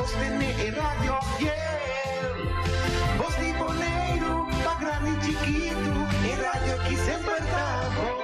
sostené e radio fiel. Bos di Boneiru, pa grandi i chikitu, e radio ki semper ta bon.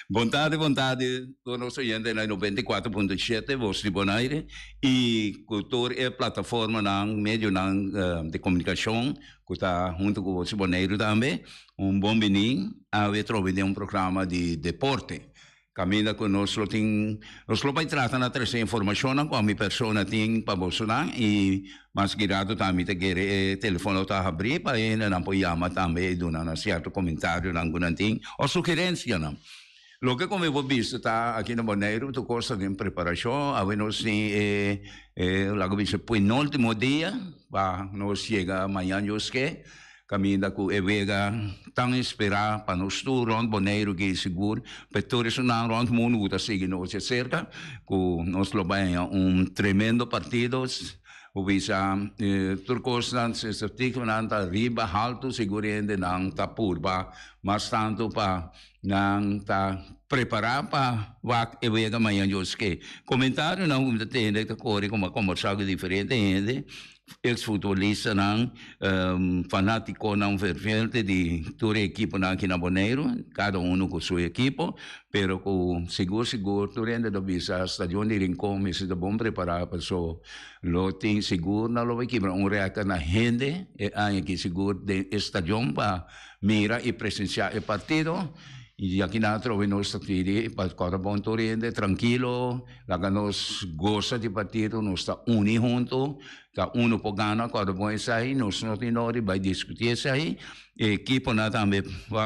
Bon tardi, bon tardi tur nos oyente na 94.7 Voz di Bonaire y cu tur e plataformanan, medionan di comunicacion cu ta hunto cu Voz di Boneiru tambe. Un bon bini awe trobe den un programa di deporte. Caminda cu nos lo tin, nos lo bay trata na trece informacionnan cu ami persona tin pa bosonan y mas girado ta mi ta kere e telefono ta habri pa e hendenan por yama tambe y duna nan cierto comentarionan cu nan tin o sugerencianan. Loke cu mi por bisa ta aki na Boneiru tur cos ta den preparacion, awe nos tin e e laga bisa penultimo dia pa nos yega mañan Dios ke. Kaminda ku e wega tan esperá pa nos tur rònt Boneiru ki sigur pa e tur esunnan rònt mundu ku ta sigui nos dje serka ku nos lo bai haña un tremendo partido. Bo bisa tur kosnan statisticonan ta riba haltu sigur hendenan ta purba mas tantu pa nan ta prepará pa wak e wega mañan Dios ke. Komentarionan ku mi ta tende ta kore komo a kombersá ku diferente hende. Ex-futbolistanan, fanaticonan ferviente di tur e ekiponan aki na Boneiru, cada uno cu su ekipo, pero cu sigur sigur tur hende ta bisa stadion di Rincon mester ta bon prepara paso lo tin sigur nan lo bay kibra un record na hende e aña aki sigur den e stadion pa mira y presencia e partido y aki nan atrobe nos ta pidi pa cora bon tur hende trankilo. Laga nos gosa di partido, nos ta uni hunto, ta uno por gana, cuando bon esai, nos no tin nodi bai discuti esai. E equiponan tambe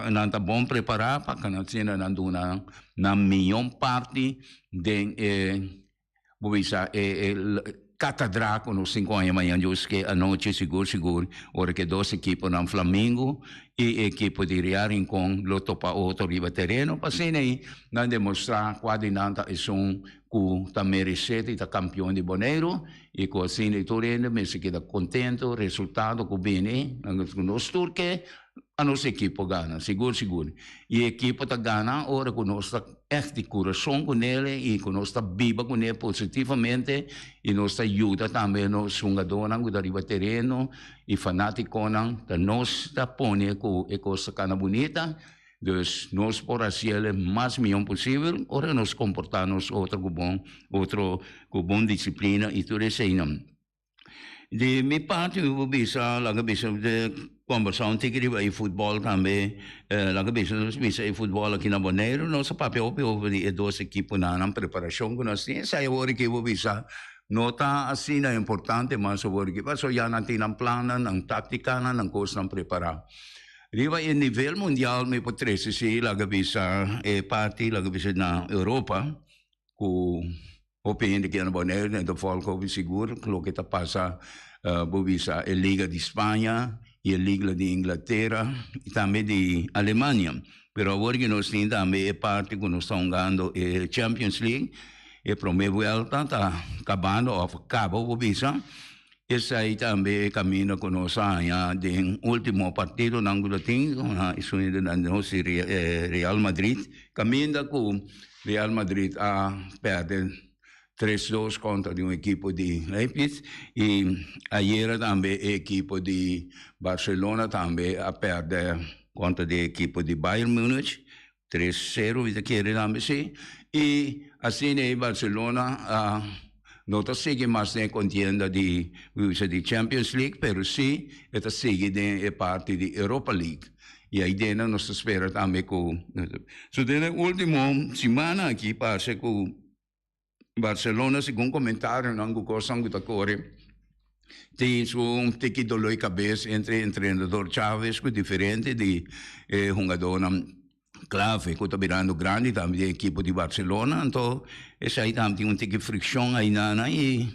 nan ta bon prepara pa cu nan asina nan duna nan miyon parti den e, bo bisa, e catadra cu nos tin cu haña mañan Dios ke anochi sigur sigur ora cu e dos equiponan Flamingo y e equipo di Real Rincon lo topa otro riba tereno pa asina ei nan demostra cua di nan ta esun cu ta merece di ta campeon di Boneiru y cu asina ei tur hende mester keda contento resultado cu bini cu nos tur ke a nos ekipo gana, sigur sigur. I e ekipo ta gana ora ku nos ta ègt di kurason ku nel i ku nos ta biba kuné positivamente i nos ta yuda tambe nos hungadónan ku ta riba tereno i fanátikonan, ta nos ta pone ku e kos ta kana bunita. Dus nos por hasiel mas mihó posibel ora nos komportá nos otro ku bon otro ku bon disiplina i tur eseinan. Di mi parti mi por bisa, laga bisa de kombersá un tiki riba e futbòl tambe, laga bisa nos bisa e futbòl aki na Boneiru, nos a papia hopi over di e dos ekiponan, nan preparashon ku nos tin, esei awor aki bo bisa no ta asina importante mas awor aki, pasobra ya nan tin nan plannan, nan táktikanan, nan kosnan prepará. Riba e nivel mundial mi por trese si laga bisa e parti laga bisa na Europa ku Hopi hende kier na Bonaire den ta volg hopi sigur loke ta pasa bo bisa e liga di Spaña y e liga di Inglatera y tambe di Alemania. Pero awor ki nos tin tambe e parti ku nos ta hungando e Champions League e prome buelta ta kabando of kaba bo bisa esai tambe e kaminda ku nos a haña den ultimo partidonan ku ta tin esun di nos Real Madrid kaminda ku Real Madrid a perde tres dos kontra di un ekipo di Leipzig i ayera tambe e ekipo di Barcelona tambe a perde kontra di e ekipo di Bayern Munich tres sero mi ta kere tambe si i asina e Barcelona a no ta sigui mas den e kontienda di di Champions League pero si e ta sigui den e parti di Europa League. I ai dena nos ta spera tambe ku so den e ultimo simana aki parse ku Barcelona segun komentarionan ku kosnan ku ta kore. Tin su tiki dolor di cabes entre entrenador Chavez cu diferente di e hungadornan clave cu ta birando grandi tambe den ekipo di Barcelona. Anto esai tambe tin un tiki friccion ainana y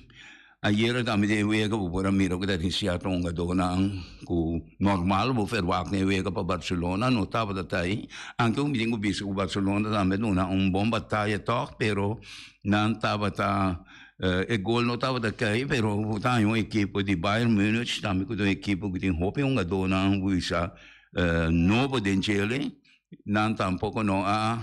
ayera tambe den e wega bo por a mira cu ta tin cierto hungadornan cu normal bo verwacht den e wega pa Barcelona no tabata ta ahi. Anke mi tin cu bisa cu Barcelona tambe a duna un bon bataya toch pero nan tabata E gol no tabata kai, pero bo ta haña un ekipo di Bayern Munich, tambe ku ta un ekipo ku tin hopi hungadónan wisa nobo den djele. Nan tampoko no a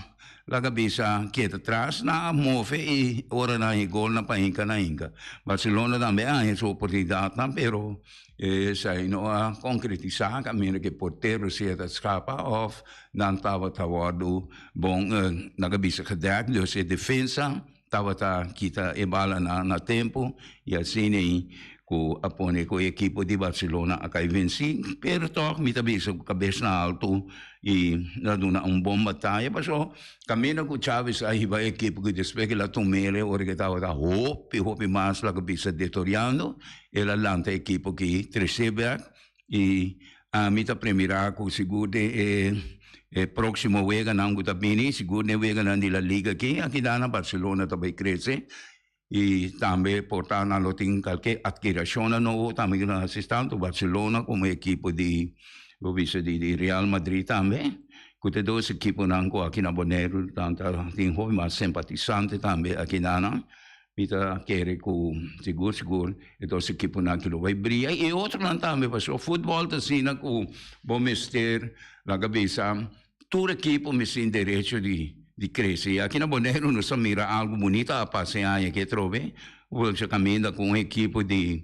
laga bisa keda tras, nan a move i ora nan haña e gol nan pa hinka nan hinka. Barcelona tambe a haña su oportunidatnan, pero esei no a konkretisá kaminda ku e portero sea ta skapa òf nan tabata wòrdu bon laga bisa gedèk, dus e defensa Tabata kita e balanan na tempu i asina ei ku a pone ku e ekipo di Barcelona a kai vensi. Pero tòg mi ta bisa ku kabes na altu i a duna un bon bataya paso kaminda ku Xavi a hiba e ekipo ku despues ku el a tum'el ora ku e tabata hopi hopi mas laga bisa detoriando el a lanta e ekipo ki trese bèk I ami ta premirá ku sigur den e e próksimo weganan ku ta bini, sigur den e weganan di La Liga aki, aki dana Barcelona ta bai krese i tambe por ta nan lo tin kalke atkirashonnan nobo tambe ku nan hasi tantu Barcelona komo e ekipo di bo bisa di di Real Madrid tambe ku ta e dos ekiponan ku aki na Boneiru nan ta tin hopi mas simpatisante tambe aki dana. Mi ta kere ku sigur sigur e dos ekiponan aki lo bai bria i e otronan tambe pasobra futbòl ta asina ku bo mester laga bisa tur ekipo mester tin derecho di di krese i aki na Boneiru nos a mira algu bunita a pasa e aña aki atrobe bo kaminda ku un ekipo di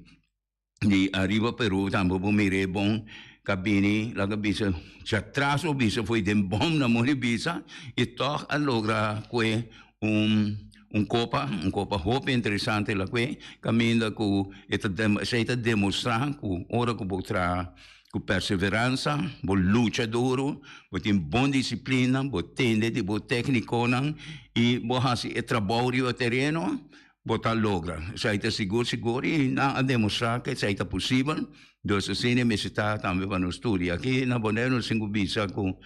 Di ariba Peru tambe bo mir'é bon ka bini laga bisa djatras bo bisa foi den bom na muri bisa i tòg a logra kue un un kopa un kopa hopi interesante la kue kaminda ku e ta esei ta demostrá ku ora ku bo traha ku perseveransa bo lucha duru bo tin bon disiplina bo tende di bo teknikonan i bo hasi e trabou riba tereno. Bo ta logra. Esei ta sigur sigur i nan a demostrá ku esei ta posibel. Dus asina e mester ta tambe pa nos tur. I aki na Boneiru nos tin ku bisa ku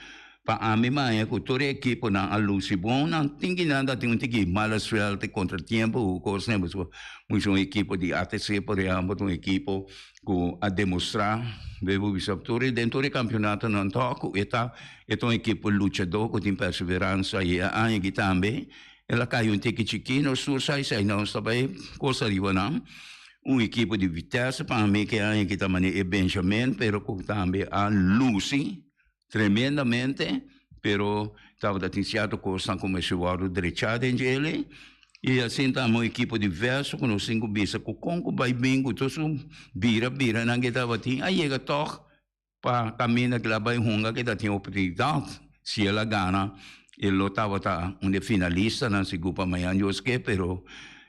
pa ami maña ku tur e ekiponan a lusi bon, nan tin ki nan ta tin un tiki mala suerte, kontratiempo ku kosnan pasobra mucha un ekipo di ATC por ehèmpel ta un ekipo ku a demostrá bo bisa tur den tur e kampionatonan tòg ku e ta e ta un ekipo luchadó ku tin perseveransa i e aña aki tambe El a kai un tiki chikí, nos tur sa esei, nos ta bai kosa riba nan. Un ekipo di Vitesse pa mi ke aña ki ta manera e Benjamin, pero ku tambe a lusi tremendamente, pero tabata tin sierto kosnan ku mester wòrdu drechá den djele. I asin tambe un ekipo di Verso ku nos tin ku bisa ku kon ku bai bin ku tur su bira bira nan ke tabatin a yega tòg Pa caminda cu el a bay hunga cu ta tin oportunidad, si el a gana e lo tabata un di e finalistanan sigur pa mañan Dios ke, pero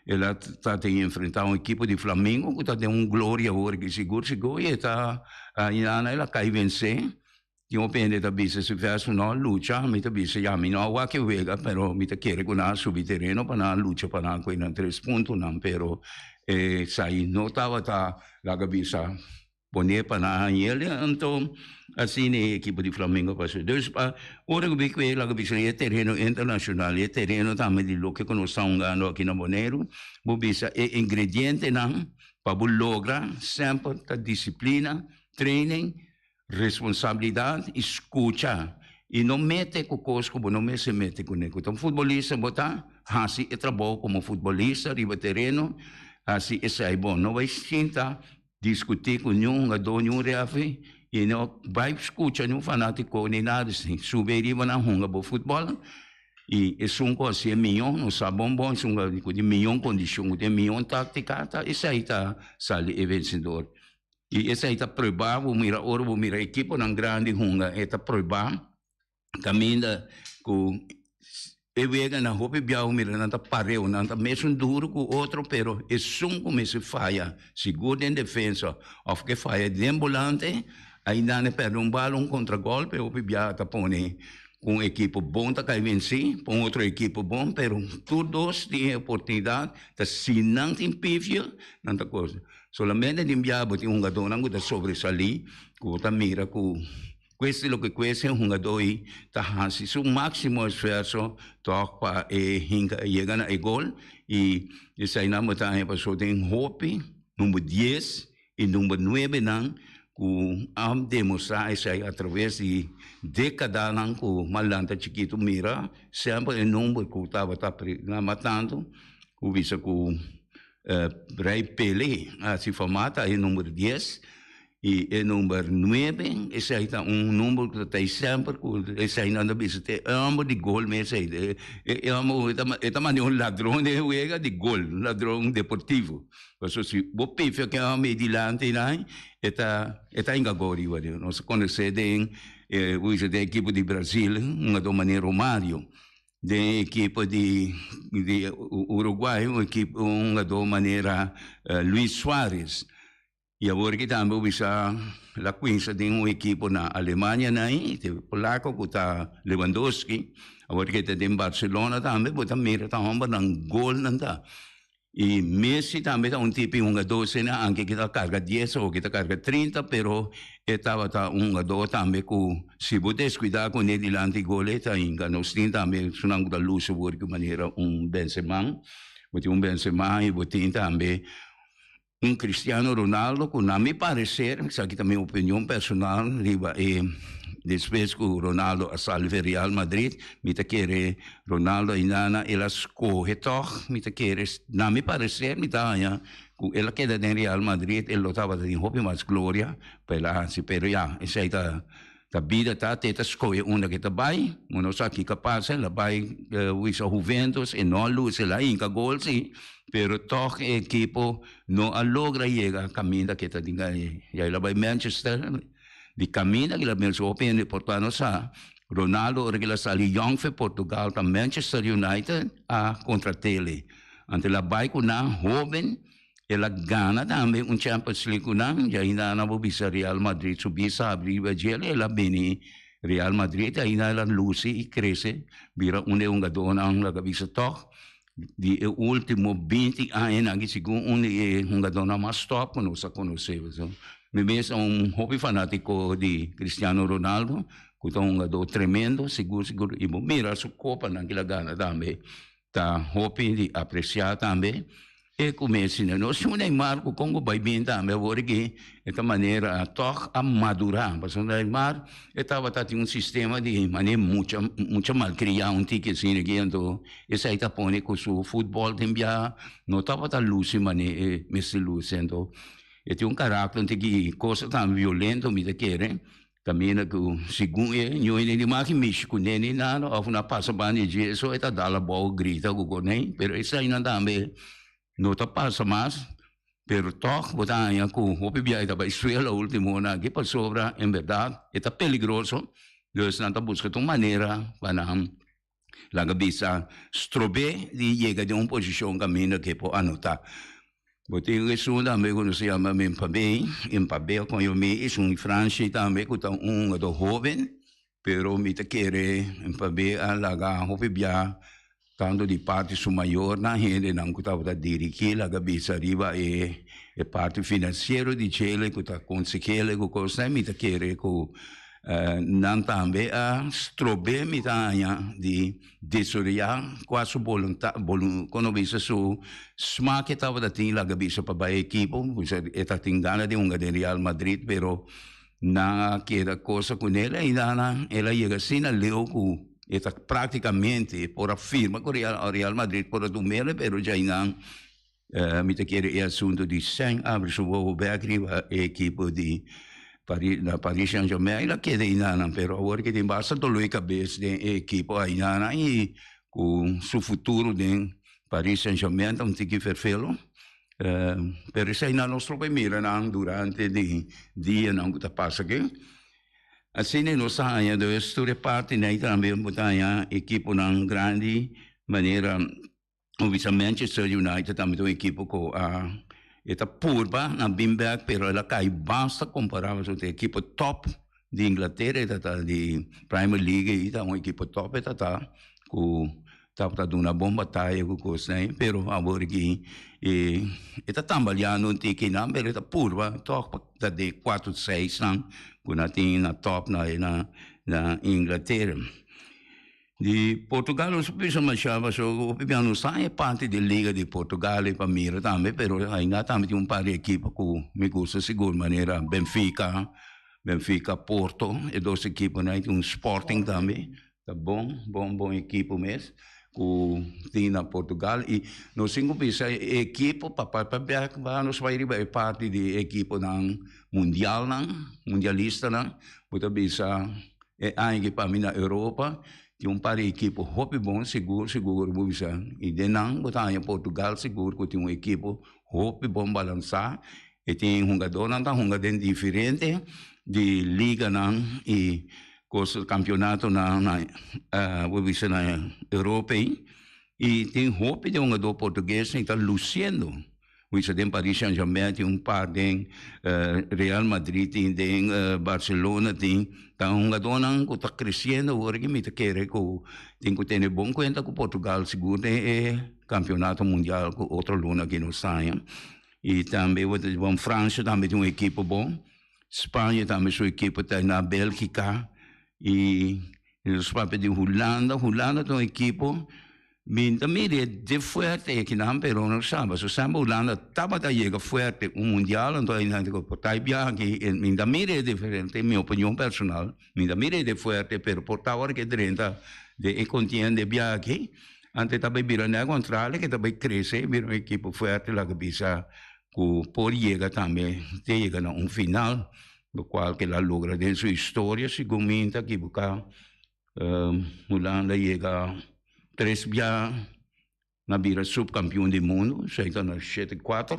el a ta tin enfrenta un ekipo di Flamengo cu ta den un gloria awor aki sigur sigur y e ta ayinana el a cay vence. Tin hopi hende ta bisa si Verso no a lucha, mi ta bisa ya mi no a wak e wega pero mi ta kere cu nan a subi tereno pa nan a lucha pa nan a coge nan tres puntonan pero esai no tabata laga bisa. Pone pa nan hañ'el, anto asina e ekipo di Flamengo a pasa. Dus pa ora ku bi ku e laga bisa e tereno internashonal, e tereno tambe di loke ku nos ta hungando aki na Boneiru, bo bisa e ingredientenan pa bo logra semper ta disiplina, training, responsabilidat i skucha i no mete ku kos ku bo no mester mete kuné. Ku ta un futbolista bo ta hasi e trabou komo futbolista riba tereno, hasi esei bon. No bai sinta Diskutí ku niun hungadó, niun rèfri i no bai skucha niun fanátiko ni nada así. Subi ariba nan hunga bo futbòl i esun ku hasié mihó, nos sa bon bon esun ku tin mihó kondishon, ku tin mihó táktika ta esei ta sali e vensedor. I esei ta pruebá, bo mira ora bo mira ekiponan grandi hunga e ta pruebá. Caminda cu e weganan hopi biahu mira nan ta pareu, nan ta mesun duro cu otro pero esun cu mester faya sigur den defensa of ke faya den bolante ai nan e perde un bal un contragolpe hopi biaha ta pone. Ku un ekipo bon ta kai vensí pa un otro ekipo bon, pero tur dos tin e oportunidat ta si nan tin pifia nan ta kos. Solamente tin biaha bo tin hungadónan ku ta sobresalí ku bo ta mira ku kueste loke kueste e hungadó ei ta hasi su máksimo esfuerso tòg pa e hinka yega na e gol i eseinan bo ta haña pasobra tin hopi number dies E number nuebenan ku a demostrá esei atraves di dékadanan ku malanta chikitu mira semper e number ku tabata mas tantu ku bisa ku Rei Pelé a hasi famá ta e number dies i e number nuebe esei ta un number ku ta tei semper ku eseinan ta bisa ta e homber di gol mes ei e homber e ta manda un ladron den e wega di gol un ladron deportivo. Pasobra si bo pifia ken a mei dilanti nan, e ta e ta hinka gol riba di. Nos a konosé den e bo bisa den ekipo di Brazil un hungadó manera Romario, den e ekipo di di Uruguay un ekipo un hungadó manera Luis Suarez. I awor ki tambe bo bisa la kuinsa den un ekipo na Alemania nan, e polako ku ta Lewandowski, awor ki ta den Barcelona tambe bo ta mira ta hombernan golnan ta. I Messi tambe ta un tipi hungadó asina, anke ki ta karga dies o ki ta karga trinta, pero e tabata un hungadó tambe ku si bo deskuidá kuné dilanti gol e ta hinka. Nos tin tambe esunnan ku ta lusa awor ki manera un Benzema, bo tin un Benzema i bo tin tambe Un Cristiano Ronaldo cu na mi parecer, esaki ta mi opinion personal riba e despues cu Ronaldo a sali for Real Madrid, mi ta kere Ronaldo ainda el a scoge toch, mi ta kere na mi parecer mi ta haña cu el a keda den Real Madrid el lo tabata tin hopi mas gloria pa el a haci, pero ya esey ta Ta bida ta te ta scoge unda ke ta bay, bo no sa kiko a pasa, el a bay wisa Juventus, e no a luci, el a hinca gol si, pero tog e ekipo no a logra yega caminda ke ta tin ya el a bay Manchester, di caminda ke el a bin hopi hende por ta no sa, Ronaldo ora ke el a sali yong fe Portugal ta Manchester United a contratele, anto el a bay cu nan hoben. El a gana tambe un Champions League ku nan, i ainda nan bo bisa Real Madrid su bisa habri riba djel, el a bini Real Madrid i ainda el a lusi i krese bira un di e hungadónan laga bisa tòg di e último binti añanan aki segun un di e hungadónan mas tòp ku nos a konosé. Mi mes ta un hopi fanátiko di Cristiano Ronaldo ku ta un hungadó tremendo sigur sigur i bo mira su kopanan ku el a gana tambe Ta hopi di apreciá tambe e cu mesinan. Nos tin un Neymar cu con cu bay bien tambe awor aki e ta manera tog a madura. Pasobra Neymar e tabata tin un sistema di manera mucha mucha malcriá un tiki asina aki anto esey ta pone cu su futbol tin bia no tabata luci manera e mester luci. Anto e tin un caracter un tiki cosa tan violento mi ta kere. Kaminda ku segun e ñoe di maki mishi ku nene nada òf nan pasa banda di dje so e ta dal abou grita ku konei pero eseinan tambe no ta pasa mas pero tòg bo ta haña ku hopi bia e ta bai suela ultimo nan aki pasobra en bèrdat e ta peligroso dus nan ta buska tur manera pa nan Laga bisa strob'é di yega den un posishon kaminda ke por anotá. Bo tin esun tambe ku nos ta yama Mbappé, Mbappé kon yo mi esun Francia tambe ku ta un hungadó hóben, pero mi ta kere Mbappé a laga hopi bia tantu di parti su mayornan, hendenan ku tabata dirigí laga bisa riba e parti finansiero di djele ku ta konsehele ku kosnan, mi ta kere ku Nan tambe a strob'é mi ta haña di desoreá kua su boluntat, kono bisa su smak e tabata tin laga bisa pa bai ekipo, e ta tin gana di hunga den Real Madrid pero nan a keda kosa kuné ainda nan el a yega asina leu ku e ta praktikamente por a firma ku Real Madrid por a tum'el pero djainan Mi ta kere e asunto di sèn abri su wowo bèk riba e ekipo di Paris, na Paris Saint Germain el a keda einanan, pero awor ke tin basta doló e kabes den e ekipo ainanan i ku su futuro den Paris Saint Germain ta un tiki ferfelo. Pero eseinan nos lo por mira nan durante di dianan ku ta pasa aki. Asina nos ta haña dus tur e partinan i tambe bo ta haña ekiponan grandi manera Bo bisa Manchester United tambe ta un ekipo ku a e ta purba na bin bek pero el a kai basta kompará pasobra ta e ekipo top. di Inglatera e ta ta di Premier League ei ta un ekipo top e ta ta ku tabata duna bon bataya ku kosnan ei pero awor aki e e ta tambaleando un tiki nan pero e ta purba tòg pa ta den kuater seisnan ku nan tin na top na na Inglatera. Di Portugal nos a bisa masha pasobra hopi bia nos ta e parti di liga di Portugal e pa mira tambe pero ainda tambe tin un par di ekipo ku mi gusta sigur manera Benfica, Benfica, Porto e dos ekiponan tin un Sporting tambe ta bon bon bon ekipo mes ku tin na Portugal i nos tin ku bisa e ekipo pa pa pa nos bai riba e parti di ekiponan mundialnan mundialistanan bo ta bisa. E aña ki pa mi na Europa tin un par di ekipo hopi bon sigur sigur bo bisa i den nan bo ta haña Portugal sigur ku tin un ekipo hopi bon balansá e tin hungadónan ta hunga den diferente di liganan i kos kampionatonan na bo bisa na Europa ei i tin hopi di hungadó portugues i ta lusiendo. Wisa den Paris Saint Germain tin un par den Real Madrid tin den Barcelona tin ta hungadónan ku ta kresiendo awor aki mi ta kere ku tin ku tene bon kuenta ku Portugal sigur den e kampionato mundial ku otro luna aki nos taña i tambe bon Francia tambe tin un ekipo bon Spaña tambe su ekipo ta na Bélgika i nos papia di Hulanda Hulanda ta un ekipo. Mi ta mira de fuerte ekinan pero no sa pasobra semper Hulanda tabata yega fuerte un mundial anto aynan ta por ta biaha aki mi ta mira e diferente mi opinion personal mi ta mira e de fuerte pero por ta ora ke drenta den e kontiende e biaha aki anto e ta bay bira nè kontrario ke ta bay krese bira un ekipo fuerte laga bisa ku por yega tambe te yega na un final lokual ke la logra den su historia segun mi ta kibuka. Hulanda yega tres bia na bira subkampion di mundu, esei ta na shete kuater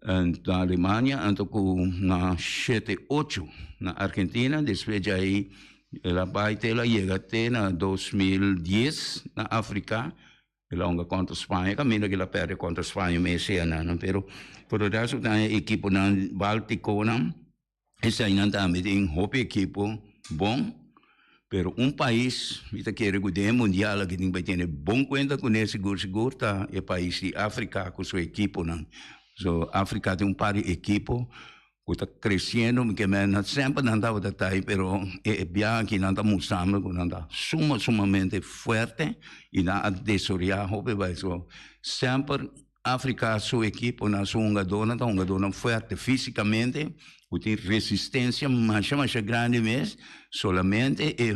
na Alemania, anto ku na shete ocho na Argentina, despues djai el a bai te el a yega te na 2010 na Afrika, el a hunga kontra Spaña, kaminda ku el a pèrdè kontra Spaña mes esei, pero por lo resto ta e ekiponan baltikonan. Eseinan tambe tin hopi ekipo bon, pero un pais mi ta kere ku den e mundial aki tin bai tene bon kuenta kuné sigur sigur ta e pais di Afrika ku su ekiponan. So Afrika tin un par di ekipo ku ta kresiendo, mi ke men semper nan tabata ta ei pero e biaha aki nan ta mustrando ku nan ta suma sumamente fuerte i nan a desaroyá hopi bai. So semper Afrika su ekiponan, su hungadónan ta hungadónan fuerte físikamente, ku tin resistensia masha masha grandi mes, solamente e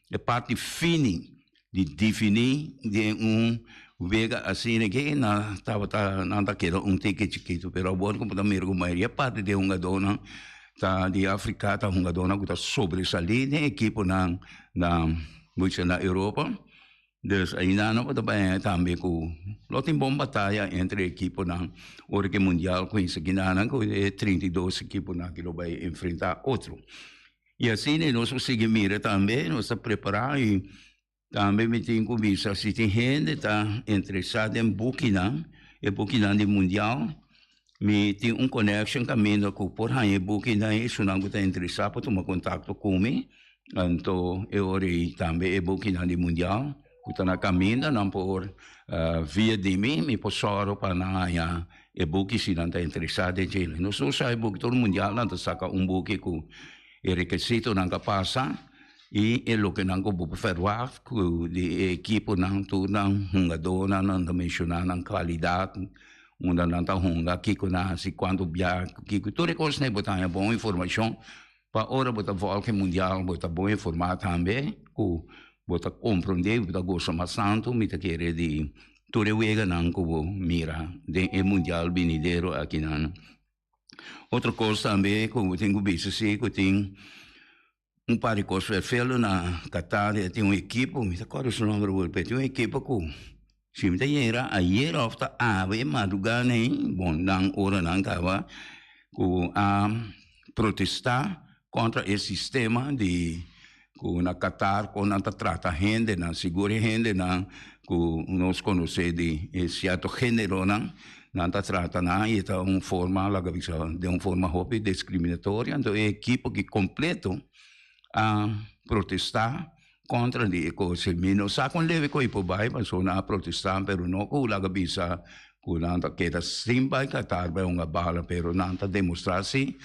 e parti fini di definí den un wega asina ke nan tabata nan ta keda un tiki chikitu, pero awor ku bo ta mira ku mayoria parti di e hungadónan ta di Afrika ta hungadónan ku ta sobresalí den ekiponan na na Europa. Dus ainda no por ta bay tambe cu lo tin bon bataya entre equiponan ora cu e mundial cuminsa kinanan cu e 32 equiponan aki lo bay enfrenta otro. Y asina nos por sigui mira tambe, nos ta prepara y tambe mi tin cu bisa si tin hende ta interesa den bukinan, e bukinan di mundial, mi tin un connection caminda cu por haña e bukinan y esunnan cu ta interesa por tuma contacto cu mi. Anto e ora ei tambe e bukinan di mundial ku ta na kaminda nan por via di mi, mi por sòru pa nan haña e buki si nan ta interesá den dje. Nos no sa e buki tur mundial nan ta saka un buki ku e rekesitonan ta pasa i e loke nan ku bo por ferwagt ku di e ekiponan tur nan hungadónan nan ta menshoná nan kualidat unda nan ta hunga kiko nan hasi kuantu bia kiko tur e kosnan ei bo ta haña bon informashon. Pa ora bo ta volg e mundial bo ta bon informá tambe ku bo ta komprondé i bo ta gosa mas tantu mi ta kere di tur e weganan ku bo mira den e mundial binidero akinan. Otro kos tambe ku bo tin ku bisa si ku tin un par di kos ferfelu na Qatar e tin un ekipo mi ta kòrda su nòmber awor pero tin un ekipo ku si mi ta yera ayer òf ta awe madrugá nei bon nan oranan kaba ku a protestá kontra e sistema di ku na Qatar kon nan ta trata hendenan, sigur e hendenan ku nos konosé di e sierto géneronan, nan ta trata nan i e ta un forma, laga bisa, den un forma hopi diskriminatorio. Anto e ekipo aki kompleto. A protestá kontra di e kos. Mi no sa kon leve ku e por bai pasobra nan a protestá pero no ku laga bisa ku nan ta keda sin bai Qatar bai hunga bala pero nan ta demostrá si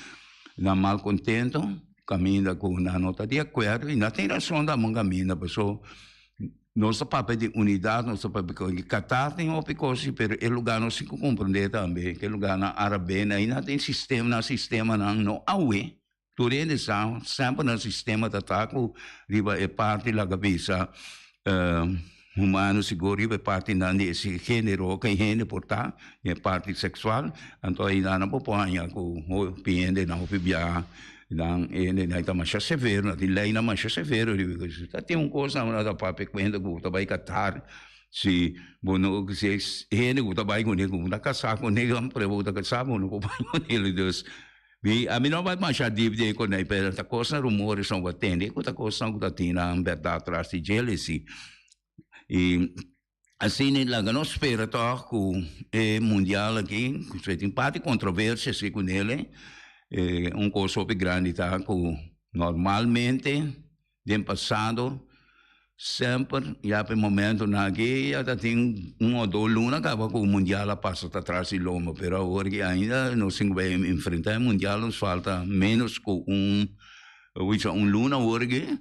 nan malkontento kaminda ku nan no ta di akuerdo i nan tin rason ta mon kaminda pasobra nos ta papia di unidat nos ta papia ku Qatar tin hopi kos si pero e lugá nos tin ku komprondé tambe ke lugánan arabe nan nan tin sistema nan sistemanan no awe. Tur hende sa, semper nan sistema ta ta ku riba e parti laga bisa humano sigur riba e partinan di ese genero ku e hende por ta, e parti seksual, anto ayinan nan por por haña ku hopi hendenan hopi biaha nan hendenan ta masha severo, nan tin leinan masha severo riba e kos. Ta tin un kos nan ta papia kuenta ku ta bai Qatar si bo no si e hende ku ta bai kuné ku bo ta kasá kuné, bo ta kasá bo no por bai kuné. Dus Mi a mi no bai masha diep den ku nei, pero ta kosnan rumores nan bo a tende ku ta kosnan ku ta tin nan bèrdat tras di djele si. I asina laga nos spera tòg ku e mundial aki, ku tin parti kontroversia si ku nele, un kos hopi grandi ta ku normalmente Den pasado semper ya pa e momentonan aki ya ta tin un o dos luna kaba ku mundial a pasa ta tras di lomba pero awor ki ainda nos tin ku bai enfrenta e mundial nos falta menos ku un un luna awor aki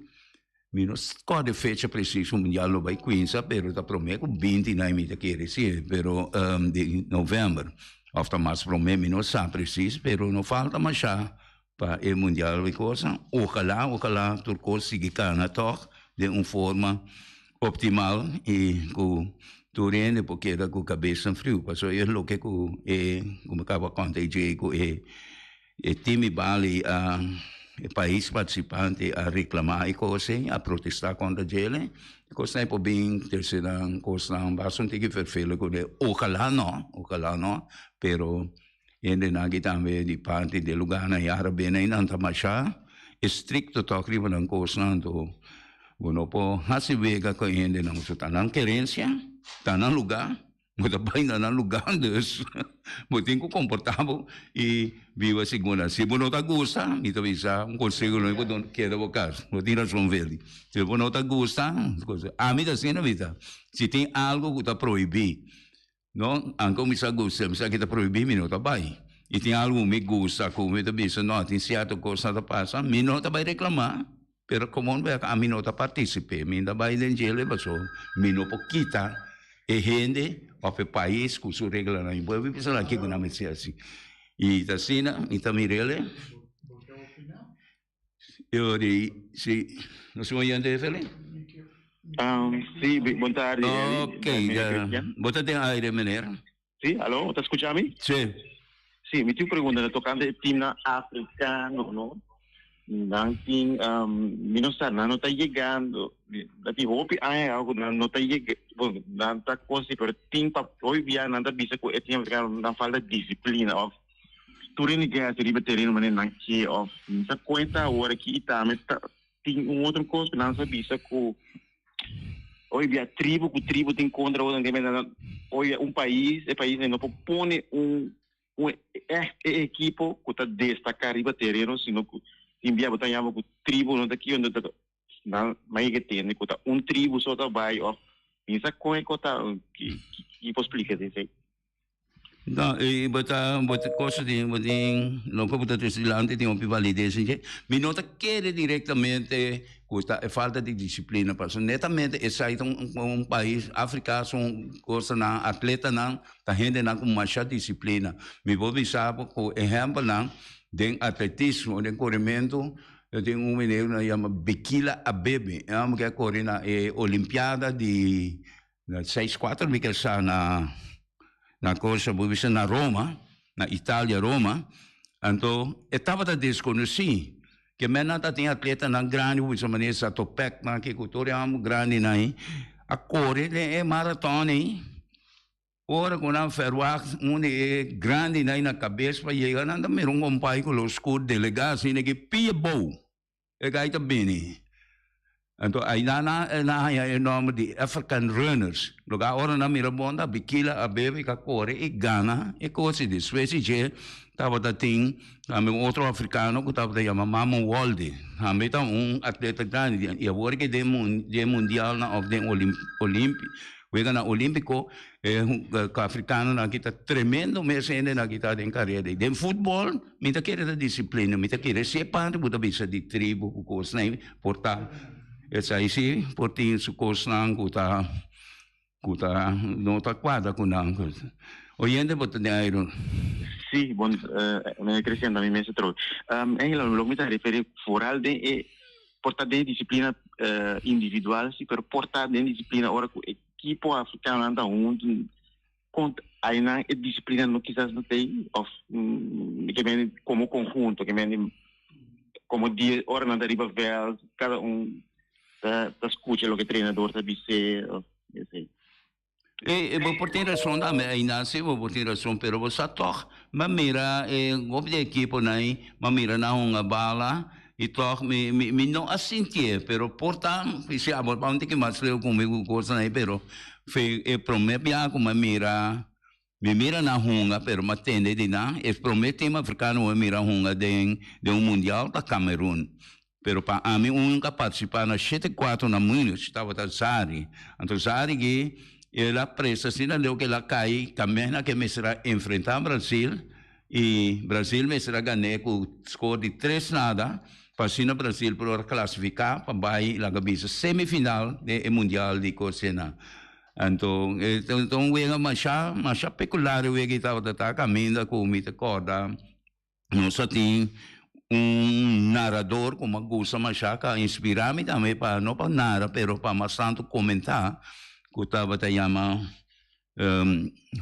mi no kòrda e fecha presis ku mundial lo bai kuinsa pero ta prome ku binti nan mi ta kere si pero di novèmber òf ta mas prome mi no sa presis pero no falta masha. Pa e mundial wi cosa, ojalá, ojalá tur cos sigui cana toch den un forma optimal y cu tur hende por keda cu cabeza friu, pasobra e loke cu e, como mi caba conta e dje cu e e team Bali a e pais participante a reclama e cos ey, a protesta contra djele, e cosnan ey por bin trece nan cosnan basta un tiki vervelen cu ne, ojalá no, ojalá no, pero. Hendenan aki tambe di parti di e lugarnan i arabenan i nan ta masha estrikto tòg riba nan kosnan anto bo no por hasi wega ku e hendenan pasobra ta nan kerensia, ta nan lugá, bo ta bai na nan lugá dus bo tin ku komportá bo i biba segun nan. Si bo no ta gusta mi ta bisa un konseho lo bo keda bo kas, bo tin rason Veli. Si bo no ta gusta ami ta asina mi ta si tin algu ku ta prohibí. No, anke mi sa gusta, mi sa ki ta prohibí, mi no ta bai. I tin algu mi gusta ku mi ta bisa, no, tin sierto kosnan ta pasa, mi no ta bai reklamá, pero komo un ami no ta partisip'é, mi ta bai den djele paso mi no por kita e hende òf e pais ku su reglanan. Mi por bisa nan kiko nan mester hasi. I ta asina mi ta mir'el. Yo di, si, nos un oyente, Feli? Um, sí, bon tarde. Ok, ya. Bo ta den aire, meneer. Sí, aló, bo ta escucha mi? Sí. Sí, mi tin un pregunta na tocante e teamnan africano, no? Nan tin, um, mi no sa, nan no ta yegando, nan tin hopi aña ya cu nan no ta yega, bon, nan ta consi, pero tin pa hopi bia nan ta bisa cu e team africano nan falta disciplina of Tur hende ke hasi riba tereno manera nan ke of mi sa cuenta awor aki y tambe ta tin un otro cos cu nan sa bisa cu oye bia tribu cu tribu tin contra otro nan nan oye un pais e pais no por pone un un echt e ekipo cu ta destaca riba tereno sino cu tin bia bo ta yama cu tribu no ta kico no ta nan mai ke tende cu ta un tribu so ta bay of mi sa con e cos ta ki ki por splica esey. No, e bo ta bo ta cosa tin bo tin loke bo ta trese dilanti tin hopi validez en dje. Mi no ta kere directamente cu ta e falta di disciplina pasobra netamente esai ta un un pais Africa son cosanan atletanan ta hendenan cu masha disciplina. Mi por bisa bo cu ehempelnan den atletismo den coremento yo tin un meneer cu nan yama Bikila Abebe e homber ke a core na e olimpiada di Na seis kuater mi ke sa na na cosa bo bisa na Roma, na Italia Roma, anto e tabata deskonosí ke men nan ta tin atletanan grandi bo bisa manera Zatopek nan kiko tur e hòmber grandinan ei a kore den e maraton ei ora ku nan verwagt un di e grandinan ei na kabes pa yega nan ta mira un kompai ku lo skur delegá asina ke pia bou. E gai ta bini. Anto aina nan a haña e nòmber di African Runners. Loke ora nan mira bon ta Bikila a bebe i ka kore i gana e kos i despues di dje tabata tin tambe un otro afrikano ku tabata yama Mamo Wolde. Tambe ta un atleta grandi i awor ke den den mundialnan òf den olimpi weganan olimpiko e afrikanonan aki ta tremendo mes hendenan aki ta den karera. Den futbòl Mi ta kere ta disiplina, mi ta kere si e parti bo ta bisa di tribu ku kosnan ei por ta esei si por tin su kosnan ku ta ku ta no ta kuadra ku nan. Oyente bo ta den airu. Si, bon, meneer Christian, ta mi mes atrobe. Angela, lo mi ta referi foral den e por ta den disiplina individual si, pero por ta den disiplina ora ku ekipo afrikanonan ta huntu. Kont ainan e disiplina no kisas no t'ei of ke mende komo konhunto ke mende komo di ora nan ta riba vèlt kada un ta ta skucha loke trenador ta bis'é of esei. E bo por tin rason tambe ainan si bo por tin rason pero bo sa tòg m'a mira e hopi di ekiponan ei m'a mira nan hunga bala i tòg mi mi no a sintié pero por ta si abo ta un tiki mas leu ku mi ku kosnan ei pero Fe e prome bia ku mi mira, mi mira nan hunga pero mi a tende di nan, e prome team africano ku mi mira hunga den den un mundial ta Cameroon. Pero pa ami un ku a participa na 74 na Munich tabata Zari. Anto Zari ki el a presta asina leu ku el a kai kaminda ke mester a enfrenta Brasil i Brasil mester a gan'é ku score di tres nada Pa asina Brasil por ora clasifica pa bay laga bisa semifinal den e mundial di cosena. Anto e ta un wega masha masha pecular e wega ei tabata ta caminda cu mi ta corda nos a tin un narador cu mi a gusta masha cu a inspira mi tambe pa no pa nara pero pa mas tanto comenta cu tabata yama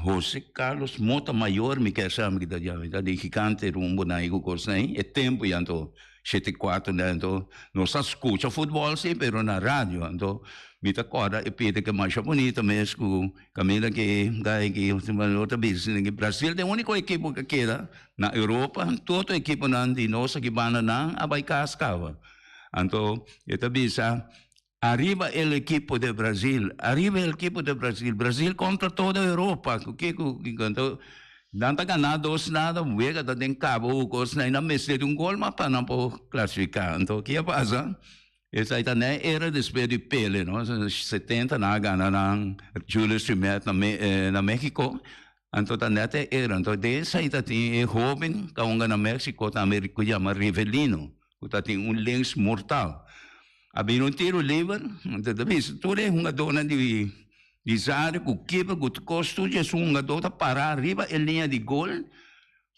Jose Carlos Mota Mayor mi kier sa mi ta yama ta di gigante rumbo nan ku kosnan ei e tempu ya anto shete kuater nan anto nos ta skucha futbòl si pero na radio anto mi ta kòrda e pida ke masha bunita mes ku kaminda ke guy ki lo ta bisa Brasil ta e uniko ekipo ku a keda na Europa tur otro ekiponan di nos aki banda nan a bai kas kaba anto e ta bisa. Arriba el equipo de Brasil, arriba el equipo de Brasil, Brasil contra toda Europa, cu kico anto nan ta gana dos nada, wega ta den cabo cu cos nan, nan mester di un gol mas pa nan por clasifica, anto ki a pasa? Esai ta na e era despues di Pele, no, setenta nan a gana nan Julius Rimet na na Mexico, anto ta net e era, anto den esai ta tin e hoben ta hunga na Mexico tambe cu yama Rivelino, cu ta tin un lens mortal. A bini un tiro liber, anto ta bisa tur e hungadónan di di Zare ku kiper ku kos tur dje su hungadó ta pará riba e liña di gol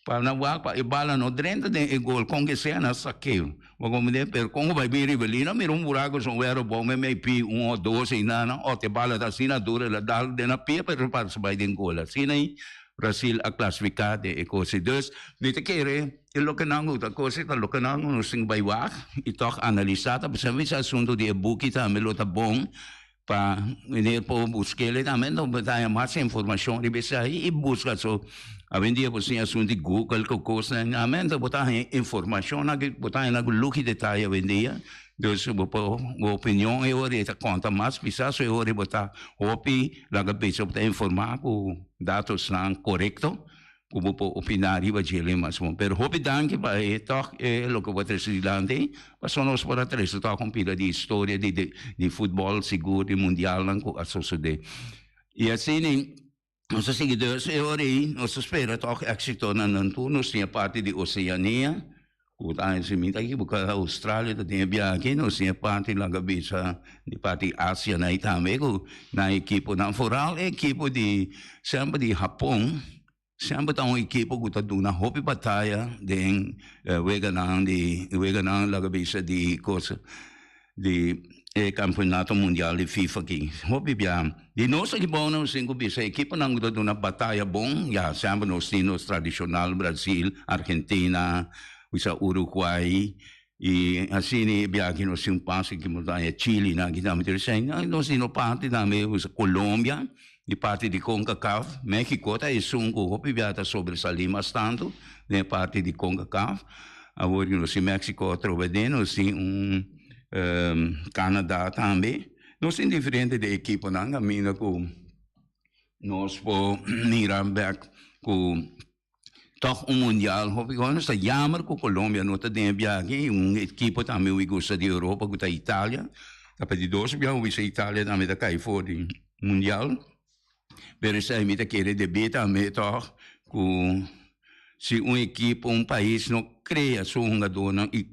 pa nan wak pa e bala no drenta den e gol kon ke sea nan sakeo. Bo komprendé? Pero kon ku bai bin riba e liña nan mira un buraku son wèro bou meimei pi un o dos einan nan ot e bala ta asina duro el a dal den nan pia pero parse bai den gol. Asina ei Brasil a klasifiká den e kos ei. Dus mi ta kere. E lokenan ku ta kose ta lokenan ku nos tin ku bai wak i tòg analisá ta pasobra mi sa asuntu di e buki tambe lo ta bon pa meneer por busk'el tambe no bo ta haña mas informashon riba esei i buska so awendia bo sin asuntu di google ku kosnan tambe bo ta haña informashonnan ku bo ta haña nan ku lugi detaye awendia dus bo por bo opinion e ora ei ta konta mas kisas e ora ei bo ta hopi laga bisa bo ta informá ku datosnan korekto. Ku bo por opiná riba dje lei mas bon. Pero hopi danki pa e tòg e loke bo a trese dilanti, pasobra nos por a trese tòg un pida di historia di di futbòl sigur di mundialnan ku a sosodé. I asina nos a sigui dus e ora ei nos ta spera tòg éksito na nan tur. Nos tin e parti di Oseania Ku ta hasi mi ta ekiboká Australia ta tin e biaha aki nos tin e parti laga bisa di parti Asia na tambe ku nan ekiponan foral e ekipo di semper di Hapon semper ta un ekipo ku ta duna hopi bataya den weganan di weganan laga bisa di kos di e kampeonato mundial di FIFA aki hopi biaha di nos aki bou nos tin ku bisa ekiponan ku ta duna bataya bon ya semper nos tin nos tradishonal Brasil, Argentina, bisa Uruguay i asina e biaha aki nos tin un pas aki nos ta haña Chili nan aki tambe tur esei nos tin nos parti tambe bisa Colombia di parti di Concacaf, Mexico ta esun ku hopi biaha ta sobresalí mas tantu den e parti di Concacaf. Awor nos tin Mexico atrobe den, nos tin un. Canada tambe. Nos tin diferente di ekiponan kaminda ku nos por mira bek ku tòg un mundial hopi ku nos ta yammer ku Colombia no ta den e biahe i un ekipo tambe wi gusta di Europa ku ta Italia. Ta pa di dos biaha wi bisa Italia tambe ta kai for di mundial. Pero esei mi ta kere debí tambe tòg ku si un ekipo, un pais no krea su hungadónan i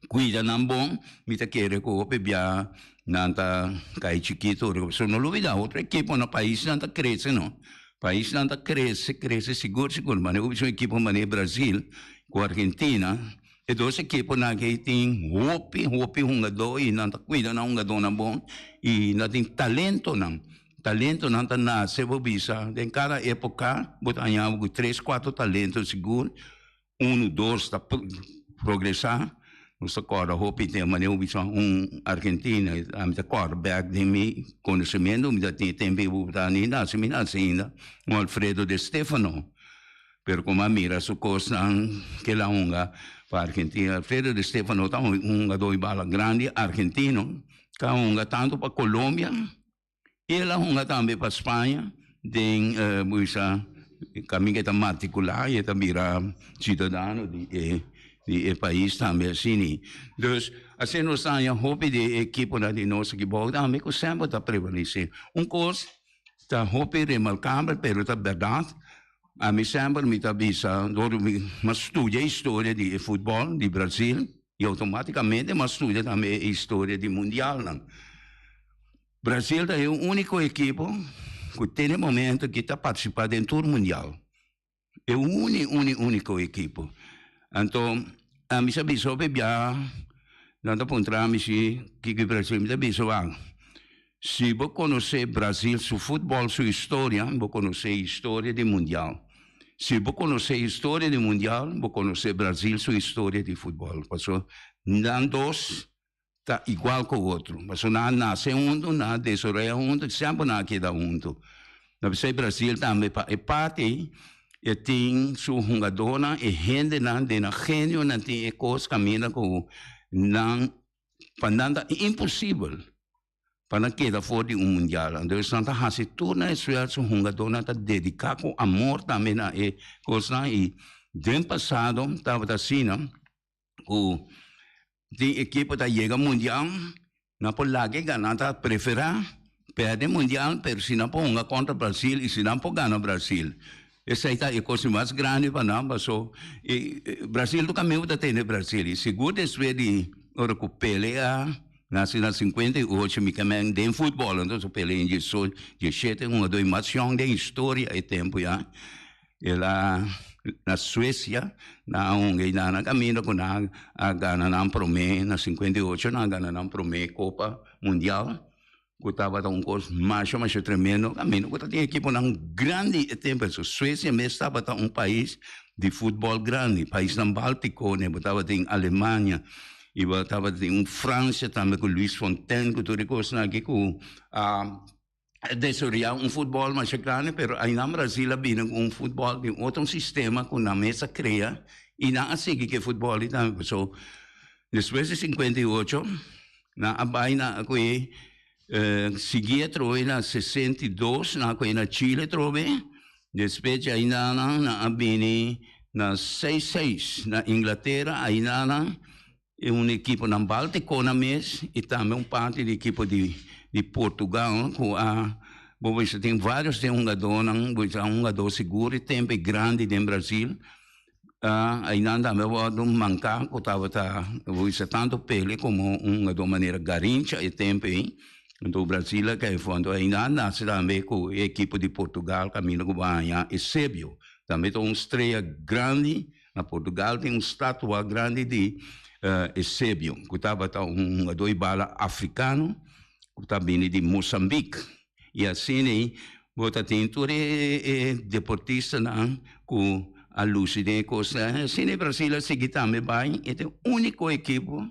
kuida nan bon, mi ta kere ku hopi bia nan ta kai chikitu. Pasobra no lubidá otro ekipo na paisnan ta krese no. Paisnan ta krese, krese sigur sigur. Manera ku bisa un ekipo manera Brazil ku Argentina, e dos ekiponan aki tin hopi hopi hungadó i nan ta kuida nan hungadónan bon i nan tin talentonan. Talentonan ta nase bo bisa den kada epoka bo ta haña bo ku tres kuatro talento sigur unu dos ta progresá nos ta kòrda hopi den manera bo bisa un Argentina ami ta kòrda bèk den mi konosementu mi ta tin e tempu bo ta ni nase mi nase ainda un Alfredo de Stefano pero komo a mira su kosnan kila hunga pa Argentina Alfredo de Stefano ta un hungadó di bala grandi argentino ta hunga tantu pa Colombia. El a hunga tambe pa Spaña den bisa caminda e ta matricula y e ta bira ciudadano di e di e pais tambe asini. Dus asina nos ta haña hopi di e ekiponan di nos aki bou tambe cu semper ta prevalece. Un cos ta hopi remarcabel pero ta berdad, ami semper mi ta bisa dor mi a studia historia di e futbol di Brasil y automaticamente mi a studia tambe e historia di mundialnan. Brasil ta e úniko ekipo ku te na e momento aki ta partisipá den tur mundial. E uni uni úniko ekipo. Anto ami sa bisa hopi biaha nan ta puntra mi si kiko Brasil, mi ta bisa wak si bo konosé Brasil su futbòl su historia bo konosé historia di mundial. Si bo konosé historia di mundial bo konosé Brasil su historia di futbòl pasobra nan dos ta igual ku otro. Pasobra nan a nase huntu, nan a desaroyá huntu, semper nan a keda huntu. Na p'esei Brasil tambe pa e parti ei e tin su hungadónan, e hendenan den nan genio nan tin e kos kaminda ku nan pa nan ta imposibel pa nan keda for di un mundial. Entonces nan ta hasi tur nan esfuerso, hungadónan ta dediká ku amor tambe na e kosnan i den pasado tabata asina ku tin ekipo ta yega mundial nan por laga e gana nan ta preferá pèrdè mundial pero si nan por hunga kontra Brasil i si nan por gana Brasil esei ta e kos mas grandi pa nan paso e Brasil tur kaminda ta tene Brasil i sigur despues di ora ku Pele a nase na 58 mi ke men den futbòl entonces Pele in 17 hungadó mas yòn den historia e tempu ya. El a na Suecia, nan a hunga i nan a kaminda ku nan a gana nan promé, na 58 nan a gana nan promé Kopa Mundial, ku tabata un kos masha masha tremendo, kaminda ku ta tin ekiponan grandi e tempu eso. Suecia mes tabata un pais di futbòl grandi, paisnan Baltiko, bo tabatin Alemania, i bo tabatin un Francia tambe ku Luis Fontaine ku tur e kosnan aki ku a desaroyá un futbòl masha grandi, pero ainan Brasil a bini ku un futbòl di un otro sistema ku nan mes a krea i nan a sigui ku e futbòl ei tambe. Pasobra despues di 58 nan a bai nan a kohe sigui atrobe na 62 nan a kohe na Chile atrobe, despues dje ainan nan a bini na seis seis na Inglatera ainan nan. E un ekiponan Baltico nan mes y tambe un parti di ekipo di di Portugal cu a bo bisa tin varios den hungadornan bo bisa un hungador sigur e tempo e grandi den Brasil a aynan tambe a wordo manca cu tabata bo bisa tanto Pele como un hungador manera Garrincha e tempo ey enton Brasil a cay for enton aynan nace tambe cu e ekipo di Portugal caminda cu bo a haya Eusebio tambe ta un strea grandi. Na Portugal tin un statua grandi di Eusebio, ku tabata un hungadó di bala afrikano ku ta bini di Mozambique. I asina ei bo ta tin tur e deportistanan ku a lusi den e kosnan. Asina ei Brasil a sigui tambe bai, e ta e úniko ekipo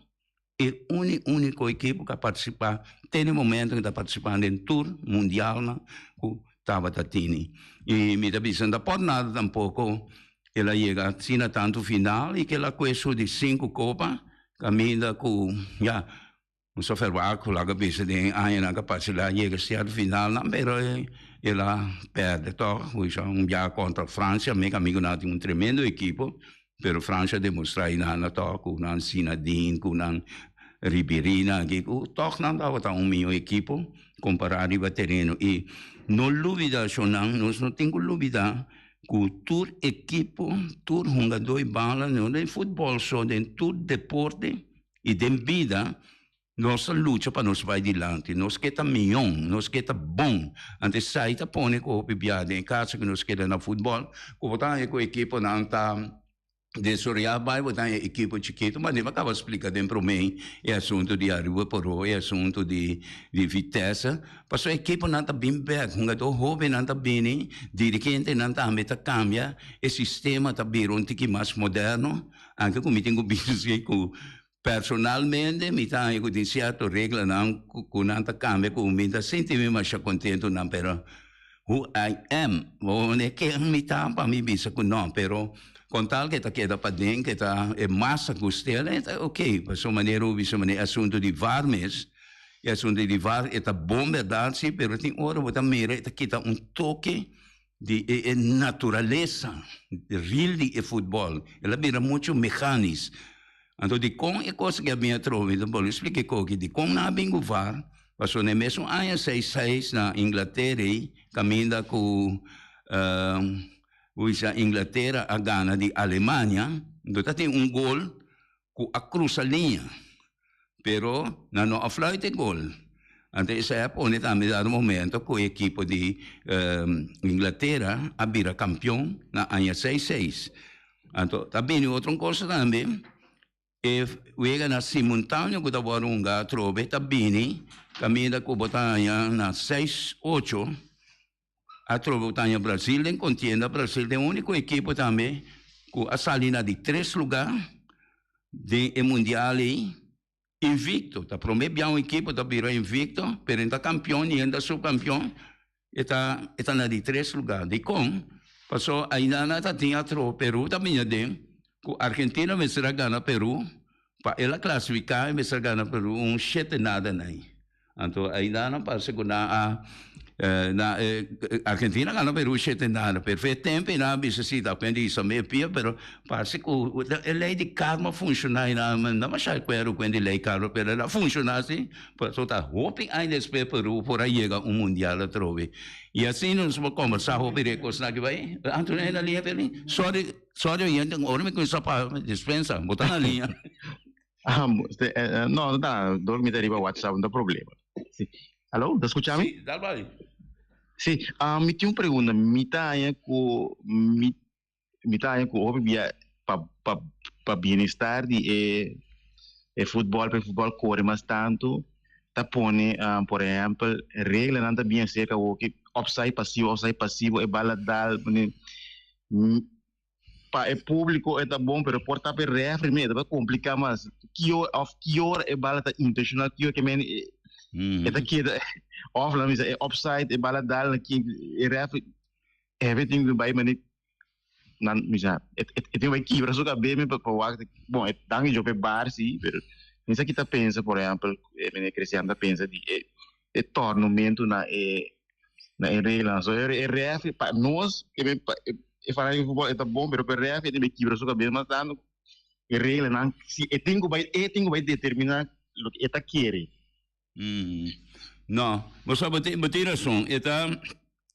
E uni unico ekipo ku a partisipá te na e momento ku ta partisipando den tur mundialnan ku tabata tini. I mi ta bisa no ta por nada tampoko el a yega asina tantu final i ke el a kue su di sinku kopa kaminda ku ya. Nos a verwacht ku laga bisa den añanan ka pasa el a yega sierto finalnan pero el a pèrdè tòg. Wisha un bia kontra Francia mi amigunan tin un tremendo ekipo pero Francia a demostrá einan tòg ku nan Zinedine ku nan Ribery nan aki ku tòg nan tabata un mihó ekipo kompará riba tereno i no lubida shonnan nos no tin ku lubida ku tur ekipo tur hungadó i bala no den futbòl so den tur deporte. I den bida, nos ta lucha pa nos bai dilanti. Nos ke ta mion, nos ke ta bon. Anto esai ta pone ku hopi bia den e kaso ku nos keda na futbòl, ku bo ta haña ku ekiponan ta desoreá bai, bo ta haña ekipo chikitu. Ma mi a kaba splika den promé e asuntu di Aruba por e asuntu di Vitesse. Pasobra ekiponan ta bin bèk, hungadó hóbennan ta bini, dirigentenan tambe ta kambia, e sistema ta bira un tiki mas moderno. Anke ku mi tin ku bisa si ku personalmente mi ta haña ku tin sierto reglanan ku nan ta kambia ku mi ta sinti mi masha kontentu nan pero who I am bo ne ken mi ta pa mi bisa ku no pero kon tal ke ta keda paden ke ta e masa gust'el e ta ok pasobra manera bo bisa manera e asuntu di var mes e asuntu di var e ta bon bèrdat si pero tin ora bo ta mira e ta kita un toke Di e e naturalesa real di e futbol. El a bira mucho mechanis. Anto dikon e kos aki a bin atrobe? Mi ta bolbe splika e koki. Dikon nan a bin ku var? Pasobra na e mesun aña seis seis na Inglatera ei, kaminda ku bisa Inglatera a gana di Alemania, anto ta tin un gol ku a krusa liña, pero nan no a fluit e gol. Anto esei a pone tambe dado momento ku e ekipo di Inglatera a bira kampion na aña seis seis. Anto ta bini otro kos tambe, e weganan simultaneo ku ta wòrdu hunga atrobe ta bini kaminda ku bo ta haña na seis ocho Atrobe bo ta haña Brasil den kontienda. Brasil ta e úniko ekipo tambe ku a sali na di tres lugá den e mundial ei invikto. Ta promé bia un ekipo ta bira invikto, pero e no ta kampion ni e no ta supkampion, e ta e ta na di tres lugá. Dikon? Pasobra ainda nan ta tin atrobe Peru ta bini aden ku Argentina mester a gana Peru pa el a klasifiká e mester a gana Peru un shete nada nai. Anto ainda nan parse ku nan a na Argentina gana Peru shete nada pero fe tempo nan a bisa si ta apendi hisa medio pia pero parse ku e lei di karma a funshoná i nan no masha akuerdo ku e lei karma pero el a funshoná si pasobra ta hopi aña despues Peru por a yega un mundial atrobe i asina nos por kombersá hopi di e kosnan aki bai Antonio na liña Feli sorry sorry oyente ora mi kuminsá papia dispensa bo ta na liña. Ah, este, eh, eh, no, no ta, door mi ta riba WhatsApp, no ta problema. Sí. Aló, ta escucha mi? Sí, dal bai. Sí, ah, mi tin un pregunta. Mi ta haña ku mi mi ta haña ku hopi bia pa pa pa bienestar di e e futbol, pa e futbol kore mas tantu, ta pone, ah, por ehèmpel, reglanan ta bien serka awoki, offside pasivo, offside pasivo, e bala dal, pone, Pa e publico e ta bon, pero por ta pa e refri me, e ta bai complica mas. Ki ora, of ki ora e bala ta intencional, ki ora ke men e, e ta keda, of la misa e offside, e bala dal na ki, e refri, everything tin bai mane, nan misa, e, e, e tin bai kibra su kabe me pa, pa wak, bon, e danki jo pa e bar si, pero misa ki ta pensa, por ehempel, e mene Cristian ta pensa di e, e tornomento na e, na e reglanan. So e refri pa nos ke men pa e fanático di futbol e ta bon pero pa e refri e tin bai kibra su kabes mas tantu e reglanan si e tin ku bai e tin ku bai determina loke e ta kere. No, bo sa bo tin bo tin rason e ta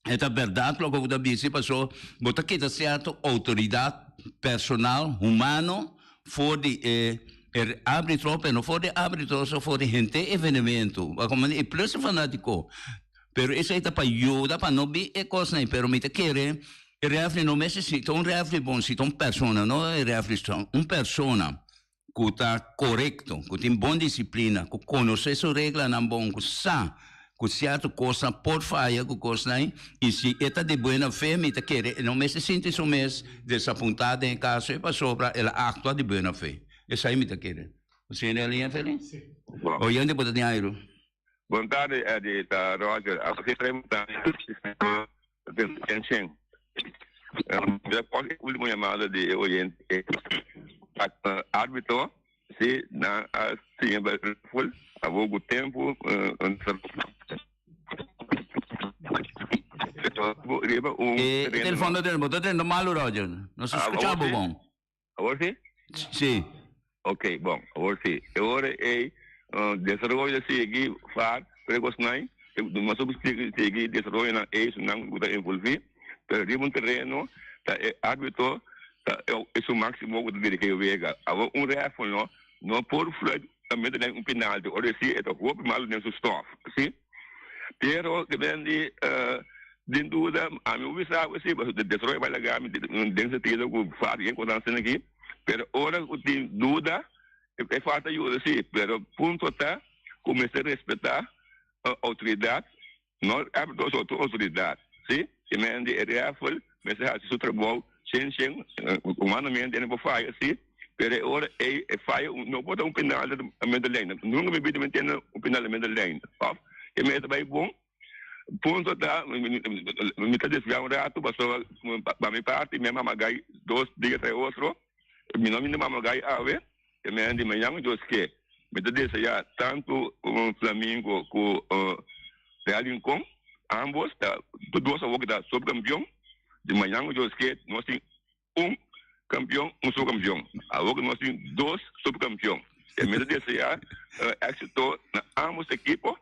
e ta bèrdat loke bo ta bisa paso bo ta kita sierto outoridat personal humano for di e e arbitro pero no for di arbitro so for di henter evenemento e plus e fanátiko. Pero esei ta pa yuda pa no bi e kosnan, pero mi ta kere e refri no mester si ta un refri bon, si ta un persona, no e refri strong, un persona ku ta korekto, ku tin bon disiplina, ku konosé su reglanan bon, ku sa ku sierto kosnan por faya ku kosnan i si e ta di buena fe mi ta kere e no mester sinti su mes desapuntá den e kaso ei pasobra el a aktua di buena fe. Esei mi ta kere. Bo siña den liña, Feli? Oyente bo ta tin airu. Bon tardi Eddy, ta Roger. A si pregunta den Despues e ultimo yamada di e oyente arbitro si nan a siña bai full. Awor ku tempu riba un E telefon ta tende, bo ta tende malu Roger. No se skucha bo bon. Awor si? Si. Ok, bon, awor si. E ora ei desaroyo ta sigui far pero e kosnan nos a sigui desaroyonan ei esnan ku ta envolví, pero riba un tereno ta e arbitro ta e su máksimo ku ta dirigí e wega. Awor un rèfel no no por fluit tambe ta den un penalti, ora si e ta hopi malu den su stòf, si. Pero ke ben di den duda ami por bisa ku si pasobra desaroyo bai laga mi den sentido ku fásil ke kosnan asina aki. Pero ora ku tin duda e falta yuda si, pero punto ta ku mester respetá outoridat, no abri dos otro outoridat, si. E men di e rèfel mester hasi su trabou shen shen, humanamente e no por faya si, pero e ora ei e faya no por ta un penal a mester lei, nunka mi bida mi tende un penal a mester lei, òf e mester bai bon. Punto ta, mi ta desvia un rato pasobra pa mi parti mi a mama gai dos dia tras otro, mi no a mama gai awe, e men di mañan Dios ke. Mi ta desea tanto Flamingo ku Real Rincon, ambos ta tur dos awor ku ta subcampeon, di mañan Dios ke nos tin un campeon, un subcampeon. Awor ku nos tin dos subcampeon. E mi ta desea éxito na ambos ekipo.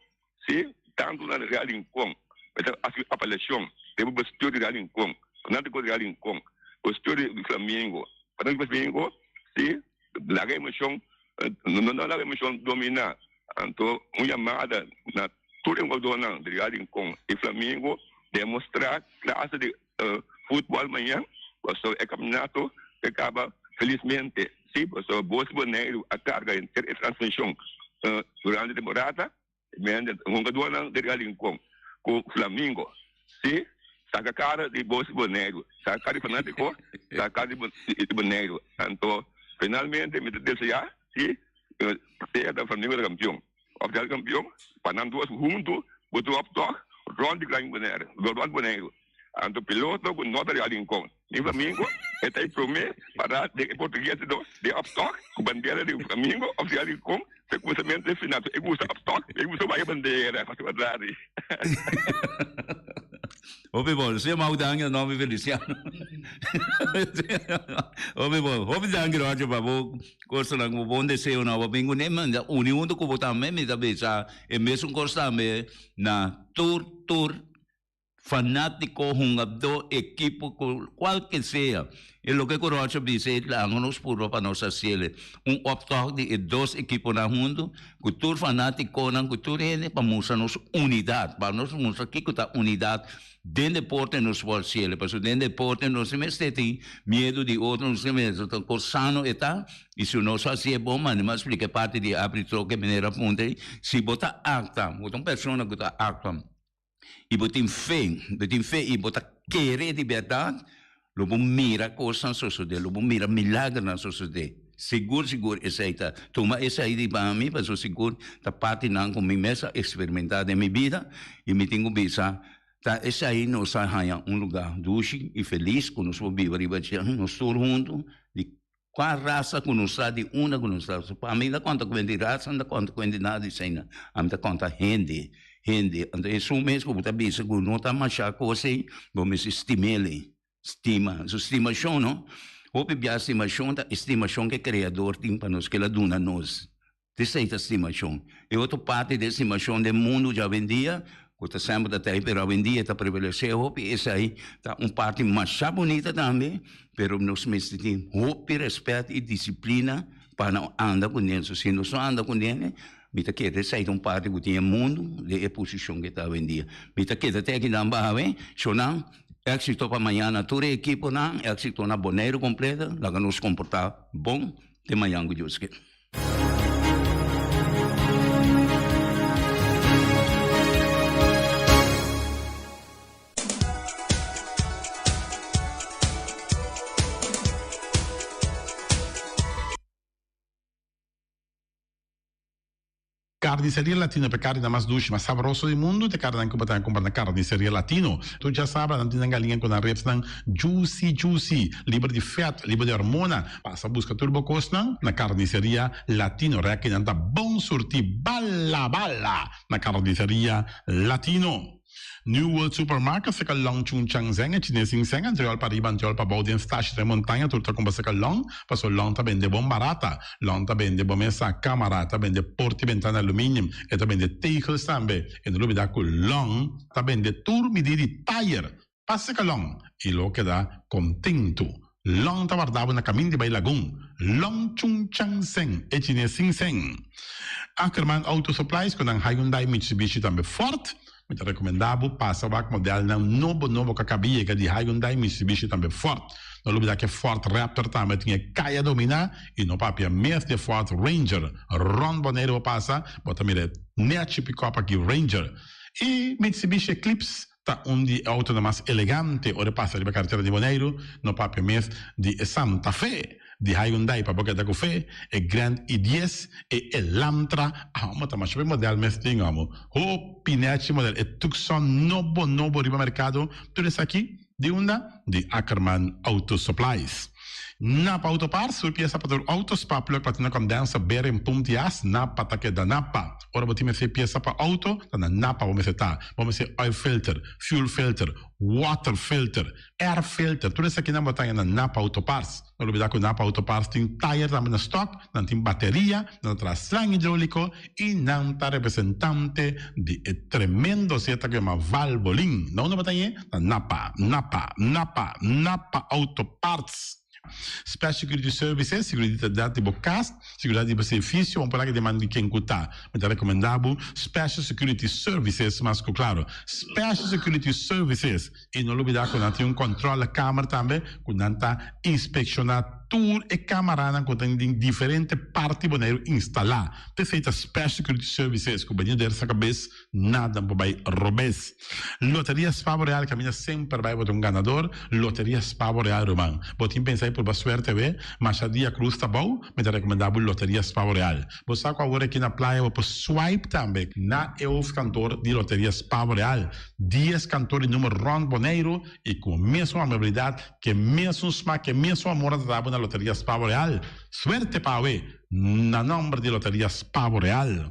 Sí, tantu na Real Rincon, mi ta hasi apelashon den bo bestuur di Real Rincon, fanático di Real Rincon, bestuur di Flamingo, fanático di Flamingo, sí, laga emocion, no laga emocion dominá. Anto un yamada na tur e hugadónan di Real Rincon i Flamingo, demostrá klase di futbòl mañan, pasobra e kampionato ta kaba felismente, sí, pasobra Bos Boneiru a karga henter e transmishon durante e temporada. Mende hungadónan di Real Rincon ku Flamingo si saka kara di Bos Boneiru, saka kara di fanátiko, saka kara di Boneiru. Anto finalmente mi ta deseá si sea ta Flamingo ta kampion òf Real kampion pa nan dos huntu por dròp tòg rònt di Gran Boneiru, rònt Boneiru. Anto piloto ku no ta Real Rincon ni Flamingo e ta e promé pará den e portugues di dos den opstok ku bandera di Flamingo òf Real Rincon ta kuminsamentu e final. E gusta opstok e gusta wak e bandera pa su atrás. Hopi bon. Señor Mau danki na nomber Feliciano. Hopi bon. Hopi danki Roger pa bo kosanan ku bo bon deseonan bo bin kuné. Mi ta uni huntu ku bo tambe. Mi ta bisa e mesun kos tambe na tur tur Fanátiko, hungadó, ekipo, kual ke sea. E loke ku Roger bisa e laga nos purba pa nos hasiel un optòg di e dos ekiponan huntu, ku tur fanátikonan, ku tur hende pa mustra nos unidat, pa nos mustra kiko ta unidat den deporte nos por hasiel. Pasobra den deporte nos no mester tin miedu di otro, nos no mester ta kos sano e ta, i si nos hasié bon, mane mi a splika e parti di arbitro ke manera puntra ei, si bo ta aktua, bo ta un persona ku ta aktua. i bo tin fe, bo tin fe i bo ta kere di bèrdat, lo bo mira kosnan sosodé, lo bo mira milagernan sosodé. Sigur, sigur esei ta. Tuma esei di pa mi, pasobra sigur ta partinan ku mi mes a eksperimentá den mi bida i mi tin ku bisa ta esei nos a haña un lugá dushi i felis ku nos por biba riba dje, nos tur huntu di Kua rasa ku nos ta, di unda ku nos ta. Pa mi ta konta kuenta di rasa, mi ta konta kuenta di nada di esei. Ami ta konta hende, hende. Anto esun mes ku bo ta bisa ku no ta masha kos ei, bo mester stim'el ei. Stima. Su stimashon no. Hopi bia stimashon ta e stimashon ku e Kreador tin pa nos, ku el a duna nos. Esei ta stimashon. E otro parti di e stimashon den mundu djawendia, ku ta semper ta tei, pero awendia ta prevalesé hopi, esei ta un parti masha bunita tambe, pero nos mester tin hopi rèspèt i disiplina pa no anda ku nel. So si nos no anda ku nel, mi ta kere esei ta un parti ku tin e mundu den e posishon ku e ta awendia. Mi ta keda te akinan baha, shownan, éksito pa mañana tur e ekiponan, éksito na Boneiru kompleto, laga nos komportá bon te mañan ku Dios ke. Carniceria Latino pa e carninan mas dushi, mas sabroso di mundu, ta e carninan cu bo ta cumpra na Carniceria Latino. Tur djasabra nan tin nan galiña cu nan ribsnan juicy juicy, liber di vet, liber di hormona. Pasa busca tur bo cosnan na Carniceria Latino. Rekinan ta bon surti bala bala na Carniceria Latino. New World Supermarket seka long Chung Chang Zeng e chines sin seng antriol pa riba antriol pa bou den stashi den montaña tur ta kumpra seka long paso long ta bende bon barata long ta bende bo mesa kamara ta bende porti bentana aluminium e ta bende tegels tambe e no lubida ku long ta bende tur midi di tayer pa seka long i lo keda kontentu long ta warda bo na kamin di bai lagun long Chung Chang Zeng e chines sin seng Ackerman Auto Supplies ku nan Hyundai Mitsubishi tambe Ford Mi ta rekomendá bo pasa wak modelnan nobo nobo ku a kaba yega di Hyundai, Mitsubishi tambe Ford. No lubidá ku e Ford Raptor tambe tin e kaya dominá i no papia mes di e Ford Ranger. Rònt Boneiru bo pasa, bo ta mira e nèchi pikòp aki Ranger. I Mitsubishi Eclipse ta un di e outonan mas elegante ora e pasa riba karetera di Boneiru, no papia mes di e Santa Fe. Di Hyundai pa bo keda ku fe, e Grand i dies, e Elantra, amo ta masha be model mes tin amo. Hopi nechi model, e Tucson nobo nobo riba merkado, tur esaki di unda? Di Ackerman Auto Supplies. Napa Auto Parts, tur piesa pa tur auto, spark plug, platina condenser, bearing, pump di as, Napa ta keda Napa. Ora bo tin mester piesa pa auto, ta na Napa bo mester ta. Bo mester oil filter, fuel filter, water filter, Air filter, tur esakinan bo ta haña na Napa Auto Parts. No lubida ku Napa Auto Parts tin tayer tambe na stock, nan tin bateria, nan ta traha slang hidroliko i nan ta representante di e tremendo zeta ku yama Valvoline. Na unda bo ta hañ'é? Na Napa, Napa, Napa, Napa Auto Parts. Special Security Services, Seguridat di bo kas, seguridat di bo servisio, bo por laga deman di ken ku ta. Mi ta rekomendá bo Special Security Services mas ku klaro. Special Security Services. I no lubidá ku nan tin un kòntròlekamer tambe ku nan ta inspekshoná tur e kamaranan ku tin den diferente parti Boneiru instalá. P'esei ta Special Security Services ku bini der sa kabes nada por bai robes. Loteria Spa Boreal kaminda semper bai bo ta un ganador. Loteria Spa Boreal ruman. Bo tin pensa di purba suerte awe? Masha dia krus ta bou, mi ta rekomendá bo Loteria Spa Boreal. Bo sa ku awor aki na playa bo por swipe tambe na e hoofdkantoor di Loteria Spa Boreal. Dies kantoor di numer rònt Boneiru i ku mesun amabilidat, ku e mesun smak, ku e mesun amor a trata bo na Loteria Spa Boreal. Suerte pa awe! Na nòmber di Loteria Spa Boreal.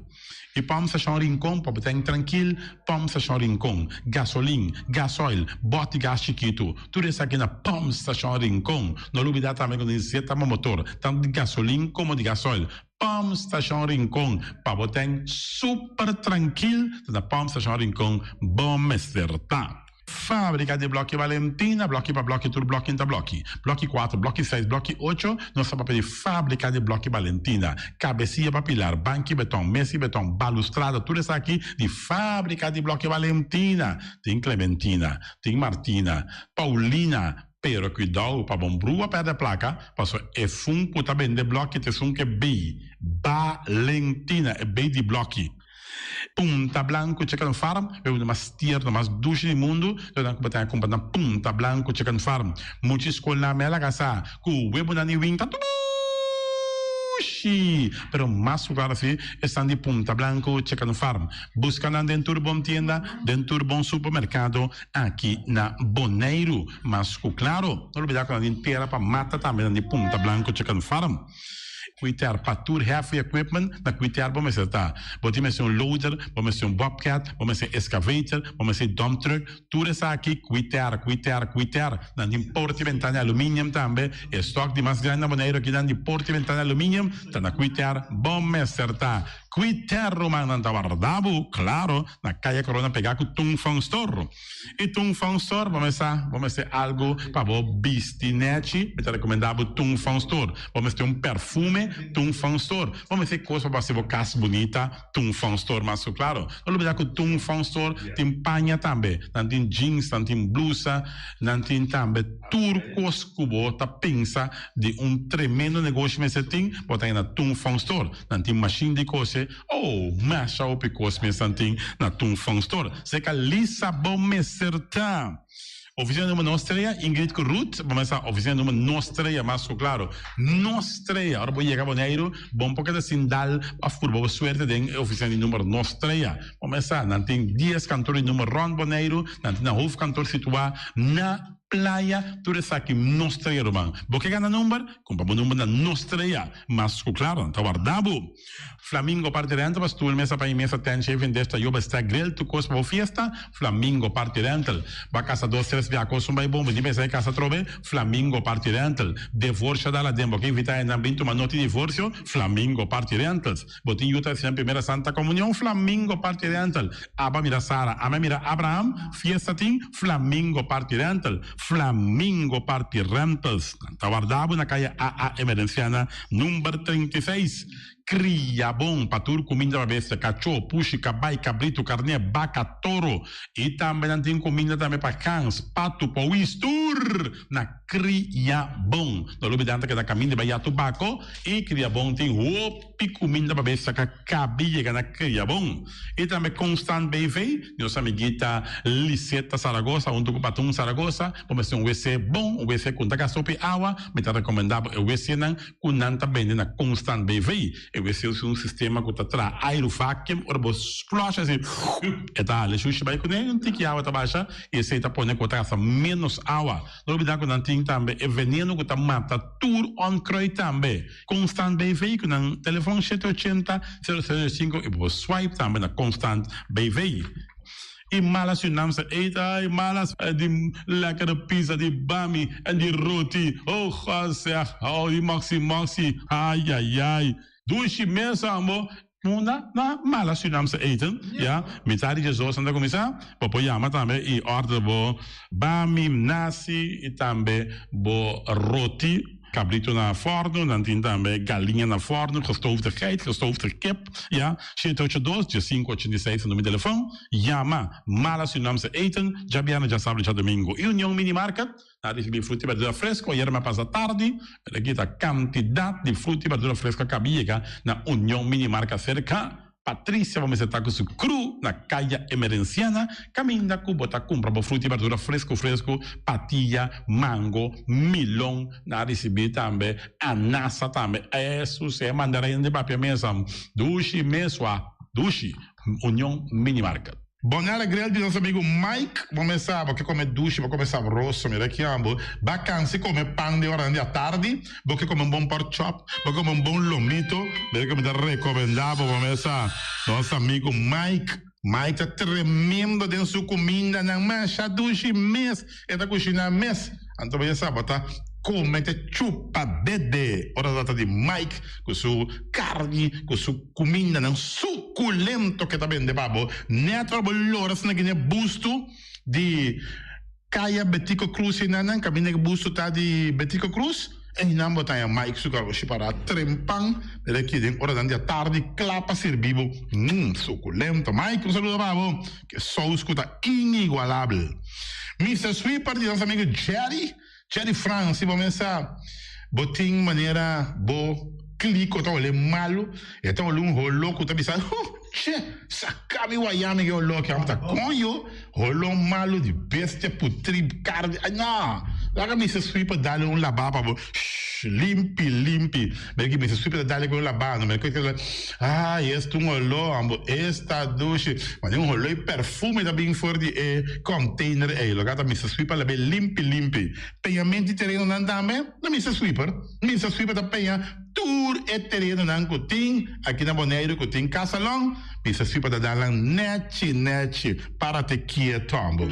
I Pòmp Stashon Rincon pa bo ten trankil, Pòmp Stashon Rincon, gasolin, gasoil, bòt di gas chikitu, tur esaki na Pòmp Stashon Rincon. No lubidá tambe ku nos zeta pa motor, tantu di gasolin komo di gasoil. Pòmp Stashon Rincon, pa bo ten super trankil, ta na Pòmp Stashon Rincon bo mester ta. Fábrika di blòki Valentina, blòki pa blòki tur blòki ta blòki. Blòki kuater, blòki seis, blòki ocho, nos ta papia di fábrika di blòki Valentina. Kabesia pa pilar, banki beton, mesa di beton, balustrada, tur esaki di fábrika di blòki Valentina. Tin Clementina, tin Martina, Paulina, pero kuidou pa bon brua pèrdè plaka, pasobra e fun ku ta bende blòki ta esun ku e bei, Valentina, e bei di blòki. Punta Blanco Chicken Farm, e uno mas tierno, mas dushi di mundu, lo nan ku bo ta kumpra na Punta Blanco Chicken Farm. Mucha skolnan me a laga sa ku webonan di win ta dushi, pero mas ku klaro si esnan di Punta Blanco Chicken Farm. Buska nan den tur bon tienda, den tur bon supermerkado aki na Boneiru. Mas ku klaro, no lubida ku nan tin tera pa mata tambe nan di Punta Blanco Chicken Farm. Kuiter pa tur heavy equipment na kuiter bo mester ta. Bo tin mester un loader, bo mester un bobcat, bo mester excavator, bo mester dump truck, tur esaki kuiter, kuiter, kuiter. Nan tin porta y bentana aluminium tambe. E stock di mas grandi na Boneiru aki nan di porta y bentana aluminium ta na kuiter bo mester ta. Kuiter rumannan ta warda bo, claro, na Kaya Corona pega ku Tung Fong Store. I Tung Fong Store bo mester bo mester algu pa bo bisti nechi, mi ta rekomendá bo Tung Fong Store. Bo mester un perfume, Tung Fong Store. Bo mester kos pa bo hasi bo kas bunita, Tung Fong Store mas ku klaro. No lubidá ku Tung Fong Store tin paña tambe. Nan tin jeans, nan tin blusa, nan tin tambe tur kos ku bo ta pensa di un tremendo negoshi mester tin, bo ta haña na Tung Fong Store. Nan tin mashin di kose. Oh, masha hopi kos mes nan tin na Tung Fong Store. Seka Lisa bo mester ta. Oficina number nos trea, Ingrid ku Ruth, bo mester sa oficina number nos trea mas ku klaro. Nos trea, ora bo yega Boneiru, bo no por keda sin dal òf purba bo suerte den e oficina di number nos trea. Bo mester sa, nan tin dies kantor di number rònt Boneiru, nan tin nan hoofdkantoor situá na Playa, tur esaki nos trea ruman. Bo ke gana number? Kumpra bo number na nos trea, mas ku klaro nan ta warda bo. Flamingo Party Rental pa stoel, mesa pa mesa, tent, shaving dish, tayoba, stack, grill, tur kos pa bo fiesta, Flamingo Party Rental. Ba kasa dos tres bia kos un bai bon, bo tin pensa e kasa atrobe, Flamingo Party Rental. Devorsio dal aden, bo ke invita hendenan bin tuma noti divorsio, Flamingo Party Rentals. Bo tin yu ta hasi nan primera Santa Comunion, Flamingo Party Rental. Aba mira Sara, ame mira Abraham, fiesta tin, Flamingo Party Rental. Flamingo Party Rentals. Nan ta warda bo na kaya AA Emerenciana number 36. Kria bon pa tur kuminda pa bestia, kachó, pushi, kabai, kabritu, karné, baka, toro. I tambe nan tin kuminda tambe pa gans, patu, powis, tur na Kria Bon. No lubida nan ta keda kaminda bai ya tubako i Kria Bon tin hopi kuminda pa bestia ka kabi yega na Kria Bon. I tambe Constant BV, nos amiguita Liseta Zaragoza huntu ku Patun Zaragoza, bo mester un wc bon, un wc ku no ta gasta hopi awa, mi ta rekomendá bo e wcnan ku nan ta bende na Constant BV. E wc usa un sistema ku ta traha airu vacuum, ora bo flush asi e ta hala e shushi bai kuné, un tiki awa ta basha i esei ta pone ku bo ta gasta ménos awa. No olbidá ku nan tin tambe e veneno ku ta mata tur onkruid tambe. Constant BV ku nan telefon shete ochenta, sero sero sinku i bo por swipe tambe na Constant BV. I malas Surinaamse eten, ay malas di lekkere pizza, di bami en di roti, oh God zeg, oh di moxi moxi, ayayay, dushi mes ambo. Munda na malas Surinaamse eten, ya, mitad di djesdos nan ta kuminsá, bo por yama tambe i order bo bami, nasi i tambe bo roti. Cabrito na forno, nan tin tambe galiña na forno, gestoofde geit, gestoofde kip, ya, shete ocho dos, diesinco ochenta i seis ta numero di telefon, yama Mala Surinaamse Eten, djabièrnè, djasabra, djadomingo. I Union Mini Market, nan ricibi fruta i berdura fresco, ayera mi a pasa tardi, pero aki ta cantidad di fruta i berdura fresco a caba yega na Union Mini Market cerca. Patricia bo mester ta ku su kru na Kaya Emerenciana kaminda ku bo ta kumpra bo fruta i berdura fresku fresku, patia, mango, milon, nan a risibí tambe anasa tambe, esu si e mandarin di papia mesa dushi mesua dushi, Union Mini Market. Bonaire Grill di nos amigo Mike, bo mes sa bo ke kome dushi, bo kome sabroso, mira ki ambo, ba kansi kome pan den oranan di atardi, bo ke kome un bon pork chop, bo ke kome un bon lomito, mira ke mi ta rekomenda bo, bo mes sa nos amigo Mike, Mike ta tremendo den su kumindanan, masha dushi mes e ta kushina mes, anto bo ya sa bo ta kome te chupa dede ora ta trata di Mike ku su karni, ku su. Kumindanan sukulento ke ta bende pa bo. Nèt ora bo lora asina gine bustu di Kaya Betico Cruz einan kaminda ke bustu ta di Betico Cruz, einan bo ta haña Mike su garoshi pará trempan mira aki den oranan di atardi kla pa sirbi bo. Mmm sukulento. Mike un saludo pa bo. Ke sous ku ta inigualabel. Mister Sweeper di nos amigo Jerry. Jerry Frans, si bo mesa bo tin manera bo kliko ta ole malu, e ta ole un holo ku ta bisa, huh, che, saka mi waya mi ke holo aki, amo ta koño, holo malu di bestia putri karni, ay no, laga Mister Sweeper dale un laba pa bo, shh, limpi, limpi, mira ki Mister Sweeper ta dale ku un laba, no mira ku ay esta un holo, amo esta dushi, mane un holo i perfume ta bin for di e container ei, loke ta Mister Sweeper labe limpi limpi. Peñament di terenonan tambe na Mister Sweeper. Mister Sweeper ta peña tur e terenonan ku tin aki na Boneiru ku tin kasalon, Mister Sweeper ta dal nan nechi nechi para te kieto ambo.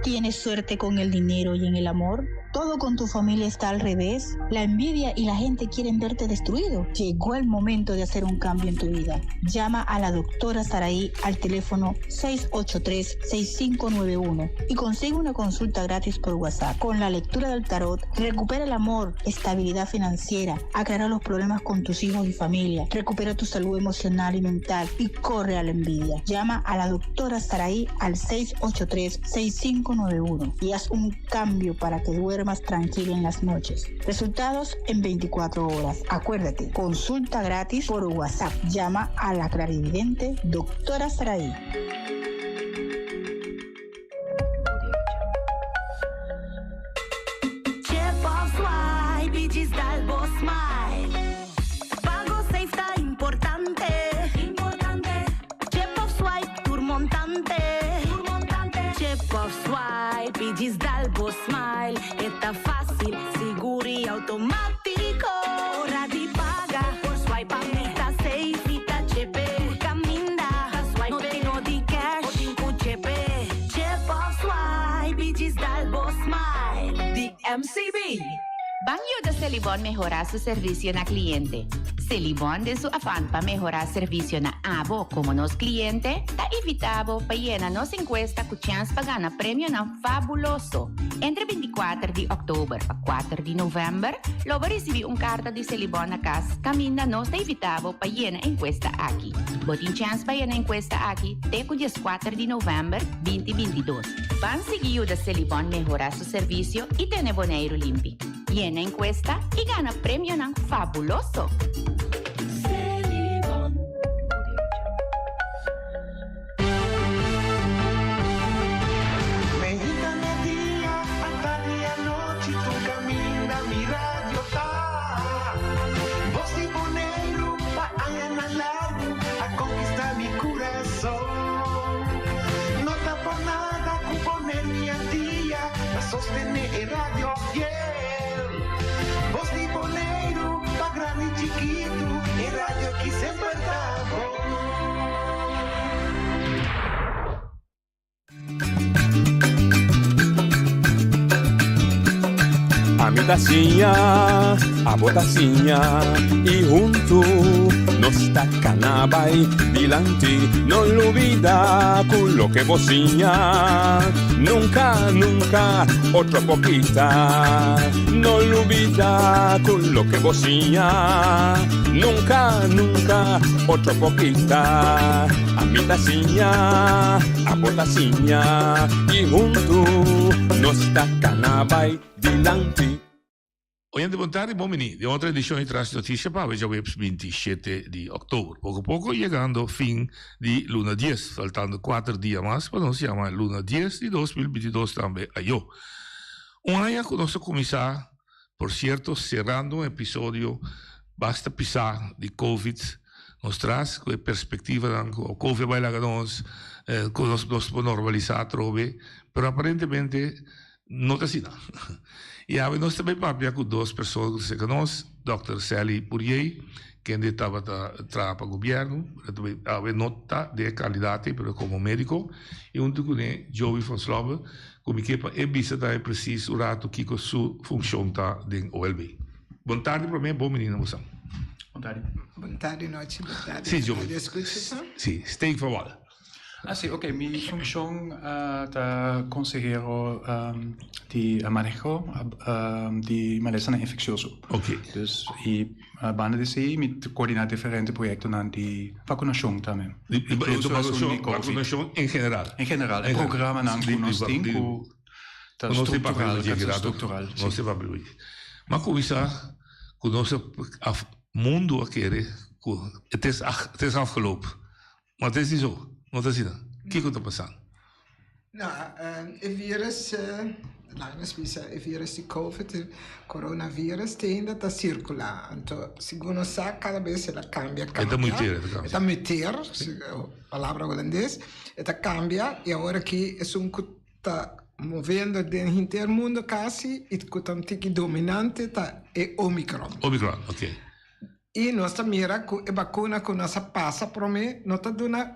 tienes suerte con el dinero y en el amor? ¿Todo con tu familia está al revés? ¿La envidia y la gente quieren verte destruido? Llegó el momento de hacer un cambio en tu vida. Llama a la doctora Saraí al teléfono 683-6591 y consigue una consulta gratis por WhatsApp. Con la lectura del tarot, recupera el amor, estabilidad financiera, aclara los problemas con tus hijos y familia, recupera tu salud emocional y mental y corre a la envidia. Llama a la doctora Saraí al 683-6591 y haz un cambio para que duermas tranquilo en las noches. Resultados en 24 horas. Acuérdate, consulta gratis por WhatsApp. Llama a la clarividente doctora Saraí. Chip of swipe y dal bo smile. Pago safe ta importante. Importante. Chip of swipe tur montante. Tur montante. Chip of swipe y dal bo smile. E ta facil, sigur y automatico. Ora di paga, por swipe pa mi ta safe. Mi ta chip caminda. Swipe no tin nodi cash. O tin cu chip. Chip of swipe y dal bo smile. Di MCB. Ban yuda Selibon mehora su servicio na cliente. Selibon den su afan pa mehora servicio na abo como nos cliente, ta invita bo pa yena nos encuesta cu chance pa gana premionan fabuloso. Entre 24 di october pa 4 di november, lo bo ricibi un carta di Selibon na cas caminda nos ta invita bo pa yena encuesta aki. Bo tin chance pa yena encuesta aki te cu 14 di november 2022. Ban sigui yuda Selibon mehora su servicio y tene Boneiru limpi. Yena encuesta y gana premionan fabuloso! Meinta media, atardi anochi, tur caminda mi radio ta. Bos di Boneiru pa añanan largu a conquista mi curason. No ta por nada cu Boneiru y Antia ta sostene e radio fiel. Bos di Boneiru pa grandi y chikitu, e radio aki semper ta bon. Ami ta siña, abo ta siña y huntu nos ta cana bay dilanti. No lubida cu loke bo siña nunca, nunca otro por kita. No lubida cu loke bo siña nunca, nunca otro por kita. Ami ta siña, abo ta siña y huntu nos ta cana bay dilanti. Oyente bon tardi, bon bini den otro edicion di Tras Noticia pa awe djaweps 27 di october. Poco poco yegando fin di luna dies, faltando cuater dia mas pa nos yama luna dies di 2022 tambe ayo. Un aña cu nos a cuminsa, por cierto cerrando un episodio basta pisa di covid nos tras cu e perspectivanan cu covid a bay laga nos, cu nos nos por normalisa atrobe, pero aparentemente No ta asina. I awe nos ta bai papia ku dos persona ku ta serka nos, Dòkter Sally Puriey, kende tabata traha pa gobièrnu, pero ta bai awe no ta den e kandidat ei, pero komo médiko, i huntu kuné Joey van Slobbe, ku mi ke pa e bisa tambe presis un ratu kiko su funshon ta den OLB. Bon tardi promé, bon bini na bosan. Bon tardi. Bon tardi nochi, bon tardi. Si, Joey. Si, steek van wal. Ah si, ok, mi funcion ta consehero di maneho di malesanan infeccioso. Ok. Dus y banda di esey mi ta coordina diferente proyectonan di vacunacion tambe. Di vacunacion en general? En general, e programanan cu nos tin cu ta structural, ta structural. Nos tin papia di dje. Ma cuminsa cu nos mundo a kere cu het is afgelopen. Ma ta esei so, no ta asina. Kiko ta pasando? No, e virus, laga nos bisa e virus di covid, e coronavirus te ainda ta circula. Anto, segun nos sa, cada bes el a cambia, cambia. E ta muteer, e ta cambia. E ta muteer, palabra holandes. E ta cambia y awor aki esun cu ta moviendo den henter mundo casi y cu ta un tiki dominante ta e Omicron. Omicron, ok. I nos ta mira ku e bakuna ku nos a pasa promé no ta duna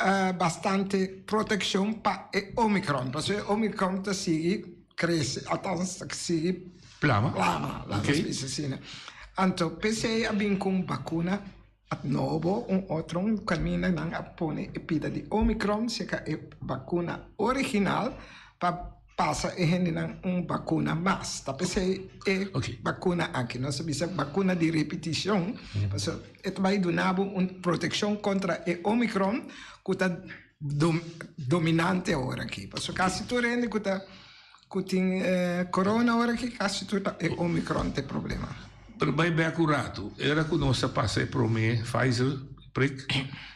Bastante protekshon pa e Omicron, pasobra e Omicron ta sigui krese, althans ta sigui plama, plama, laat ons bisa asina. Anto p'esei a bin ku un bakuna nobo, un otro, un kaminda nan a pone e pida di Omicron serka e bakuna original pa pasa e hendenan un bakuna mas. Ta p'esei e bakuna aki, nos ta bisa bakuna di ripitishon, pasobra e ta bai duna bo un protekshon kontra e Omicron ku ta dominante awor aki. Pasobra kasi tur hende ku ta ku tin corona awor aki, kasi tur ta e Omicron ta e problema. Pero bai bek un ratu, era ku nos a pasa e prome Pfizer prik,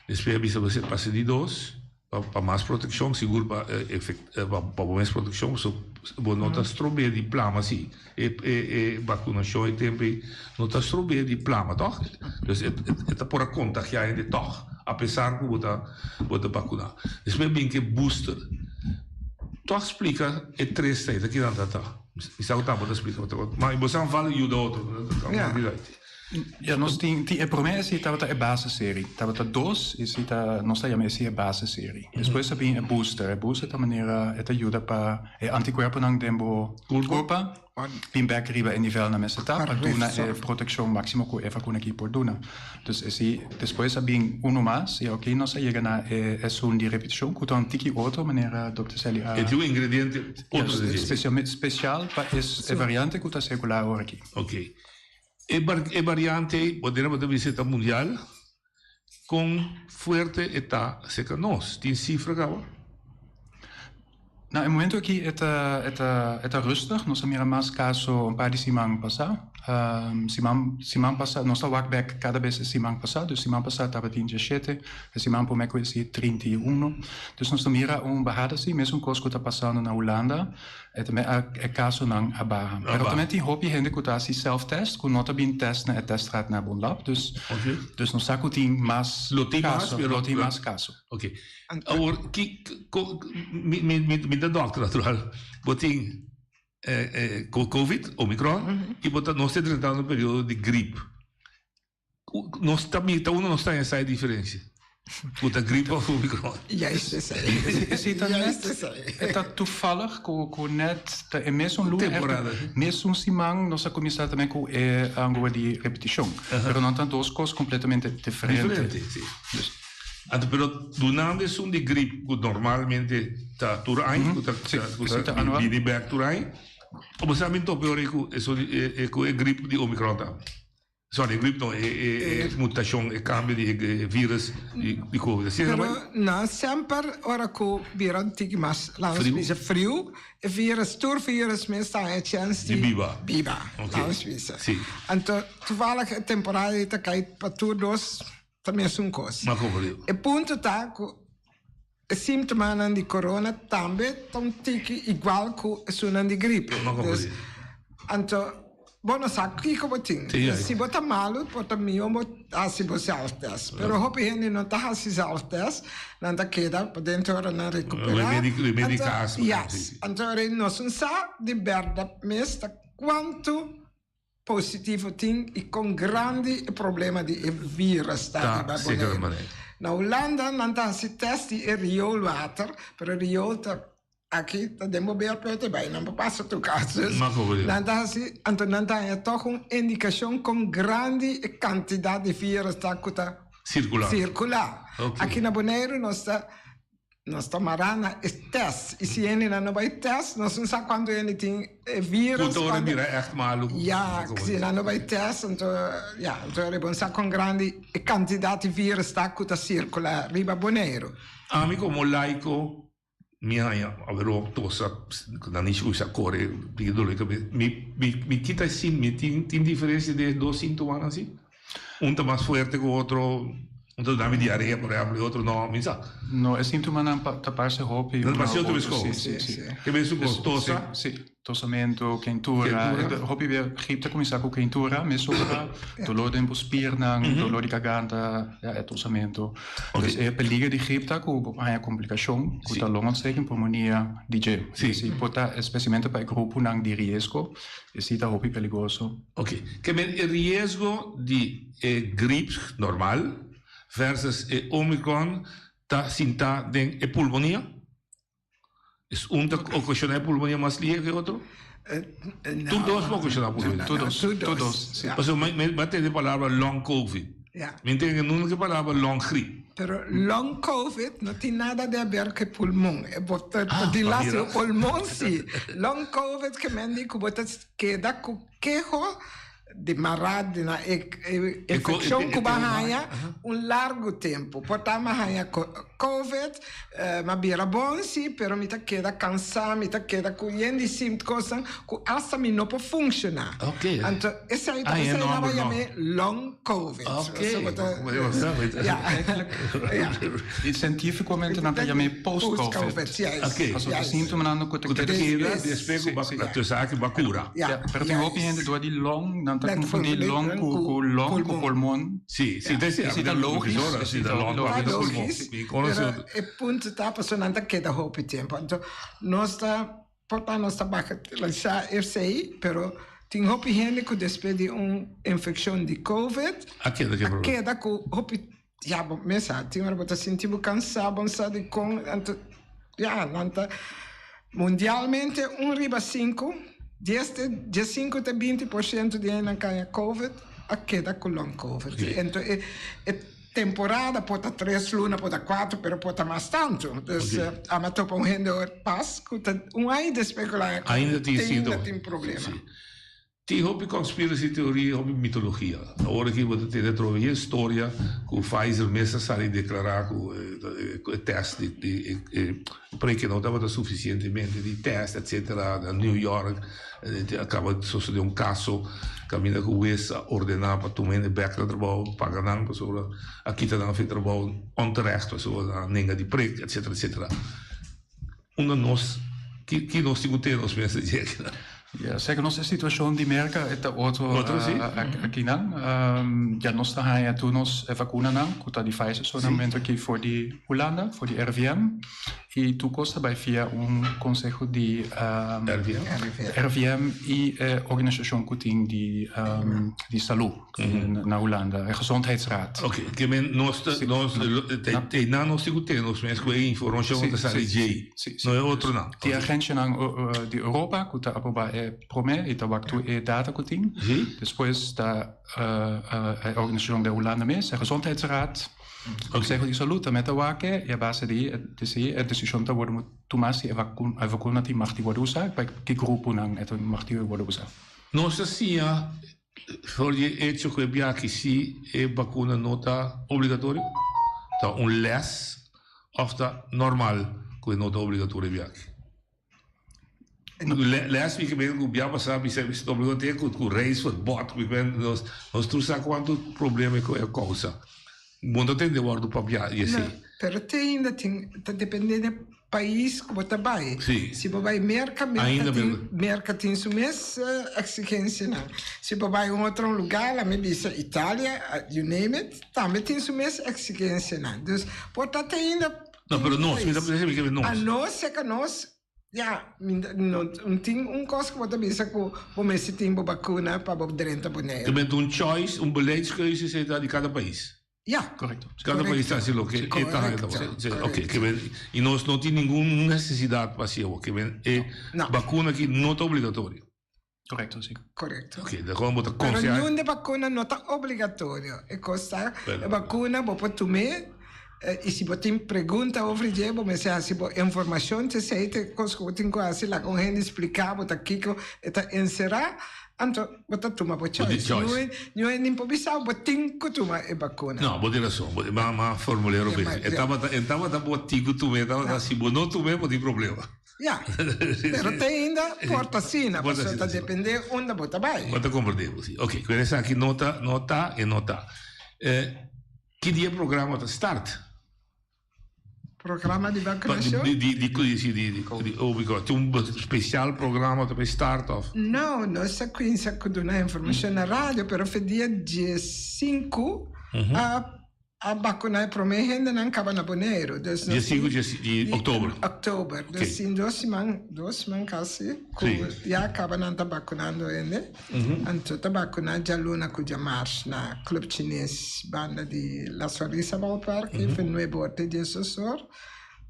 despues a bisa bo si a pasa e di dos. Pa mas proteccion, sigur pa pa bo mes proteccion, paso bo no ta strob'é di plama si e e vacunacion e tempo ei no ta strob'é di plama tòg? Dus e e ta por a contagia hende tòg apesar ku bo ta bo ta vacuna. Despues bin ku e booster. Tòg splika e tres ta ei ta kinan ta ta? Mi sa ku ta bo ta splika ma bo sa fala yuda otro. Ja, nos tin, tin e promé esei tabata e baseserie. Tabata dos, esei ta, nos ta yama esei e baseserie. Despues a bin e booster. E booster ta manera, e ta yuda pa e antikuerponan den bo kurpa bin bèk riba e nivelnan mester ta pa duna e protekshon máksimo ku e vakuna aki por duna. Dus esei, despues a bin unu mas i oké nos a yega na e esun di repetishon ku ta un tiki otro manera Dokter Selly a. E tin un ingrediente otro den dje. Spesial pa e variante ku ta sirkulá awor aki. Oké. E variante ei, bo dena bo ta bisa e ta mundial, kon fuerte e ta serka nos? Tin sifra kaba? Na e momento aki e ta e ta e ta rustig. Nos a mira mas kaso un par di siman pasá. Siman siman pasá nos ta wak bèk kada bes e siman pasá. Dus siman pasá tabatin diesshete, e siman promé ku esei 31. Dus nos ta mira un bahada si, mesun kos ku ta pasando na Hulanda. E tambe a e kasonan a baha. Pero tambe tin hopi hende ku ta hasi self test ku no ta bin test na e teststraat na Bonlab. Dus dus nos sa ku tin mas Lo tin mas, kaso, pero lo tin mas kaso. Oké. Awor ki ko mi mi mi ta dòkter natural. Bo tin covid, omicron, i bo ta nos ta enfrentando un periodo di grip. Nos ta mira, ta uno nos ta haya e diferencia. Cu ta gripe of omicron. Juist esei. Esei ta net, e ta toevallig cu cu net ta e mesun luna, Temporada. mesun siman nos a cuminsa tambe cu e angua di repeticion. Pero nan ta dos cos completamente diferente. Diferente, si. Anto pero dunando esun di grip cu normalmente ta tur aña, cu ta cu ta bini bek tur aña, bo sa mi tope ora cu esun di cu e grip di omicron ta. Sorry, e grip no, e mutacion, e cambio di e virus di covid. Asina Pero bai? no semper ora cu bira un tiki mas, laat ons Friu. bisa, friu, e virus, tur virus mes ta haña chens Di di biba. biba, Ok. laat ons bisa. Si. Anto, toevallig e temporada ei ta cay pa tur dos ta mesun cos. Ma como digo? E punto ta cu e simptomanan di corona tambe ta un tiki igual cu esunnan di gripe. Ma como Dus, digo? anto, bo no sa kico bo tin. Sí, Dus si bo ta malo, por ta mihó bo haci bo zelftest. Pero hopi hende no ta haci zelftest, nan ta keda pa dentro ora nan recupera. Remedi Anto, cas. yes. Anto, nos no sa di berdad mes ta cuanto positivo tin y con grandi e problema di e virus ta riba Bonaire. Na Hulanda nan ta haci test di e rioolwater, pero e riool ta aki ta den bo beerput e bay nan por pasa tur cas. Dus nan ta haci, anto nan ta haña toch un indicacion con grandi e cantidad di virus ta cu ta circula. Aki na Bonaire nos ta Nos ta mará na e test. I si hendenan no bai test, nos no sa kuantu hende tin e virus. Ku ta ora bira ègt malu. Ya, si nan no bai test, anto ya, anto ora bo no sa kon grandi e kantidat di virus ta ku ta sirkulá riba Boneiru. Ami komo laiko, mi haña aweró tosa, nan nishi kuminsá kore, piki dolor di kabes. Mi mi mi kita e sin, mi tin tin diferensia den e dos sintomanan si? Un ta mas fuerte ku otro, un ta duna mi diarea por ehempel y otro no, mi sa. No, e sintomanan ta parse hopi. Nan ta parse otro bes koho. Si, si, si. Ke bes su kos, tosa? Si, tosamento, keintura. Hopi bia grip ta kuminsá ku keintura, mesora, dolor den bo spiernan, dolor di garganta, ya, e tosamento. Dus e peliger di grip ta ku bo por haña komplikashon, ku ta longontsteking, pulmonia, di dje. Si, por ta espesialmente pa e gruponan di riesgo. Esei ta hopi peligroso. Ok, ke men e riesgo di e grip normal versus e omicron. ta sintá den e pulmonia? Es un ta okashoná e pulmonia mas lihe ku e otro? Tur dos por okashoná pulmonia? Tur dos, tur dos, si. Pasobra mi mi a tende e palabra long covid. Mi a tende nunka e palabra long griep. Pero long covid no tin nada di haber ku e pulmon. E bo ta tin last di e pulmon si. Long covid ke men di ku bo ta keda ku keho di mará di na e infeccion cu bo a haña un largo tempo. Por ta mi a haña covid, mi a bira bon si, pero mi ta keda cansa, mi ta keda cu yen di simptcosnan cu hasta mi no por funciona. Anto esey ta esey nan bo yam'e long covid. Cientificamente nan ta yam'e post covid. Pasobra e sintomanan cu ta keda despues cu bo a cura. Ja, pero tin hopi hende door di long, nan ta confundí long cu cu long cu pulmon. Sí, sí, ta esei. Esei ta logis, esei ta logis. Pero e punto ta pasobra nan ta keda hopi tempo. Anto nos ta, por ta nos ta bagatelisá esei, pero tin hopi hende cu despues di un infeccion di covid a keda a keda cu hopi, ya bo mes sa, tin ora bo ta sinti bo cansa, bo no sa dicon, anto ya nan ta. Mundialmente un riba sinku, dies te diesinku te binti por siento di hendenan kaña covid a keda ku long covid. Ento e e temporada por ta tres luna, por ta kuater, pero por ta mas tantu. Dus ami a topa un hende ora pas ku ta un aña despues ku laña covid te ainda tin problema. Tin hopi conspiracy teoria, hopi mitologia. Awor aki bo ta tende atrobe e historia cu Pfizer mes a sali declara cu e test di e preke no tabata suficientemente di test etcetera. Na New York a caba di sosode un caso caminda cu hues a ordena pa tuma hende bek na trabao, paga nan pasobra a kita nan afe trabao onterecht pasobra nan a nenga di prek etcetera etcetera. Unda nos, ki ki nos tin ku tene nos mes di aki nan? Ja, zeker nos e situacion di Merca e ta otro, Otro, si. aki nan. Ja, nos ta haña tur nos e vacunanan cu ta di Pfizer so na momento aki for di Hulanda, for di RIVM. Y tur cos ta bay via un conseho di RIVM? RIVM y e organisacion cu tin di di salud na Hulanda, e Gezondheidsraad. Oké, ke men nos ta, nos, te nan nos tin ku tene nos mes ku e informashon ku ta sali djei, no e otronan. Tin agencianan di Europa ku ta aproba e prome i ta wak tur e data ku tin. Despues ta e organisashon den Hulanda mes, e Gezondheidsraad, Consejo di Salud tambe ta wak e i a base di e desishon ta wòrdu tuma si e vakuna tin mag di wòrdu usa i pa ki gruponan e ta mag di wòrdu usa. Nos ta siña For di e echo ku e biaha si e bakuna no ta obligatorio, ta un lès òf ta normal ku e no ta obligatorio e biaha? Lès mi ke men ku biaha pasá mi sa mi ta obligatorio te ku reisverbod mi men nos nos tur sa kuantu problema e kousa. Bo no ta tende wòrdu papia di esei. No, pero te ainda tin, ta depende di pais ku bo ta bai. Sí. Si bo bai Merka, Merka Ainda tin, Merka. Merka tin su mes eksigensianan. Si bo bai un otro lugar, laat mi bisa Italia, you name it, tambe tin su mes eksigensianan. Dus por ta te ainda No, tin pero nos, mi ta pais. bisa mi ke nos. A nos, seka nos, ya, mi no tin un kos ku bo ta bisa ku bo mester tin bo bakuna pa bo drenta Boneiru. Te bent un choice, un beleidskeuze esei ta di kada pais. Ya. Korekto. Kada pais ta hasi loke e ta haña ta bon. Si, oke, ke men, i nos no tin ningun nesesidat pa hasi awor. Ke men e bakuna aki no ta obligatorio. Korekto, si. Korekto. Oke, de kon bo ta Pero konfia. niun de bakuna no ta obligatorio. E kos ta, e bakuna bo por tum'é, i si bo tin pregunta over dje, bo mester hasi bo informashon te esei ta e kos ku bo tin ku hasi, laga un hende splika bo ta kiko e ta enserá, anto bo ta tuma bo choice. Niun hende por bisa bo tin ku tuma e bakuna. No, bo tin rason. Bo tin m'a formul'é robes. E tabata, e tabata bo tin ku tum'é, e tabata si bo no tum'é bo tin problema. Ya, pero te ainda por ta asina, pasobra ta depende unda bo ta bai. Bo ta komprende bo, si. Ok, ku esaki no ta, no ta e no ta. Ki dia e programa ta start? Programa di vakunashon? Di, di, di, di, di, di, di, tin un spesial programa ta bai start of? No, nos a kuinsa ku duna informashon na radio, pero fe dia diesinku a. A bakuná e promé hendenan kaba na Boneiru. Dus nos tin. Di di oktober. Oktober. Dus tin dos siman, dos siman kasi ku ya kaba nan ta bakunando hende. Anto ta bakuná djaluna ku djamars na Club Chines banda di La Sonrisa Ballpark fen nuebe or te diesdos or.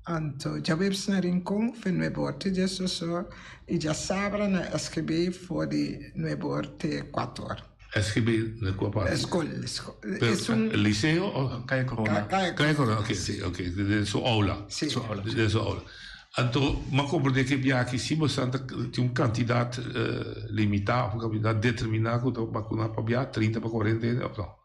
Anto djaweps na Rincon fen nuebe or te diesdos or i djasabra na SGB for di nuebe or te kuater or. SGB na kua parti? Skol, skol. Es un. Liceo o? Calle Corona. Calle Corona, ok, si, ok. Den su aula. Si. Su aula. Den su aula. Anto, m'a comprende ke biaha aki si boso ta tin un kantidat limitá of un kantidat determiná ku ta bakuna pa biaha, trinta pa kuarenta hende of no?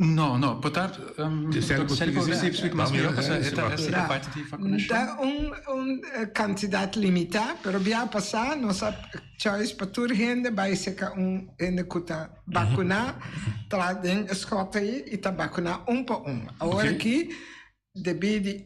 No, no, por ta splika mas mihó pasobra e ta e parti di vakunashon. Ta un un kantidat limitá, pero biaha pasá nos a choice pa tur hende bai seka un hende ku ta bakuná tra den e skòt ei i ta bakuná un pa un. Awor aki debí di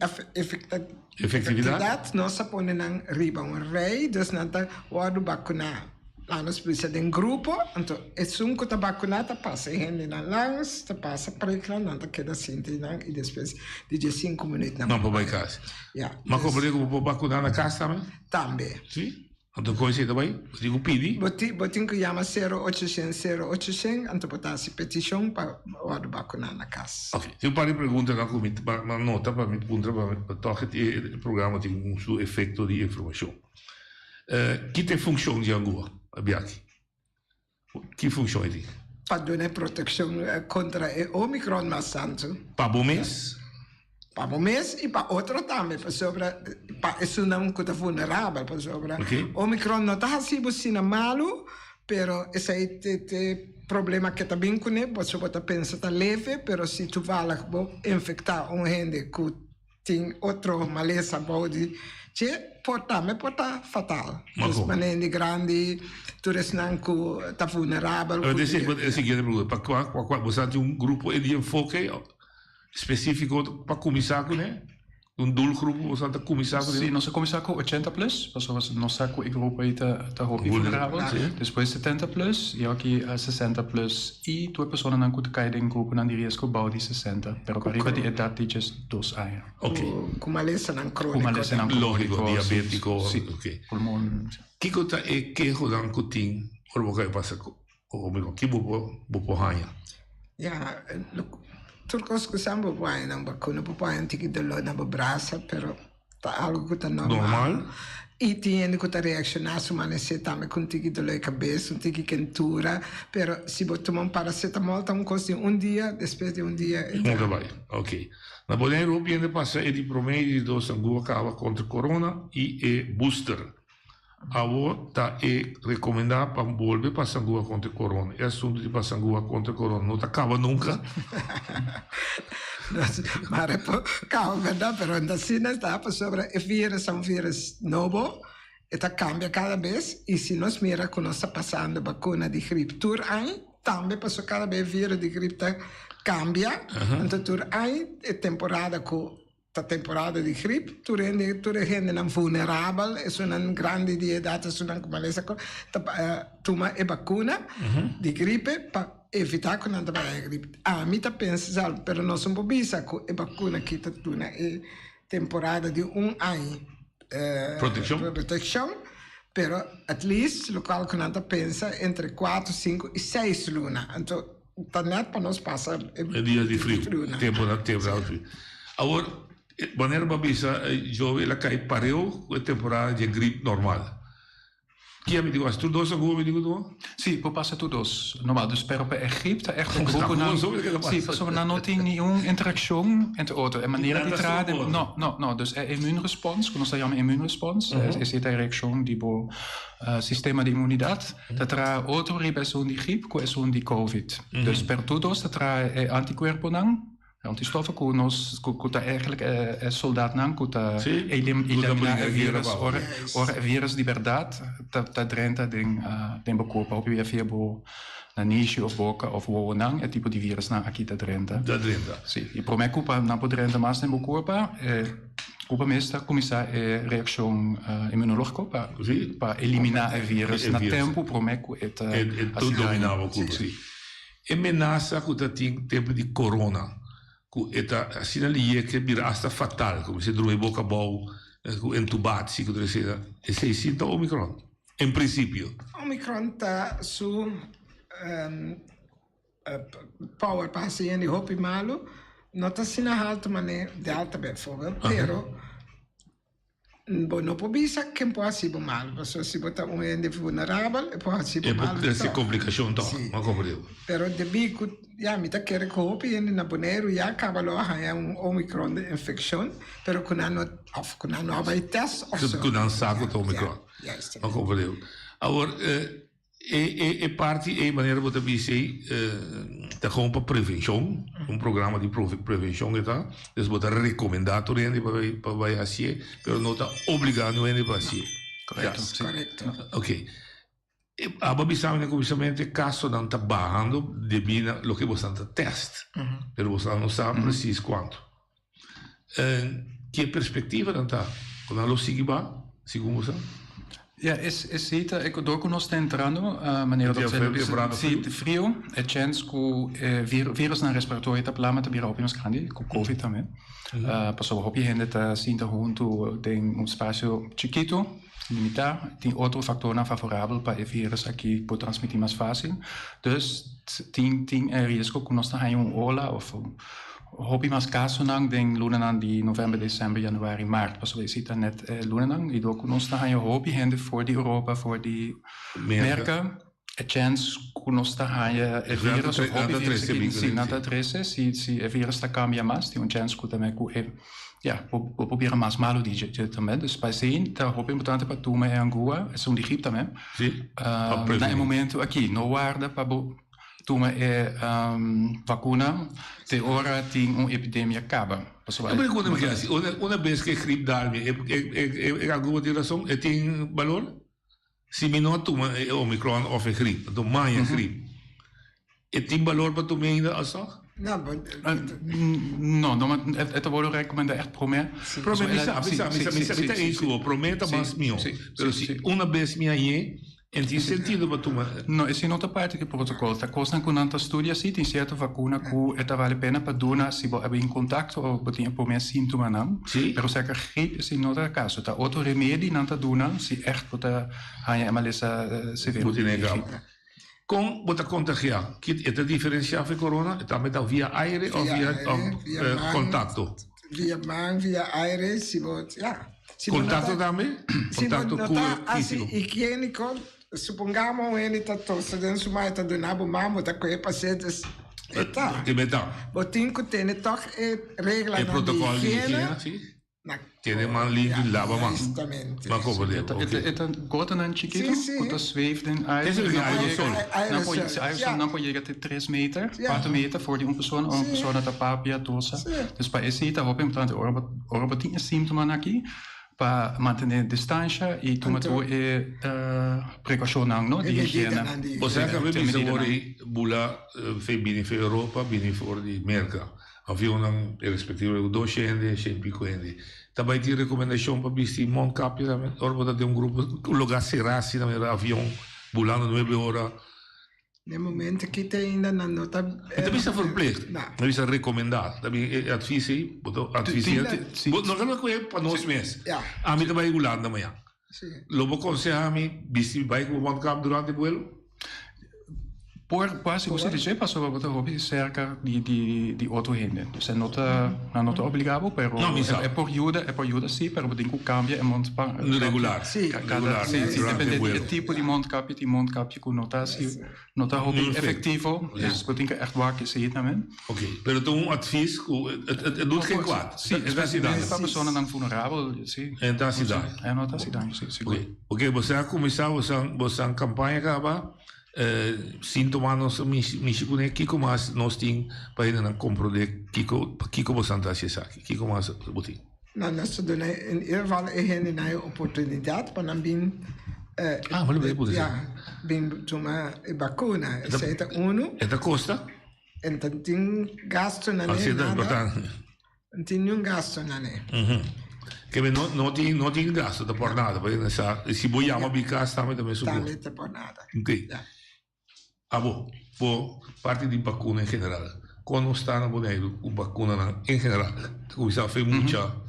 efektividat nos a pone nan riba un rei, dus nan ta wòrdu bakuná. Laat nos bisa den grupo, anto esun ku ta bakuná ta pasa e hendenan langs, ta pasa priknan, nan ta keda sinti nan i despues di diesinku minüt nan por bai kas. Ya. Ma komprende ku bo por bakuná na kas tambe? Tambe. Si? Anto kon esei ta bai? Bo tin ku pidi? Bo tin bo tin ku yama sero ochoshen sero ochoshen, anto bo ta hasi petishon pa wòrdu bakuná na kas. Ok, tin un par di preguntanan ku mi a nota pa mi puntra pa tòg e programa tin un su efekto di informashon. Ki ta e funshon di angua, Bianchi? Ki funshon e tin? Pa duna e protekshon kontra e Omicron mas tantu. Pa bo mes? Pa bo mes i pa otro tambe, pasobra pa esunnan ku ta vulnerabel, pasobra Omicron no ta hasi bo asina malu, pero esei te problema ke ta bin kuné, pasobra bo ta pensa ta leve, pero si toevallig bo infektá un hende ku Tin otro malesa bou di dje por tambe por ta fatal. Dus manera di grandi tur esnan ku ta vulnerabel. Pero desi e siguiente pregunta, pa kua pa kua bo sa tin un grupo di enfoke spesifiko pa kuminsá kuné? Un doelgroep bo sa ta kuminsá kuné? Si, nos a kuminsá ku ochenta plus, pasobra nos sa ku e grupo ei ta ta hopi vulnerabel. Despues setenta plus i aki sesenta plus i tur e personanan ku ta kai den gruponan di riesgo bou di sesenta, pero pariba di edat di djes dos aña. Ok. Ku malesanan króniko. Ku malesanan króniko. Lógiko, diabétiko. Si, ok. Pulmon. Kiko ta e kehonan ku tin ora bo kai pasa ku omikron? Ki bo por bo por haña? Ya, tur kos ku san bo por haña nan bakuna. Bo por haña un tiki doló na bo brasa, pero Ta algo ku ta normal. Normal. I tin hende ku ta reakshoná su manesé tambe ku un tiki doló di kabes, un tiki kentura. Pero si bo tuma un paracetamol ta un kos di un dia, despues di un dia e ta. No ta bai. Ok. Na Boneiru hopi hende pasa e di promé i di dos angua kaba kontra korona i e booster. Awo ta e rekomendá pa bolbe pasa angua kontra korona. E asuntu di pasa angua kontra korona no ta kaba nunka. Maar e por kaba bèrdat, pero no ta asina ta pasobra e virus ta un virus nobo, e ta kambia kada bes i si nos mira ku nos ta pasando bakuna di grip tur aña, tambe pasobra kada bes e virus di grip ta kambia, anto tur aña e temporada ku Ta temporada di grip, tur hende, tur e hendenan vulnerabel, esunnan grandi di edat, esunnan ku malesa ku ta tuma e bakuna di gripe pa evita ku nan ta bai haña grip. Ami ta pensa esaki, pero nos no por bisa ku e bakuna aki ta duna e temporada di un aña protekshon, pero at least lokual ku nan ta pensa entre kuater, sinku i seis luna. Anto Ta net pa nos pasa e dia di friu, temporada di friu. Awor, wanneer bo a bisa Joe el a kai pareu ku e temporada di e grip normal. Kia mi di ku tur dos agu mi di ku tur? Si, por pasa tur dos normal. Dus pero pa e grip ta echt un gruponan. Si, pasobra nan no tin niun interakshon entre otro. E manera di traha den, no, no, no. Dus e immuunrespons, ku nos ta yama immuunrespons, esei ta e reakshon di bo sistema di inmunidat. Ta traha otro riba esun di grip ku esun di covid. Dus per tur dos ta traha e antikuerponan, e antistoffen ku nos ku ta eigenlijk e soldatnan ku ta eliminá e virus ora ora e virus di bèrdat ta ta drenta den den bo kurpa. Hopi bia via bo nanishi òf boka òf wowonan e tipo di virusnan aki ta drenta. Ta drenta. Si, i promé ku pa nan por drenta mas den bo kurpa e Cuba mes ta cuminsa e reaccion inmunológico pa pa elimina e virus na tempo prome cu e ta E ta domina bo Cuba. Si. E menasa cu ta tin tempo di corona. ku e ta asina liye ke bira asta fatal, ku mester drumi boka abou, ku entubatie, ku tur esei. Esei si ta Omicron, en prinsipio. Omicron ta su power pa hasi hende hopi malu, no ta asina haltu manera Delta bijvoorbeeld, pero Bo no por bisa ken por hasi bo mal, pasobra si bo ta un hende vulnerabel e por hasi bo E por mal trese tòg. komplikashon tòg, Sí. m'a komprendé bo. Pero debí ku ya mi ta kere ku hopi hende na Boneiru ya kaba lo a haña un omikron de infekshon, pero ku nan no òf ku nan no a bai tèst òf so. Ku nan sa ku ta omikron. Ja, juist. M'a komprendé bo. Awor, E e e parti ei manera bo ta bisa ei ta gewoon pa prevenshon, un programa di prevenshon e ta, dus bo ta rekomendá tur hende pa bai pa bai hasié, pero no ta obligá niun hende pa hasié. Korekto, si. Korekto. Ok. Abo a bisa mi na kuminsamentu e kasonan ta bahando debí na loke boso ta tèst, pero boso no sa presis kuantu. Ke perspektivanan ta ku nan lo sigui ba, segun bo sa? Ja, es esei ta e dor ku nos ta entrando, manera Dia dokter frio, bisa, temporada si, frio. frio, e chèns ku e virusnan respiratorio ta plama ta bira hopi mas grandi, ku covid tambe. Pasobra hopi hende ta sinta huntu den un spasio chikitu, limitá, tin otro faktornan favorabel pa e virus aki por transmití mas fásil. Dus tin tin e riesgo ku nos ta haña un ola òf un Hopi mas kasonan den lunanan di novèmber, desèmber, yanüari, mart, pasobra esei ta nèt e lunanan i dor ku nos ta haña hopi hende for di Europa, for di Merka, e chèns ku nos ta haña e vírus òf hopi vírus aki, si nan ta trese, si si e vírus ta kambia mas, tin un chèns ku tambe ku e ya bo por bira mas malu di dje tambe. Dus pa esei ta hopi importante pa tuma e angua, esun di grip tambe, na e momento aki, no warda pa bo Tuma e vacuna te ora tin un epidemia caba. Pasobra E pregunta mi ke hasi, una bes ke grip dal mi, e algun bo tin rason, e tin balor? Si mi no a tuma e omicron of e grip, anto maña grip, e tin balor pa tuma ainda alsog? No, bo. No, no, e ta worde recomenda echt prome. Prome mi sa, mi sa, mi sa, mi sa, mi ta eens ku bo, prome ta mas miho. Pero si una bes mi hañ'é, En tin sentido pa tuma. No, esei no ta parti di protocol. Ta kosnan ku nan ta studia si tin sierto vakuna ku e ta bale pena pa duna si bo a bin kontakto òf bo tin e promé síntomanan. Pero serka grip esei no ta e kaso. Ta otro remedi nan ta duna si ègt bo ta haña e malesa severo Bo di tene grip. kaba. Kon bo ta kontagiá? Ki e ta diferensiá for e korona? E tambe ta via aire òf Via via aire, via man. kontakto? Via man, via aire, si bo, ya. Si bo no Kontakto ta, tambe? si bo Kontakto no ku ta hasi físiko? higiéniko, supongamos un hende ta tosa den su man, e ta duna bo man, bo ta kohe pasientes, e ta. E ta. Bo tin ku tene tòg e E reglanan di protokòl di higiena. higiena, si. Tene man limpi, laba man. Justamente. M'a comprende, E ta, ok. e ta gotanan chikitu Sí, sí. ku ta zweef den aire. Esei Nan por aerosol. yega, nan por, Aerosol, aerosol ja. nan por yega te tres meter, Ja. kuater meter for di un persona ora un Sí. persona ta papia, tosa. Sí. Dus pa esei ta hopi importante ora bo, ora bo tin e síntomanan aki pa mantené distansha i tuma Anto- tur e prekashonnan, no, E di higiena. medidanan di Bo sa Sí, ka e bisa medidanan. wor ei bula fe bini fe Europa, bini for di Merka. Avionnan e respectivo dos hende, shen pico hende. Ta bay tin recomendacion pa bisti mondkapje tambe ora bo ta den un grupo, un lugar cera asina manera avion bulando nuebe ora. Den momento aki te ainda nan no ta. E ta bisa verplicht, No. ta bisa recomenda, ta bin e advies ey, bo ta advisia, bo no ta loke pa nos mes. Ja. Ami ta bay Hulanda mañan. Sí. Lo bo conseha mi bisti bay cu bo mondkap durante vuelo? Por por hasi uso di dje pasobra bo ta hopi serka di di di otro hende. Dus e no ta nan no ta obliga bo pero No, mi sa. e por yuda e por yuda si pero bo tin ku kambia e mondpa Regular. Sí. Ka kada Regular, si si durante depende di e vuelo. tipo di mondkapje tin mondkapje ku no ta hasi no ta hopi Niun efecto. efektivo dus bo tin ku ègt wak esei tambe. Ok, pero ta un advies ku e e doet geen kwaad. Si, E ta hasi especialmente daño. pa personanan vulnerabel si. E ta hasi daño. E no ta hasi daño si sigur. Ok, ok bo a kuminsá bo san kampaña kaba. Síntoma nos a mishi kuné, kiko mas nos tin pa hendenan komprondé kiko pakiko bosan ta hasi esaki? Kiko mas bo tin? No, nos ta duna in ieder geval e hendenan e oportunidat pa nan bin Ah, bo lo bay pudi ya, bin tuma e bakuna. Esei ta unu. E ta kosta? E no ta tin gastunan Así ta nada. importante. No tin niun gastonan e. Ke men no no tin no tin gasto ta por nada pasobra sa si bo yama bi kas tambe ta mesun Tambe ta por nada. Ok. Abo bo parti di bakuna en general. Kon nos ta na Boneiru ku bakunanan en general? Ta kuminsá fe mucha,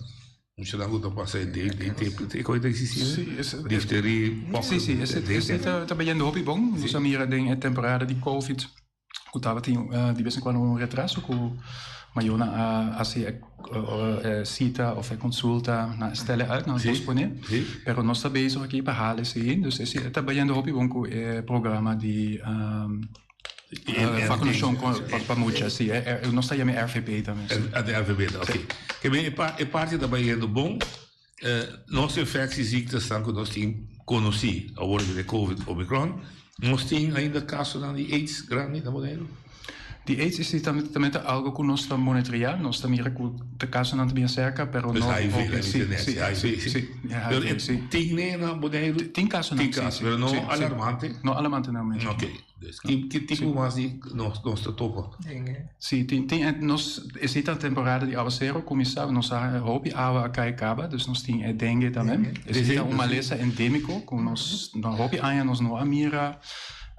muchanan ku ta pasa e DTP, e koi ta eksistí? Sí, es, Difterie, pòk. Sí, sí, ese, ese ta, ta bayendo hopi bon. Nos a mira den e temporada di Covid ku tabatin di bes en kuando un retraso ku mayornan a hasi e sita òf e konsulta nan a stèl'e uit, nan a posponé. Pero nos ta bezig aki pa hala esei, dus esei ta bayendo hopi bon ku e programa di vakunashon pa mucha, si. Nos ta yama e RVB tambe. E RVB, oké. E parti ta bayendo bon. Nos infectieziektes ku nos tin konosí awor di Covid Omicron, nos tin ainda kasonan di AIDS grandi na Boneiru? Di AIDS esei tambe ta algo ku nos ta monitoreá, nos ta mira ku ta kasonan ta bin aserka pero no hopi. Si, si, si, si. Pero tin ne na Boneiru? Tin kasonan, si, si. Pero no alarmante? No alarmante na momento. Oké. Dus ki ki tipo mas di nos nos ta topa? Sí, tin tin nos esei ta temporada di awasero kuminsá, nos a hopi awa a kai kaba, dus nos tin e dengue tambe. Esei ta un malesa endémiko ku nos na hopi aña nos no a mira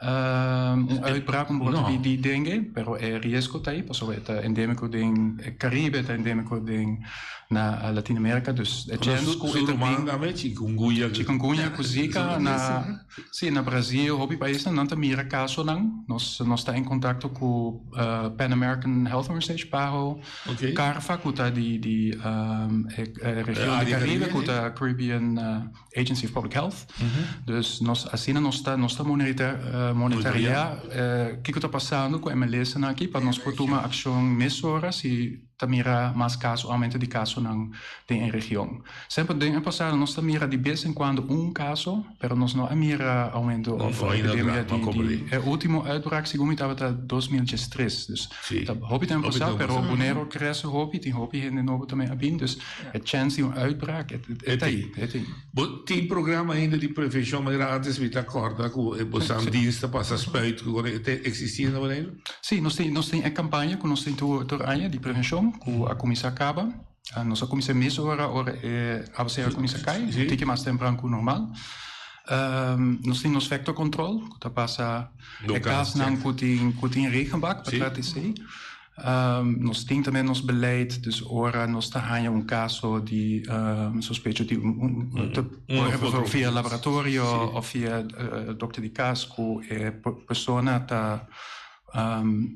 un uitbraak, un brote di di dengue, pero e riesgo ta ei pasobra e ta endémiko den e Karibe, e ta endémiko den na Latinoamérika, dus e chèns ku e ta bin. Chikungunya. Chikungunya ku Zika na. Sí, na Brazil hopi paisnan nan ta mira kasonan. Nos nos ta en kontakto ku Pan American Health Organization, PAHO, CARFA ku ta di di e region di Karibe ku ta Caribbean Agency of Public Health. Dus nos asina nos ta nos ta monitoreá kiko ta pasando ku e malesanan aki pa nos por tuma akshon mesora si ta mira mas kaso, aumento di kasonan den e region. Semper den e pasado nos ta mira di bes en kuando un kaso, pero nos no a mira aumento of epidemia di di e ultimo uitbraak segun mi tabata 2013. Dus ta hopi tempo pasá, pero Boneiru krese hopi, tin hopi hende nobo tambe a bin, dus e chèns di un uitbraak e ta ei, e ta ei. Bo tin programa ainda di prevenshon manera antes mi ta kòrda ku e bosan dienst ta pasa spuit ku e ta eksistí na Boneiru? Sí, nos tin nos tin e kampaña ku nos tin tur tur aña di prevenshon ku a kuminsá kaba. Nos a kuminsá mes ora ora e awaseru a kuminsá kai, un tiki mas tempran ku normal. Nos tin nos vector control ku ta pasa e kasnan ku tin ku tin regenbak pa trata esei. Nos tin tambe nos beleid, dus ora nos ta haña un kaso di sospecho di un, por ehempel via laboratorio of via dokter di kas ku e persona ta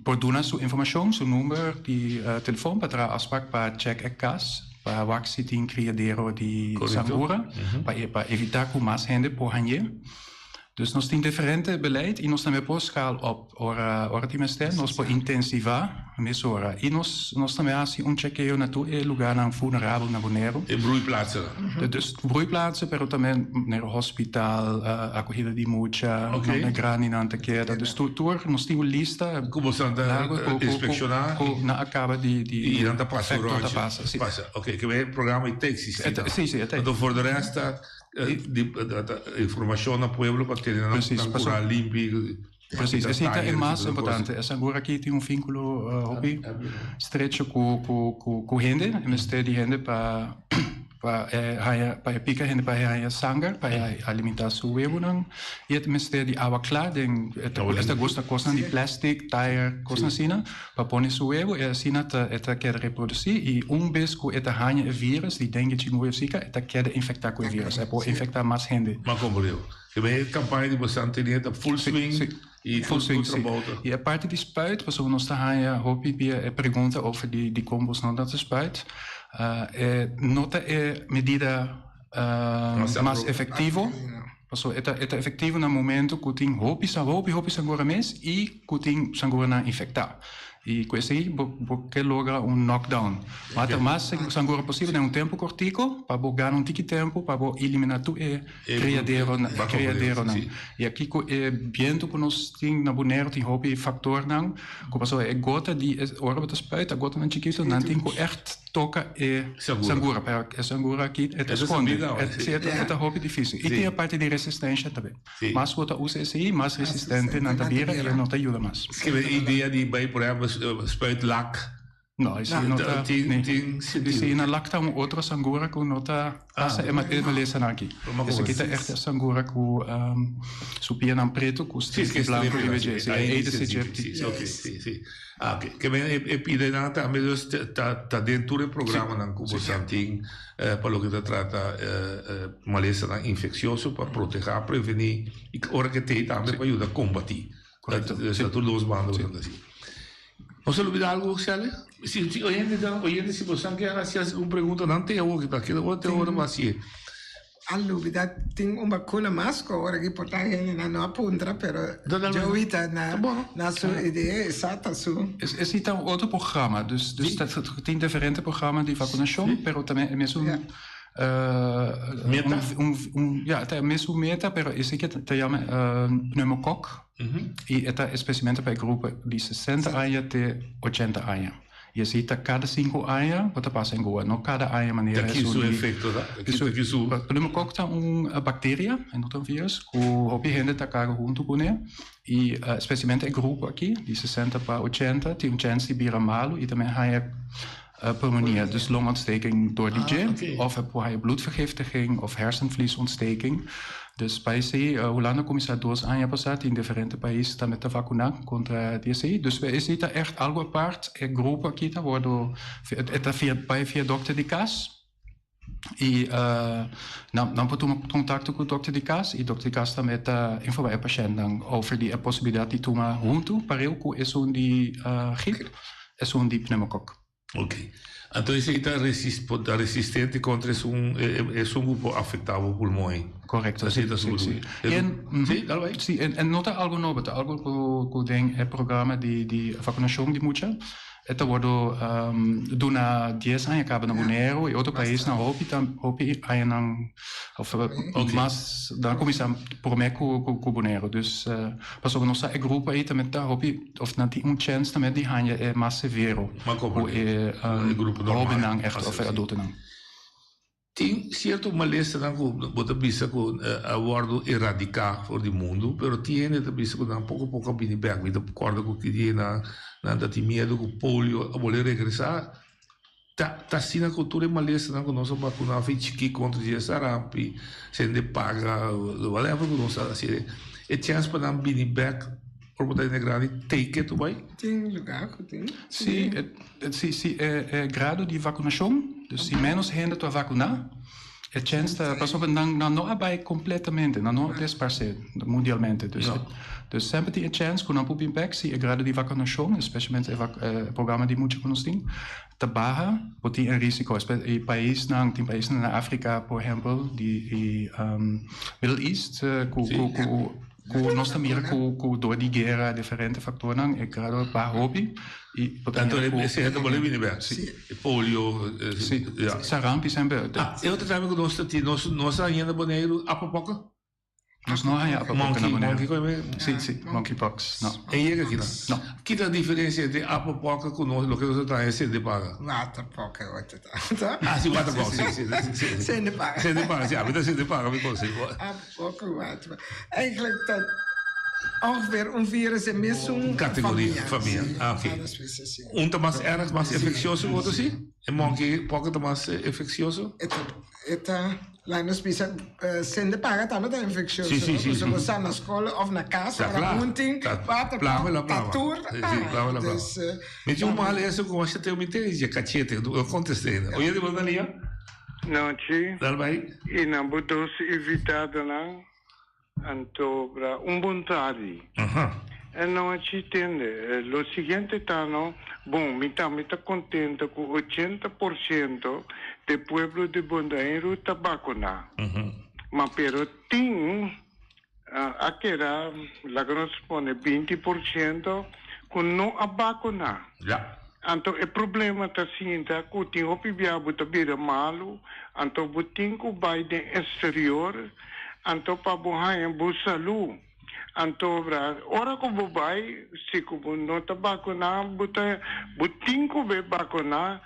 por duna su informashon, su number di telefon pa traha afspraak pa chèk e kas pa wak si tin kriadero di sangura pa evitá ku mas hende por hañ'é. Dus nos tin diferente beleid y nos tambe por schaal op ora ora tin mester, nos por intensivá mesora. Y nos nos tambe haci un chekeo na tur e lugarnan vulnerabel na Boneiru. E broeiplaatsennan. Dus broeiplaatsen, pero tambe manera hospital, acogida di mucha, na grandinan ta keda. Dus tur tur nos tin un lista. Cu boso ta inspecciona. Cu nan a caba di di. Y nan ta pasa un rondje. Ta pasa, si. Pasa, oké. Ke e programa ta existi. Si, si, e ta. Anto voor de rest ta. Di informashon na pueblo pa tene nan kura limpi. Precies, esei ta e mas importante. E sangura aki tin un vínculo hopi estrecho ku hende. E mester di hende pa pa e haña pa e pika hende pa e haña sanger pa e alimentá su webunan. I e mester di awa kla den e ta gusta kosnan di plastic, tire, kosnan asina. Pa pone su webo e asina ta e ta keda reprodusí i un bes ku e ta haña e virus di dengue, chikungunya òf zika e ta keda infektá ku e virus. E por infektá mas hende. Mas komprendé. Ke men e kampaña di boso tene ta full swing i full swing si. I e parti di spuit pasobra nos ta haña hopi bia e pregunta over di dikon boso no ta spuit. E no ta e medida mas efektivo. Pasobra e ta e ta efektivo na momento ku tin hopi sa hopi hopi sangura mes i ku tin sanguranan infektá. I ku esei bo bo ke logra un knockdown. Mata mas sangura posibel den un tempu kortiko pa bo gana un tiki tempu pa bo eliminá tur e kriaderonan kriaderonan. I aki ku e bientu ku nos tin na Boneiru tin hopi faktornan ku pasobra e gota di e ora bo ta spuit a gotanan chikitu nan tin ku ègt toca e sangura, pero e sangura aki e ta sconde, si e ta hopi dificil. Y tin e parti di resistencia tambe. Mas bo ta usa esey, mas resistente nan ta bira y e no ta yuda mas. Esaki e idea di bay por ehempel spuit lak. No, esei no ta. Tin, tin sentido. Esei na lak ta un otro sangura ku no ta pasa e malesanan aki. Esaki ta echt e sangura ku su pianan pretu ku strepi blanku riba dje. Sí, Aedes aegypti. Sí, ok, sí, sí. Ah, ok. Ke men e pidenan tambe dus ta den tur e programanan ku bosan tin pa loke ta trata malesanan infeksioso pa protehá, prevení i ora ke t'ei tambe pa yuda kombatí. Correcto. Ta tur dos banda bosan ta hasi. Nos a lubida algo, Celia? Si, si oyente ta, oyente si bosan ke hasi algun pregunta nan te awor ki ta keda ora te ora bo hasié. A lubida tin un bakuna mas ku awor aki por ta hendenan no a puntra pero Joey ta na na su idea esa ta su. Esei ta un otro programa, dus dus ta tin diferente programa di vakunashon pero tambe e mesun Meta? Un, un, ja, ta e mesun meta pero esei ke ta yama pneumokok. I e ta espesialmente pa e grupo di sesenta aña te ochenta aña. I esei ta kada sinku aña bo ta pasa en Goa, no kada aña manera Ta ki esun su di efekto ta? Ta ki ta ki su. Pneumokok ta un bakteria, e no ta un virus, ku hopi hende ta karga huntu kuné. I espesialmente e grupo aki di sesenta pa ochenta tin un chèns di bira malu i tambe haña pulmonia, dus longontsteking door di dje, of e por haña bloedvergiftiging of hersenvliesontsteking. Dus pa esei Hulanda kuminsá dos aña pasá tin diferente pais tambe ta vakuná kontra di esei. Dus esei ta ègt algu apart, e grupo aki ta wòrdu, e ta via bai via dòkter di kas i nan nan por tuma kontakto ku dòkter di kas i dòkter di kas tambe ta informá e pashèntnan over di e posibilidat di tuma huntu pareu ku esun di grip, esun di pneumokok. Ok. Anto esei ta resis por ta resistente kontra esun esun ku por afektá bo pulmon ei. Korekto, Esei ta sí, su sí. E En, sí, dal bai. Sí, en en no ta algo nobo, ta algo ku ku den e programa di di vakunashon di mucha e ta wordo duna dies aña kaba na Boneiru i otro paisnan hopi ta hopi añanan of mas nan a kuminsá promé ku ku Boneiru. Dus pasobra nos sa e grupo ei tambe ta hopi Of nan tin un chèns tambe di haña e mas severo ku e hóbennan ègt òf e adultonan. Tin sierto malesanan ku bo ta bisa ku a wòrdu eradiká for di mundu, pero tin hende ta bisa ku nan poko poko a bini bèk. Mi ta kòrda ku ki dia nan nan ta tin miedu ku polio a bolbe regresá. Ta ta asina ku tur e malesanan ku nos a bakuná for chikí kontra di e sarampi, sende paga, whatever ku nos a hasi, e chèns pa nan bini bèk ora bo ta hende grandi tei ke tur bai? Tin lugá ku tin. Sí, sí, sí, e grado di vakunashon, dus si ménos hende ta vakuná, E chens ta pasobra nan nan no a bai completamente, nan no a desparse mundialmente. Dus dus semper tin e chens cu nan por bin bek si e grado di vacunacion, especialmente e e programa di mucha cu nos tin, ta baha, por tin e risico. E paisnan, tin paisnan na Africa por ehempel di y Middle East cu cu cu Ku nos ta mira ku ku dor di guera diferente faktornan e grado baha hopi i bo ta Tanto mira ku e seheta ta bolbe bini bek. Si. E polio Si. ya. Sarampi semper. Ah, e otro tambe ku nos ta tin, nos nos a haña na Boneiru apapoka? Nos no a haña apapoka na Monkey, Boneiru. monkey koe me? Si, si, monkeypox, no. E yega aki nan? No. Ki ta diferensia entre apapoka ku nos loke nos a traha e sende paga? Waterpoka e otro ta. Ah, si, waterpoka, si, si, si, si. Sende paga. Sende paga, si, ami ta sende paga mi kos, si. Poco wat. Eigenlijk ta ongeveer un virus e mesun Categoria, famia. famia. Ah, oké. Cada especie, sí. Un ta mas erg, mas infeccioso ku otro, si? E monkey pox ta mas infeccioso? E ta, e ta, laat nos bisa, sende paga tambe ta infeccioso. Sí, sí, sí. Pasobra bo sa na skol of na kas, Ta ora kla. un tin Ta water plama la ta plama. tur. Sí, sí, plama la plama. Dus, Mi tin un mal eso ku masha teo mi tin dje kachete, no kontest'é. Oye di bo na liña? Nochi. Dal bai. I na bo dos invitadonan anto bra un bon tardi. E nochi tende lo siguiente ta no, bon mi tambe ta contento cu 80% de pueblo di Boneiru ta bacuna. Ma pero tin a keda laga nos pone 20% cu no a bacuna. Anto e problema ta sinta cu tin hopi bia bo ta bira malu, anto bo tin cu bay den exterior, anto pa bo haña bo salu. Anto bra, ora cu bo bay, si cu bo no ta bacuna, bo ta, bo tin cu bay bacuna,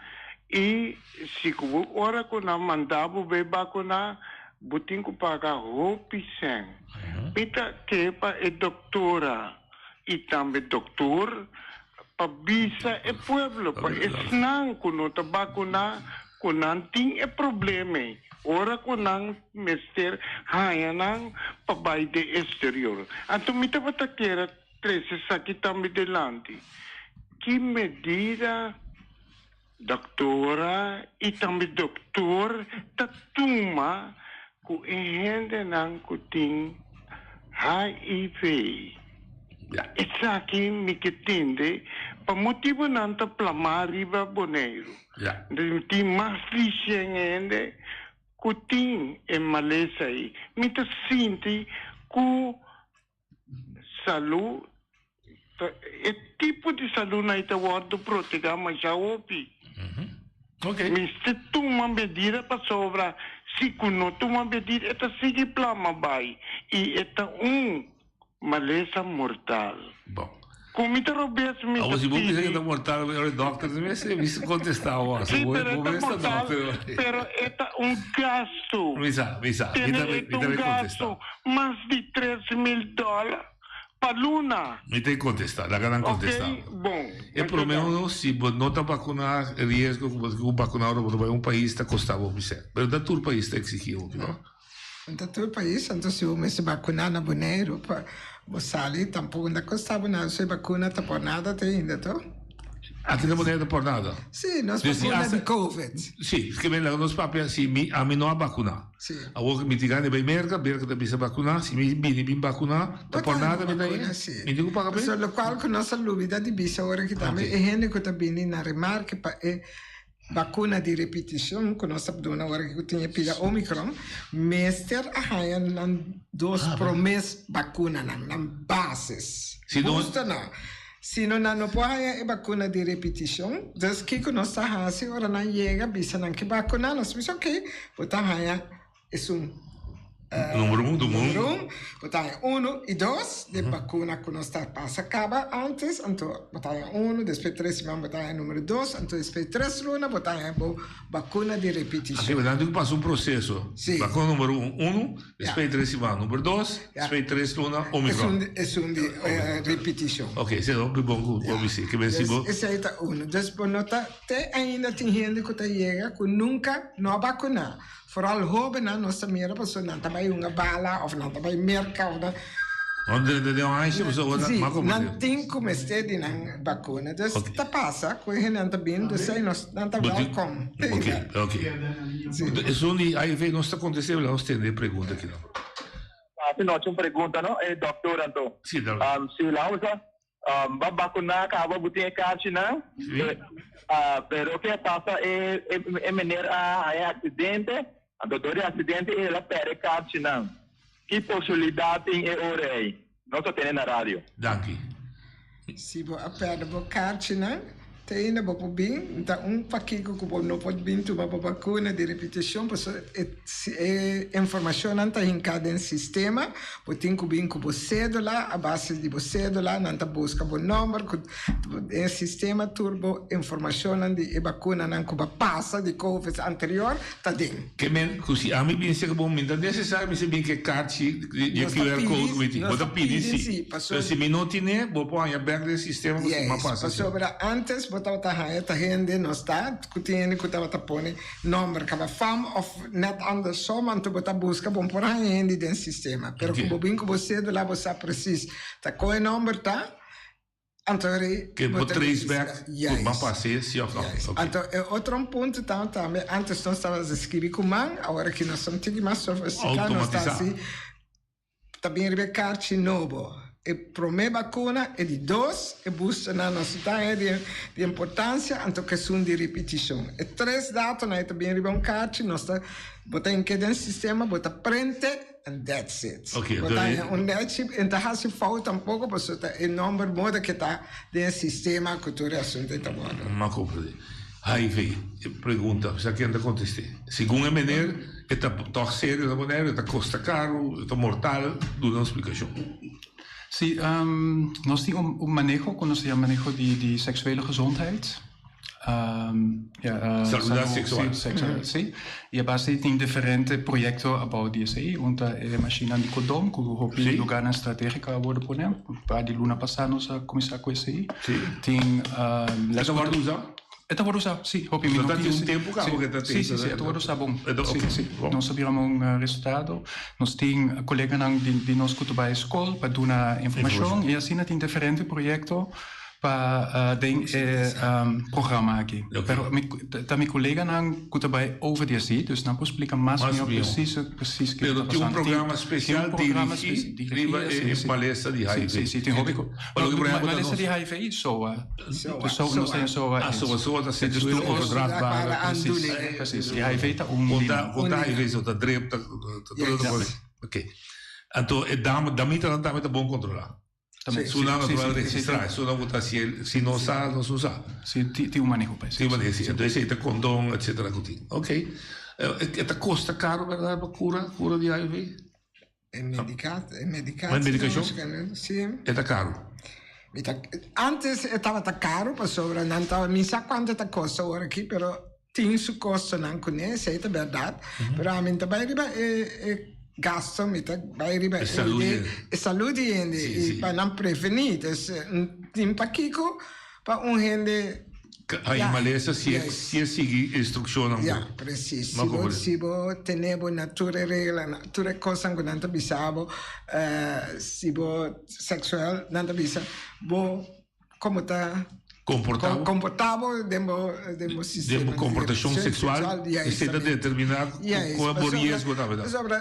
y si cu bo, ora cu nan manda bo bay bacuna, bo tin cu paga hopi cen. Mi ta ke pa e doctora y tambe doctor. Pa bisa e pueblo, pa esnan ku no ta bakuná, ku nan tin e problema ei, ora ku nan mester haña nan pa bai den exterior. Anto mi tabata kier a trese esaki tambe dilanti. Ki medida doktora i tambe doktor ta tuma ku e hendenan ku tin HIV? Esaki mi ke tende pa motibu nan ta plamá riba Boneiru. Tin mas di shen hende ku tin e malesa ei. Mi ta sinti ku Salú ta e tipo di salú nan ta wòrdu protegá masha hopi. Mester tuma medida pasobra si ku no tuma medida e ta sigui plama bai i e ta un malesa mortal. Ku mi ta robes mi ta Awor si bo bisa pidi. ke ta mortal ora e dòkter ta mester bisa kontestá awor. Sí, Bo pero e bo ta mes ta mortal, dòkter. pero e ta un gastu. Mi sa, mi sa. Mi Tene ta e mi ta ta un be kontestá. gastu mas di 3000 dòler pa luna. Mi ta kontestá, laga nan Ok, kontestá. bon. E Masha promé danki. uno, si bo no ta bakuná, e riesgo ku bo tin ku bakuná ora bo ta bai un pais ta kostá bo hopi sèn. Pero ta tur pais ta eksigí hopi, no? No ta tur pais, anto si bo mester bakuná na Boneiru pa bo sali tampoko no ta kosta bo nada, so e bakuna ta por nada te ainda to? Aki na Boneiru ta por nada? Si, nos Dus si bakuna asta di covid. Si, ke men laga nos papia si mi ami no a bakuná. Si. Awor mi tin gana di bai Merka, Merka ta bisa bakuná, si mi bini bin bakuná ta Bo por ta nada mi ta bakuna, e? si. Mi tin ku paga p'e? Pasobra lokual ku nos a lubida di bisa ora ki tambe Ok. e hende ku ta bini na remarke pa e Bakuna di repetishon ku nos ta duna ora ku tin e pida Omicron, mester a haña nan dos promes bakunanan, nan basis. Boosternan. Si no nan no por haña e bakuna di repetishon, dus kiko nos ta hasi ora nan yega bisa nan ke bakuna, nos bisa oke, bo ta haña Esun Numero un, numero un, bo ta haña uno i dos di bakuna ku nos ta pasa kaba antes, anto bo ta haña uno, despues tres siman bo ta haña numero dos, anto despues tres luna bo ta haña bo bakuna di repetishon. Así, nan tin ku pasa un proseso. Sí. Bakuna numero un, uno, despues tres siman numero dos, despues tres luna omicron. Esun di repetishon. Ok, esei hopi bon ku bo bisa. Ke men si bo. Esei ta uno. Dus bo no ta, te ainda tin hende ku ta yega ku nunka no a bakuná. Vooral hobennan nos ta mira pasobra nan ta bai hunga bala of nan ta bai merka of nan. Nan ta den un haisje pasobra Sí, nan komprende. nan tin ku mester di nan bakuna. Dus ta pasa ku e hendenan ta bin, dus ei nos nan ta welkom. Ok, ok. Esun di HIV nos ta kontest'é, nos tende e pregunta aki nan. Haci nochi un pregunta no e doctor anto. Sí, dale. Si la usa Ba bakuná kaba bo tin e karchinan. Pero ke a pasa e e meneer a haña aksidente, anto dor di aksidente el a pèrdè e karchinan. Ki posibilidat tin e ora ei? Nos a tene na radio. Danki. Si bo a pèrdè bo karchinan, Te ainda bo por bin, ta un pakiko ku bo no por bin tuma bo bakuna di repetishon pasobra e e informashonnan ta hinká den sistema. Bo tin ku bin ku bo sédula, a base di bo sédula nan ta buska bo nòmber ku den sistema tur bo informashonnan di e bakunanan ku bo a pasa di covid anterior ta den. Ke men ku si ami bin seka bo mi ta nesesario mi sa bin ke karchi di e Nos ta QR code pidi, ku mi tin. Bo nos ta ta pidi pidi si. si, Pero pasobra. si mi no tine, bo por haña bèk den sistema ku si mi a Yes, pasa si. pasobra antes bo tabata haña ta hende nos ta ku tin hende ku tabata pone nòmber kaba fam òf nèt andersom, anto bo ta buska bo por haña hende den sistema. Pero ku bo bin ku bo sédula bo sa presis ta kon e nòmber ta. Anto rei Ke bo bo ta trace registra. back ku ban Juist. pase si of no? Juist. Ok. Anto e otro un punto ta tambe antes nos tabata skibi ku man, awor aki nos ta un tiki mas sofistika, nos ta Automatisa. hasi ta bin riba e karchi nobo. E prome bakuna, e di dos, e boosternan nos ta haña di di importansia, anto ku esun di ripitishon. E tres datonan ei ta bin riba un karchi, nos ta bo ta hink'é den sistema, bo ta prente. And that's it. Ok, Bo entonces ta haña un nechi, en ta hasi fout tampoco, pasobra ta e nomber moda ke ta den e sistema ku tur e asuntu ei ta wòrdu. M'a komprendé. HIV, e pregunta, sa ken ta kontest'é? Segun e meneer, e ta tòg serio na Boneiru, e ta kosta karu, e ta mortal, duna un splikashon. Sí, nos tin un maneho ku nos ta yama maneho di seksuele gezondheid. Um, ja, uh, Salubridad seksual. Si, seksual, si. I a base tin diferente proyekto abou di esei. Un ta e mashinnan di kondom ku hopi Si. lugarnan stratégiko a wòrdu poné. Un par di luna pasá nos a kuminsá ku esei. Si. Tin um, E les ta ku wòrdu usá? E ta wòrdu usá, si. Hopi mi So no ta tin tin un si. tempu kaba Si, ku e ta si, si, si, e ta wòrdu usá bon. E ta Si, oké, si. bon. Nos a bira un resultado. Nos tin koleganan di di nos ku ta bai skol pa duna informashon Informashon. i asina tin diferente proyekto pa den e programa aki. Pero mi ta mi koleganan ku ta bai over di esei, dus nan por splika mas mihó presis presis kiko Pero ta tin un pasando. programa spesial dirigí riba e malesa di HIV. Si, si, tin hopi ku. Malesa di HIV i SOA. Dus SOA, nos ta den SOA. Ah, SOA, SOA ta seksueel overdraagbare. Presis, presis. I HIV ta un di nan. Kon ta HIV, so ta drep, ta tur otro kos. Oké. Anto e dama, damitanan tambe ta bon kontrolá. Tambe. Su nan Sí, natural sí, sí, registrá, sí. su nan ku ta hasié, si no sa, nos no sa. Sí, tin un maneho pa esei. Tin un maneho, sí. Entonces esei ta kondon, etcétera ku tin. Ok. E ta kosta karo bèrdat pa kura, kura di HIV? E medica, e medicatie. Ma e medikashon? Sí. E ta karo? Mi ta, antes e tabata karo pasobra nan tabata, mi sa kuantu ta kosta ora aki, pero tin su kostonan kuné, esei ta bèrdat. Pero ami no ta bai riba e e gasto, mi ta bai riba E salú di hende. E salú di hende i pa nan prevení. Dus tin pakiko pa un hende. Haña malesa si e si e sigui instrukshonnan bo. Ya, presis. Si bo si bo tene bo na tur e reglanan, tur e kosnan ku nan ta bisa bo, si bo seksual nan ta bisa bo komo ta Komportá bo. Komportá bo den bo den bo sistema. Den bo komportashon seksual, esei ta determiná kon bo riesgo ta. Pasobra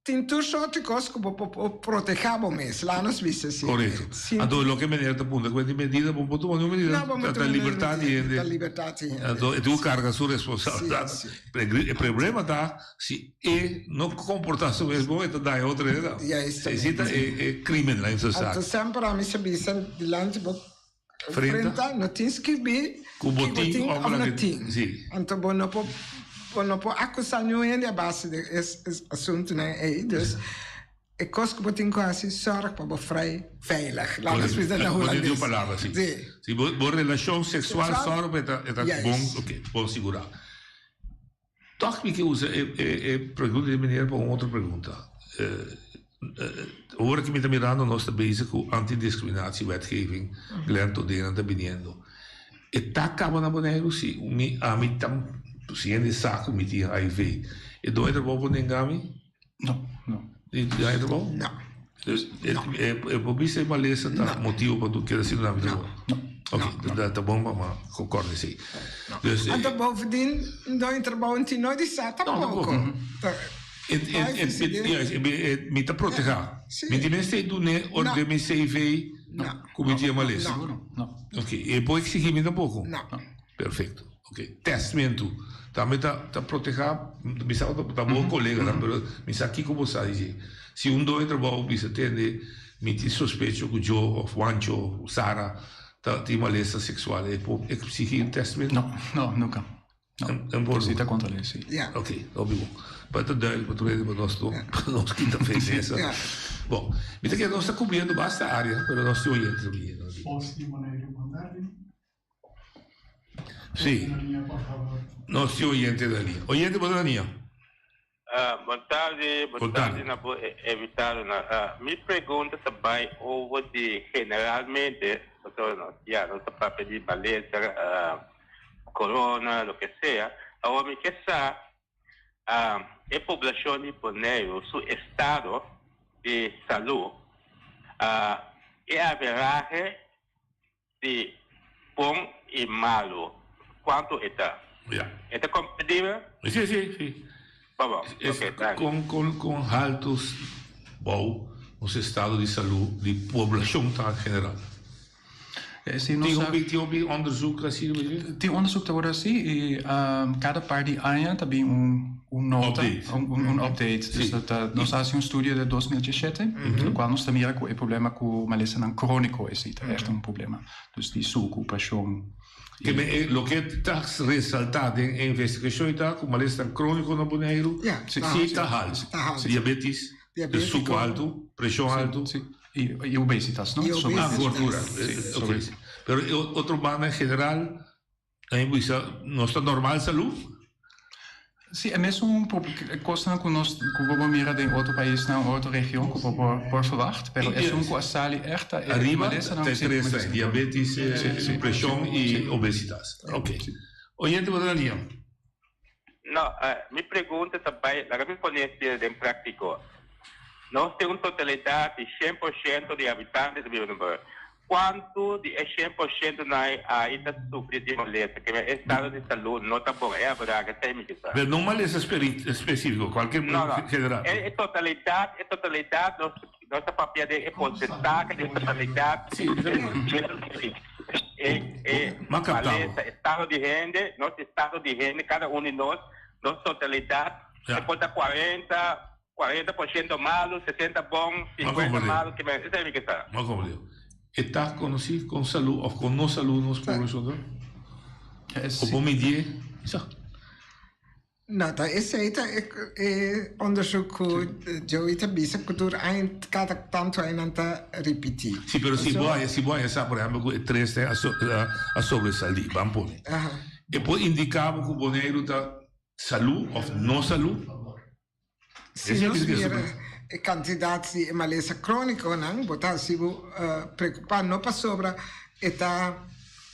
tin tur sorti kos ku bo por protehá bo mes, laat nos bisa así. Korekto. Anto loke meneer ta puntra ku e medida bo por tuma niun medida, ta libertat di hende. Ta libertat di hende. Anto e tin ku karga su responsabilidat. E problema ta si e no komportá su mes bon e ta daña otro hende tambe. Esei ta e krimen la inso sa. Anto semper ami sa bisa dilanti bo frenta no tin skirbi ku bo tin òf no tin. Anto bo no por bo no por akusá niun hende a base di e asuntunan ei. Dus e kos ku bo tin ku hasi sòrg pa bo frei veilig. Laat nos bisa na hulandes. Bo tin un palabra si. Si bo relashon seksual sòrg pa e ta bon oke bon sigurá. Tòg mi ke usa e pregunta di meneer pa un otro pregunta. Ora ki mi ta mirando nos ta bezig ku anti-discriminatiewetgeving, Glenn Todena ta biniendo. E ta kaba na Boneiru? Si mi ami ta si hende sa ku mi tin HIV, e doño trabou por nenga mi? No, no. Di doño trabou? No. Dus e por bisa e malesa ta motibu pa tu keda sin duna mi trabou? No. Ok, ta bon pa mi konkorda esei. Dus Anto bovendien doño trabou no tin no di sa tampoko. Mi ta protehá. Mi tin mester dun'é ora den mi CV ku mi tin e malesa? No. Ok, e por eksigí mi tampoko? No. Perfekto. Ok, testmentu tambe ta ta protehá, mi sa ku ta bo koleganan pero mi sa kiko bo sa di dje. Si un doño trabou bisa tende mi tin sospecho ku Joe òf Juancho òf Sara ta tin malesa seksual e por eksigí un testmentu? No, no, nunka. No, si ta kontra lei, si. Ok, hopi bon. Pa ta duidelijk pa tur hende pa nos no pa nos kita fe mesa. Bon, mi ta kere nos ta kubriendo basta área pero nos tin oyente ta biniendo aki. Sí. Nos tin oyente na liña. Oyente, bo ta na liña. Bon tardi, bon tardi na bo invitadonan. Mi pregunta ta bai over di generalmente, pasobra nos ya nos ta papia di malesa, corona, loke sea. Awor mi ke sa e poblacion di Boneiru su estado di salud, e averahe di bon i malu, kuantu e ta? Ja. E ta komprendibel? Sí, sí, sí. Bo bo, oké, danki. Kon, kon, kon haltu bou nos estado di salú di poblashon ta en general? Sí, nos Tin sa. hopi, tin hopi onderzoek hasi riba dje? Tin onderzoek ta wòrdu hasi i kada par di aña ta bin un un nota, Update. un un update. Sí. Dus dat ta, nos a hasi un studio den 2017, lokual nos ta mira ku e problema ku malesanan króniko esei ta ègt un problema. Dus di suku, preshon. Ke men e loke ta resaltá den e investigashon ta ku malesanan króniko na Boneiru Ja, sí ta haltu. ta haltu. Ta haltu. Diabetis, de suku haltu, preshon haltu. Sí, i i obesitas, no? I Ah, obesitas. gordura. Sí, Oké. Pero e otro banda en general. Ta bisa nos ta normal salú? Sí, e mesun kosnan ku nos ku bo por mira den otro paisnan, otro region ku bo por por verwacht, pero esun ku a sali ègt ta e Ariba malesanan ta e sí, tres malesanan. diabetes, Sí, sí, preshon sí, i sí. obesitas. Ok. Oyente bo ta na liña. No, mi pregunta ta bai, laga mi pone esei den práktiko. Nos tin un totalidat di 100% di habitantes ta biba na Bonaire. Kuantu di e 100% nan ai ta sufri di malesa? Ke e estado di salú no ta bon. E abraga esei mi ke sa. Pero no malesa spesífiko, kualke No, no. general. E totalidat, e totalidat nos nos ta papia den e porsentahe di e totalidat. E e malesa, estado di hende, nos estado di hende, kada un di nos, nos totalidat, e por ta 40. 40% malu, 60 bon, 50 malu, ke men, esei mi ke sa. M'a komprendé. E ta konosí kon salú òf kon no salú nos poblashon ta? Òf bo midié? Sa. No, ta esei ta e e onderzoek ku Joey ta bisa ku tur aña kada tantu aña nan ta ripití. Sí, pero si bo haña, si bo haña sa por ehèmpel ku e tres ta a sobresalí, ban pone. E por indiká bo ku Boneiru ta salú òf no salú? Si nos mira e kantidat di e malesa krónikonan, bo ta hasi bo preokupá, no pasobra e ta,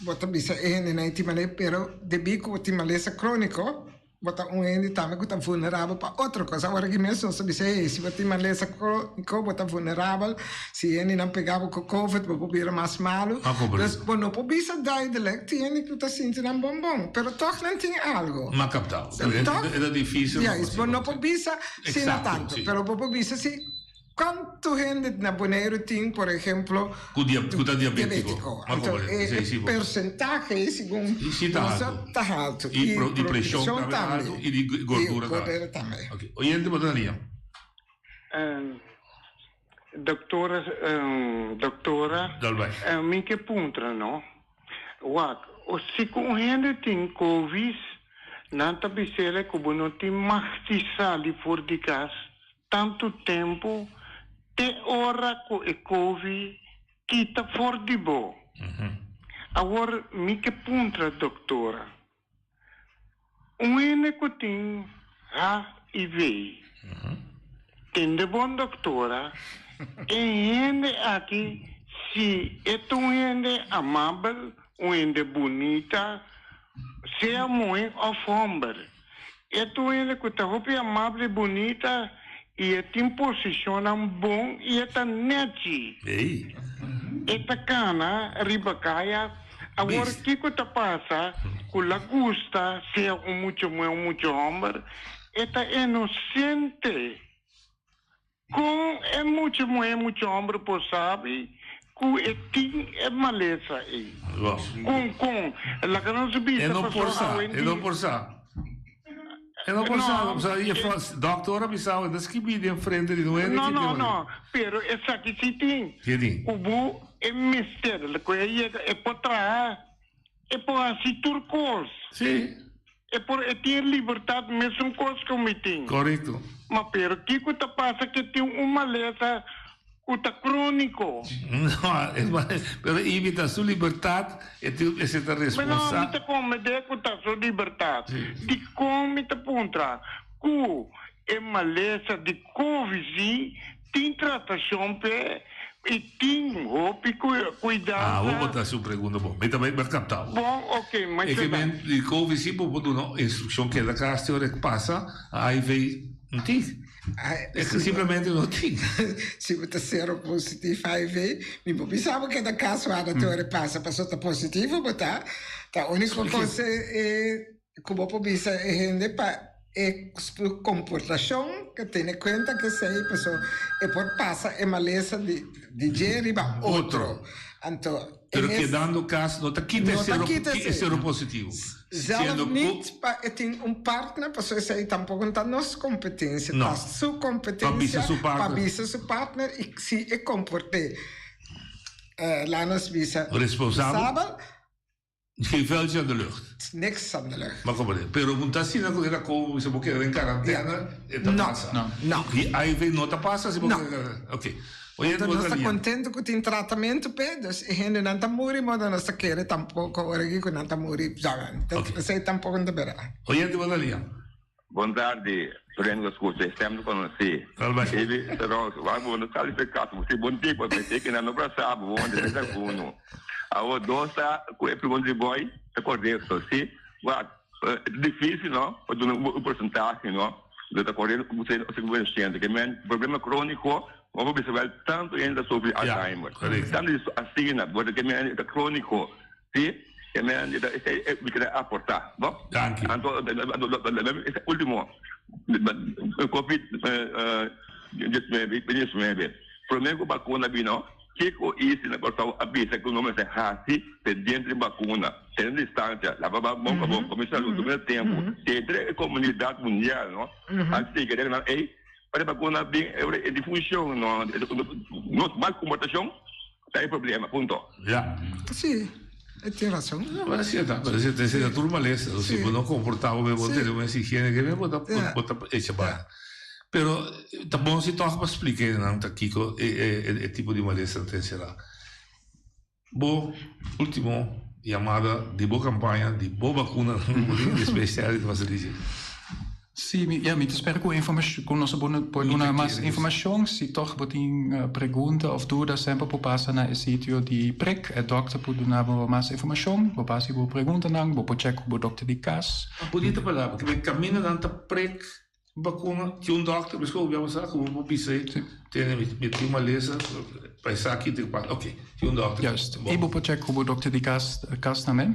bo ta bisa e hendenan e tin malesa, pero debí ku bo tin malesa króniko, bo ta un hende tambe ku ta vulnerabel pa otro kos. Awor aki mes nos ta bisa, hey, si bo tin malesa króniko, bo ta vulnerabel, si hendenan pega bo ku covid, bo por bira mas malu. Dus bo no por bisa duidelijk tin hende ku ta sinti nan bon bon, pero tòg nan tin algo. M'a kaptá. E ta difícil. Juist, bo no por bisa si no tantu, pero bo por bisa si kuantu hende na Boneiru tin, por ehemplo, Ku ta diabétiko. Anto e persentahe segun nos ta haltu. I di preshon tambe ta haltu i di gordura tambe. Oyente bo ta na liña. Doctora, doctora, mi ke puntra no. Wak, si ku un hende tin Covid, nan ta bis'el ku bo no tin mag di sali for di kas tantu tempu te ora ku e Covid kita for di bo. Awor mi ke puntra doctora, Un hende ku tin HIV, tende bon doktora, e hende aki si e ta un hende amabel, un hende bunita, sea muhe òf hòmber, e ta un hende ku ta hopi amabel i bunita i e tin posishonnan bon i e ta nèchi. E ta kana riba kaya. Awor kiko ta pasa ku la gusta sea un mucha muhé o un mucha hòmber? E ta inosente. Kon e mucha muhé mucha hòmber por sabi ku e tin e malesa ei? Kon kon? Laga nos bisa E no por sa, e no por sa. E no por sa, o sea, e dokter a bisa, e ta skibi den frente di nueve. No, no, no, pero esaki si tin. Ke tin? Ku bo e mester, ku e yega, e por traha, e por hasi tur kos. Si. E por, e tin e libertat mesun kos ku mi tin. Korekto. Ma pero kiko ta pasa ke tin un malesa ku ta króniko? No, es pero imita su libertat, e tin mester ta Ma no, responsa. mi ta komprendé ku ta su libertat. Dikon mi ta puntra ku e malesa di covid si tin tratashon p'e i tin hopi Ah, bo kuidansa? por ta hasi un pregunta bon. Mi ta bai kapta bo. Bon, oké, E masha ke men danki. di covid si bo por duna instrukshon keda kas te ora e pasa, HIV no tin. E ke simplemente no tin. Si bo ta seropositief HIV, mi por bisa bo keda kas wada te ora e pasa, pasobra ta positivo bo ta. Ta úniko kos e Ku bo por bisa e hende pa e su komportashon ke tene kuenta ku esei paso e por pasa e malesa di di dje riba otro. Anto e Pero mes kedando kas no ta kita e no ta sero kita e esei. sero positivo. Zelf Siendo ku niet pa e tin un partner paso esei tampoko no ta nos kompetensia, No. ta su Pa bisa kompetensia su pa partner. bisa su partner i si e komport'é laat nos bisa Responsabel. responsabel. Geen vuiltje aan de lucht. Niks aan de lucht. Maar kom maar, pero un ta asina ku era ko si bo keda den karantena, e ta pasa. No, no. I HIV no ta pasa si bo No. keda den karantena. Oké. Oye, Anto bo nos ta ta lia. contento cu tin tratamento p'e, dus e hendenan ta muri, maar nos ta kere tampoco ora aki cu nan ta muri, esey tampoco no ta bera. Oyente, bo ta lia. Bon tardi, Fernando scucha, e stem conoci. Ebi, Ross, wak bo no sali fe cas, bo si bon tipo, me te que no pra bo onde te alguno. Awo dosa ku e pregunta di boy, ta correcto, si. Wak, é difícil, no? Pa duna un porcentaje, no? Do ta correcto ku você você que siente, que men problema crónico, vamos bisa wel tanto ainda sofre Alzheimer. Tanto isso assina, porque men é crónico. Si, e men e e mi kere aporta, bo? Danki. Anto, e ultimo, Covid 19, prome ku bakuna bino, kiko isi na Kòrsou a bisa ku no mester hasi pendiente di bakuna, tene distansia, laba bo mon pa bo, kome salú, tuma tempu. Entre e komunidat mundial, no, a sigui reglanan ei, pa e bakuna bin e di funshon, no, nos mal komportashon Ta e problema, punto. Ja. Sí, e tin rason. No, pero así ta, pero así ta, ta tur malesa. Si bo no comporta bo, bo tene un higiene que bo ta bo ta echa bai. Pero ta bon si toch pa splika nan ta kiko e e e tipo di malesa ta enserá. Bo ultimo yamada di bo campaña, di bo vacuna, bo tin especial di ta dici. Sí, mi, ja, mi ta spera ku informashon, ku nos a por duna mas informashon. Si tòg bo tin pregunta òf duda, semper por pasa na e sitio di prek. E dòkter por duna bo mas informashon. Bo por hasi bo preguntanan, bo por chèk ku bo dòkter di kas. Bunita palabra, ke men kaminda nan ta prek bakuna, tin un dòkter, mi skohe bia sa ku bo por bisa ei, tene mi tin malesa, pa esaki tin pa, ok, tin un dòkter. Juist, i bo por chèk ku bo dòkter di kas kas tambe.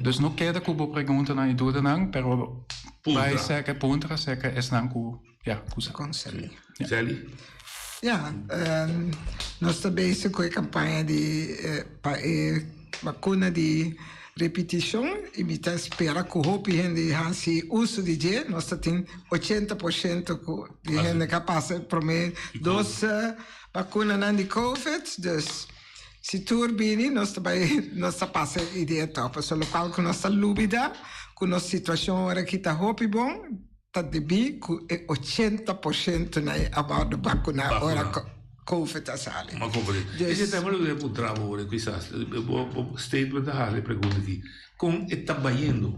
Dus no keda ku bo preguntanan i dudanan, pero Bai serka puntra serka esnan ku ya ku sa. Sally. Sally. Ja, nos ta bezig ku e kampaña di pa e bakuna di repetishon i mi ta spera ku hopi hende hasi uso di dje. Nos ta tin ochenta por shento ku di hende ku a pasa e promé dos bakunanan di covid. Dus Si tur bini nos ta bai nos ta pasa e idea tòg pasobra lokual ku nos ta lubida ku nos situashon ora aki ta hopi bon ta debí ku e ochenta por shento na e a wòrdu bakuná ora covid a sali. Ma komprende. Dus. Esei tambe lo debe puntra bo ora kisas bo bo statement ta hasi e pregunta aki kon e ta bayendo?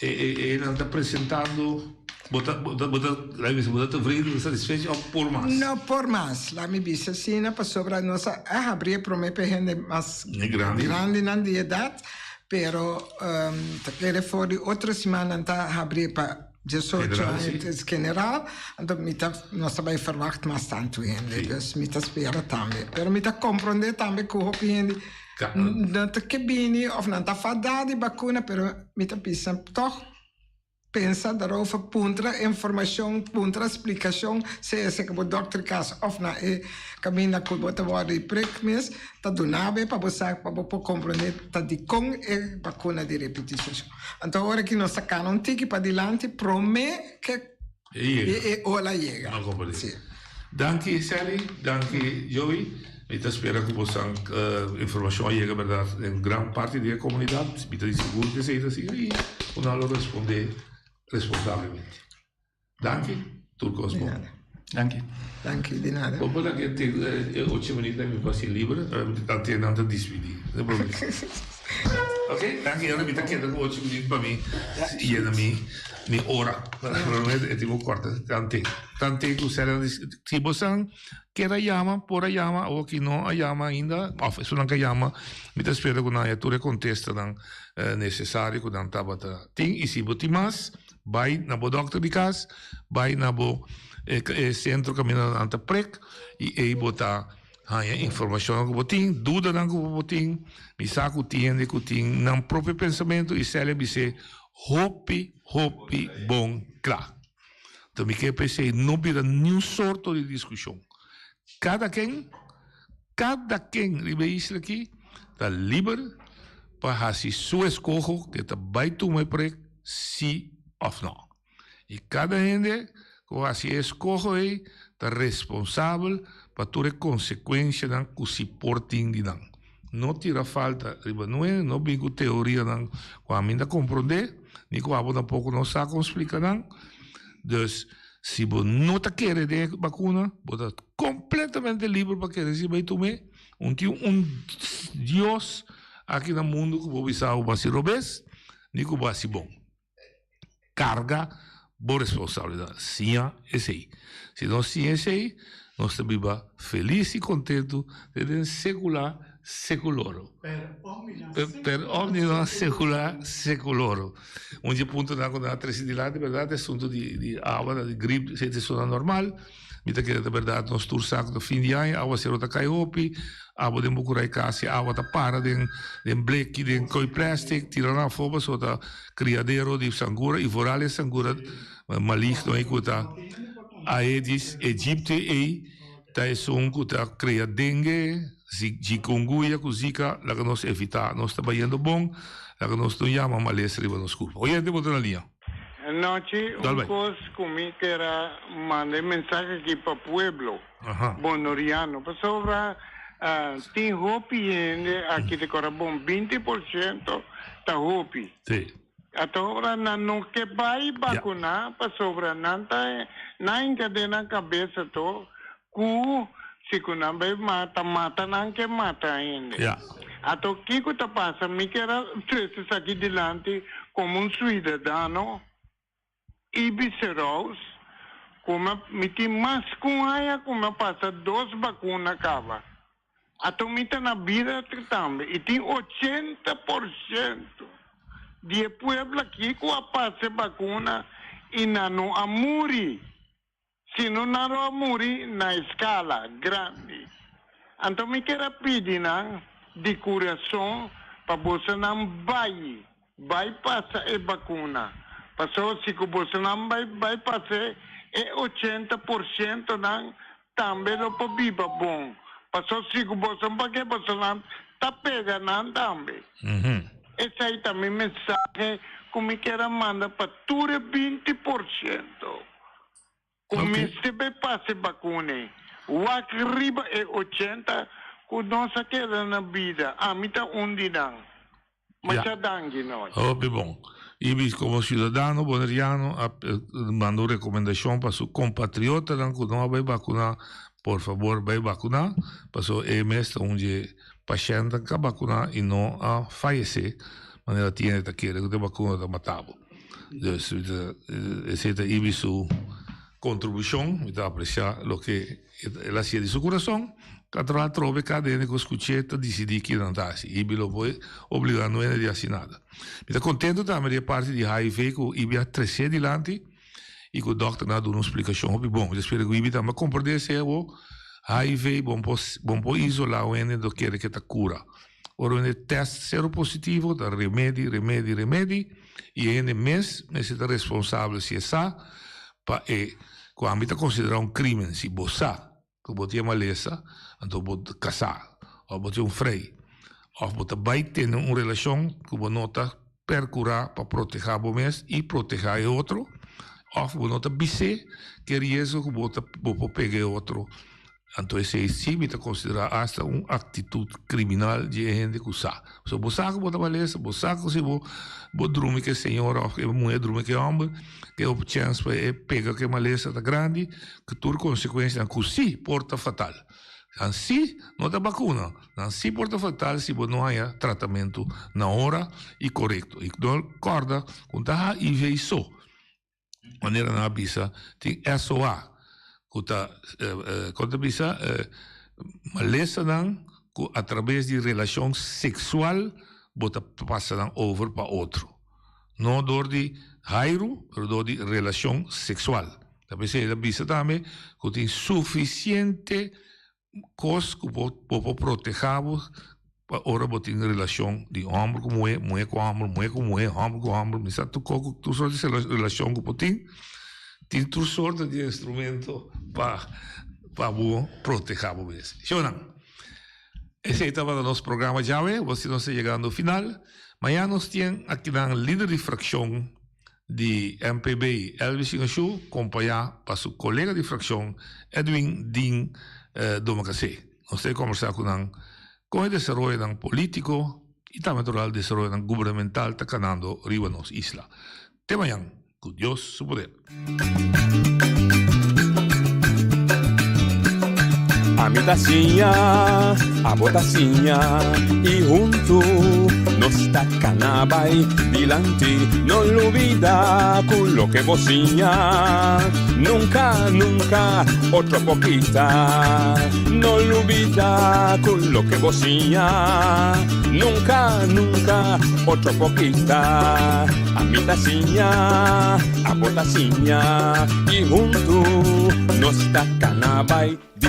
E e e nan ta presentando bo ta bo ta bo ta laat mi bisa bo ta tevreden bo ta satisfecho of por mas? No por mas, laat mi bisa asina pasobra nos a a habri e prome pa e hende mas Grandi. grandinan di edat, pero ta kere for di otro siman nan ta habri pa diesocho General, aña si. es general, anto mi ta nos ta bai verwacht mas tantu hende, Si. dus mi ta spera tambe. Pero mi ta comprende tambe ku hopi hende Nan ta ke bini of nan ta fada di bakuna pero mi ta bisa tog pensa daarover puntra informacion puntra splicacion sea esaki bo dokter kas of na e kaminda ku bo ta wòrdu di prik mes ta duna bo pa bo sa pa bo por komprende ta dikon e bakuna di repeticion. Anto ora ki nos ta kana un tiki padilanti prome ke e ola yega. No comprende. Si. Danki Sally, danki Joey. Mi ta spera ku bosan informashon a yega bèrdat den gran parti di e komunidat. Mi ta di sigur ku esei ta asina i ku nan lo respondé responsablemente. Danki, tur kos bon. Danki. Danki, di nada. Bo por laga e ocho minüt mi pasi liber, antes nan ta dispidí. No problema. Ok, danki. Ahora mi ta keda ku ocho minüt pa mi yena mi. Mi ora. Normalmente e tipo corta tante. Tante cu sera si bosan kier a yama, por a yama, awor ki no a yama ainda, of esunnan ke yama, mi ta spera cu nan haya tur e contestanan necesario cu nan tabata tin. Y si bo tin mas, bay na bo dokter di cas, bay na bo centro caminda nan ta prek y ey bo ta haña informashonnan ku bo tin, dudanan ku bo tin. Mi sa ku tin hende ku tin nan propio pensamentu i Celia bis'é hopi, hopi bon kla. Enton mi ke pa esei no bira niun sorto di diskushon. Kada ken, kada ken riba e isla aki ta liber pa hasi su eskoho ke ta bai tuma e prek si òf nò. I kada hende ku hasi e eskoho ei ta responsabel pa tur e konsekuenshanan ku si por tin di nan. No tira falta riba nue, no bin ku teorianan ku ami no ta komprondé, ni ku abo tampoko no sa kon splika nan. Dus, si bo no ta kere den e bakuna, bo ta kompletamente liber pa kere si bai tum'é. Un tin un Dios aki na mundu ku bo bisa bo hasi robes, ni ku bo hasi bon. Karga bo responsabilidat. Siña esei. Si nos siña esei, nos ta biba felis i kontentu te den sekula sekuloro. Per omnia sekula sekuloro. Un di e puntonan ku nan a trese dilanti bèrdat e asuntu di awa, di grip, esei ta esuna normal. Mi ta kere ta berdad nos tur sa cu ta fin di aña awacero ta cay hopi, abo den Bucuray casi awa ta para den den bleki den coy plastic tira nan afo pasobra ta criadero di sangura y vooral e sangura maligno ey cu ta Aedes aegypti ey ta esun cu ta crea dengue, chikungunya cu zika laga nos evita nos ta bayendo bon laga nos no yama malesa riba nos curpa. Oyente bo ta na liña. Anochi un kos ku mi ker a manda e mensahe aki pa pueblo bonoriano pasobra tin hopi hende aki di Korabon 20 por shento ta hopi ata ora nan no ke bai bakuna pasobra nan ta nan hinka den nan kabesa to ku si ku nan bai mata mata nan ke mata hende. Ato kiko ta pasa mi ker a trese esaki dilanti komo un suidadano i biseros ku mi tin mas ku un aña ku mi a pasa dos bakuna kaba. Ato mi ta na bida tambe i tin 80% di e pueblo aki ku a pasa e bakuna i nan no a muri. Si no nan lo a muri na escala grandi. Anto mi kier a pidi nan di curason pa bosonan bai, bai pasa e bacuna. Pasobra si cu bosonan bai, bai pas'e, e 80% nan tambe lo por biba bon. Pasobra si cu boso pa ke bosonan ta pega nan tambe. Esai ta mi mensahe cu mi kier a manda pa tur e 20%. Ku mester bay pasa e bakuna ei. Wak riba e 80 ku nos a keda na bida. Ami ta un di nan. Masha danki nochi. Hopi bon. Ibis komo siudadano boneriano a manda un rekomendashon pa su kompatriotanan ku no a bay bakuna, por fabor bay bakuna, pasobra e mes ta un dje pashèntnan ku a bakuna i no a fayesé manera tin hende ta kere ku e bakuna ta mata bo. Dus esei ta Ibi su kontribushon, mi ta apresiá loke el a hasié di su kurason. Atrobe atrobe kada hende ku skuch'é ta disidí kiko nan ta hasi. Ibi lo por obligá no hende di hasi nada. Mi ta kontentu tambe di e parti di HIV ku Ibi a tresé dilanti i ku dòkternan a duna un splikashon hopi bon. Mi ta spera ku Ibi tambe a komprendé esei awor. HIV bon por bon por isolá un hende do kere ke ta kura. Ora un hende tèst seropositivo ta remedi, remedi, remedi. I e hende mes mester ta responsabel si e sa pa e ku ami ta konsiderá un krimen si bo sa ku bo tin e malesa anto bo ta kasá òf bo tin un frei òf bo ta bai tene un relashon ku bo no ta perkurá pa protehá bo mes i protehá e otro òf bo no ta bis'é ke riesgo ku bo ta bo por pega e otro. Anto esei sí mi ta konsiderá asta un aktitut kriminal di e hende ku sa. Pasobra bo sa ku bo ta malesa, bo sa ku si bo bo drumi ku e señora òf e muhé drumi ku e hòmber, ke hopi chèns pa e pega ku e malesa ta grandi, ku tur konsekuensianan ku sí por ta fatal. Nan sí no ta bakuna, nan sí por ta fatal si bo no haña tratamentu na ora i korekto. I no kòrda ku ta HIV so. Manera nan a bisa tin SOA ku ta kon ta bisa malesanan ku atrabes di relashon seksual bo ta pasa nan over pa otro. No dor di hairu pero dor di relashon seksual. Ta p'esei el a bisa tambe ku tin sufisiente Kos ku bo bo por protehá bo pa ora bo tin relashon di hòmber ku muhé, muhé ku hòmber, muhé ku muhé, hòmber ku hòmber, mi sa tur kos ku tur sorto di relashon ku bo tin, tin tur sorto di instrumento pa pa bo protehá bo mes. Shownan, esei tabata nos programa djawe, bo si nos ta yegando final. Mañana nos tin akinan lider di frakshon di MPB Elvis Ingashu kompañá pa su kolega di frakshon Edwin Dien Domacassé. Nos ta e kombersá ku nan. Kon e desaroyonan polítiko i tambe natural desaroyonan gubernamental ta kanando riba nos isla. Te mañan, ku Dios su poder. Ami ta siña, abo ta siña i huntu nos ta kana bai dilanti. No lubida ku loke bo siña nunka, nunka otro por kita. No lubida ku loke bo siña nunka, nunka otro por kita. Ami ta siña, abo ta siña i huntu nos ta kana bai.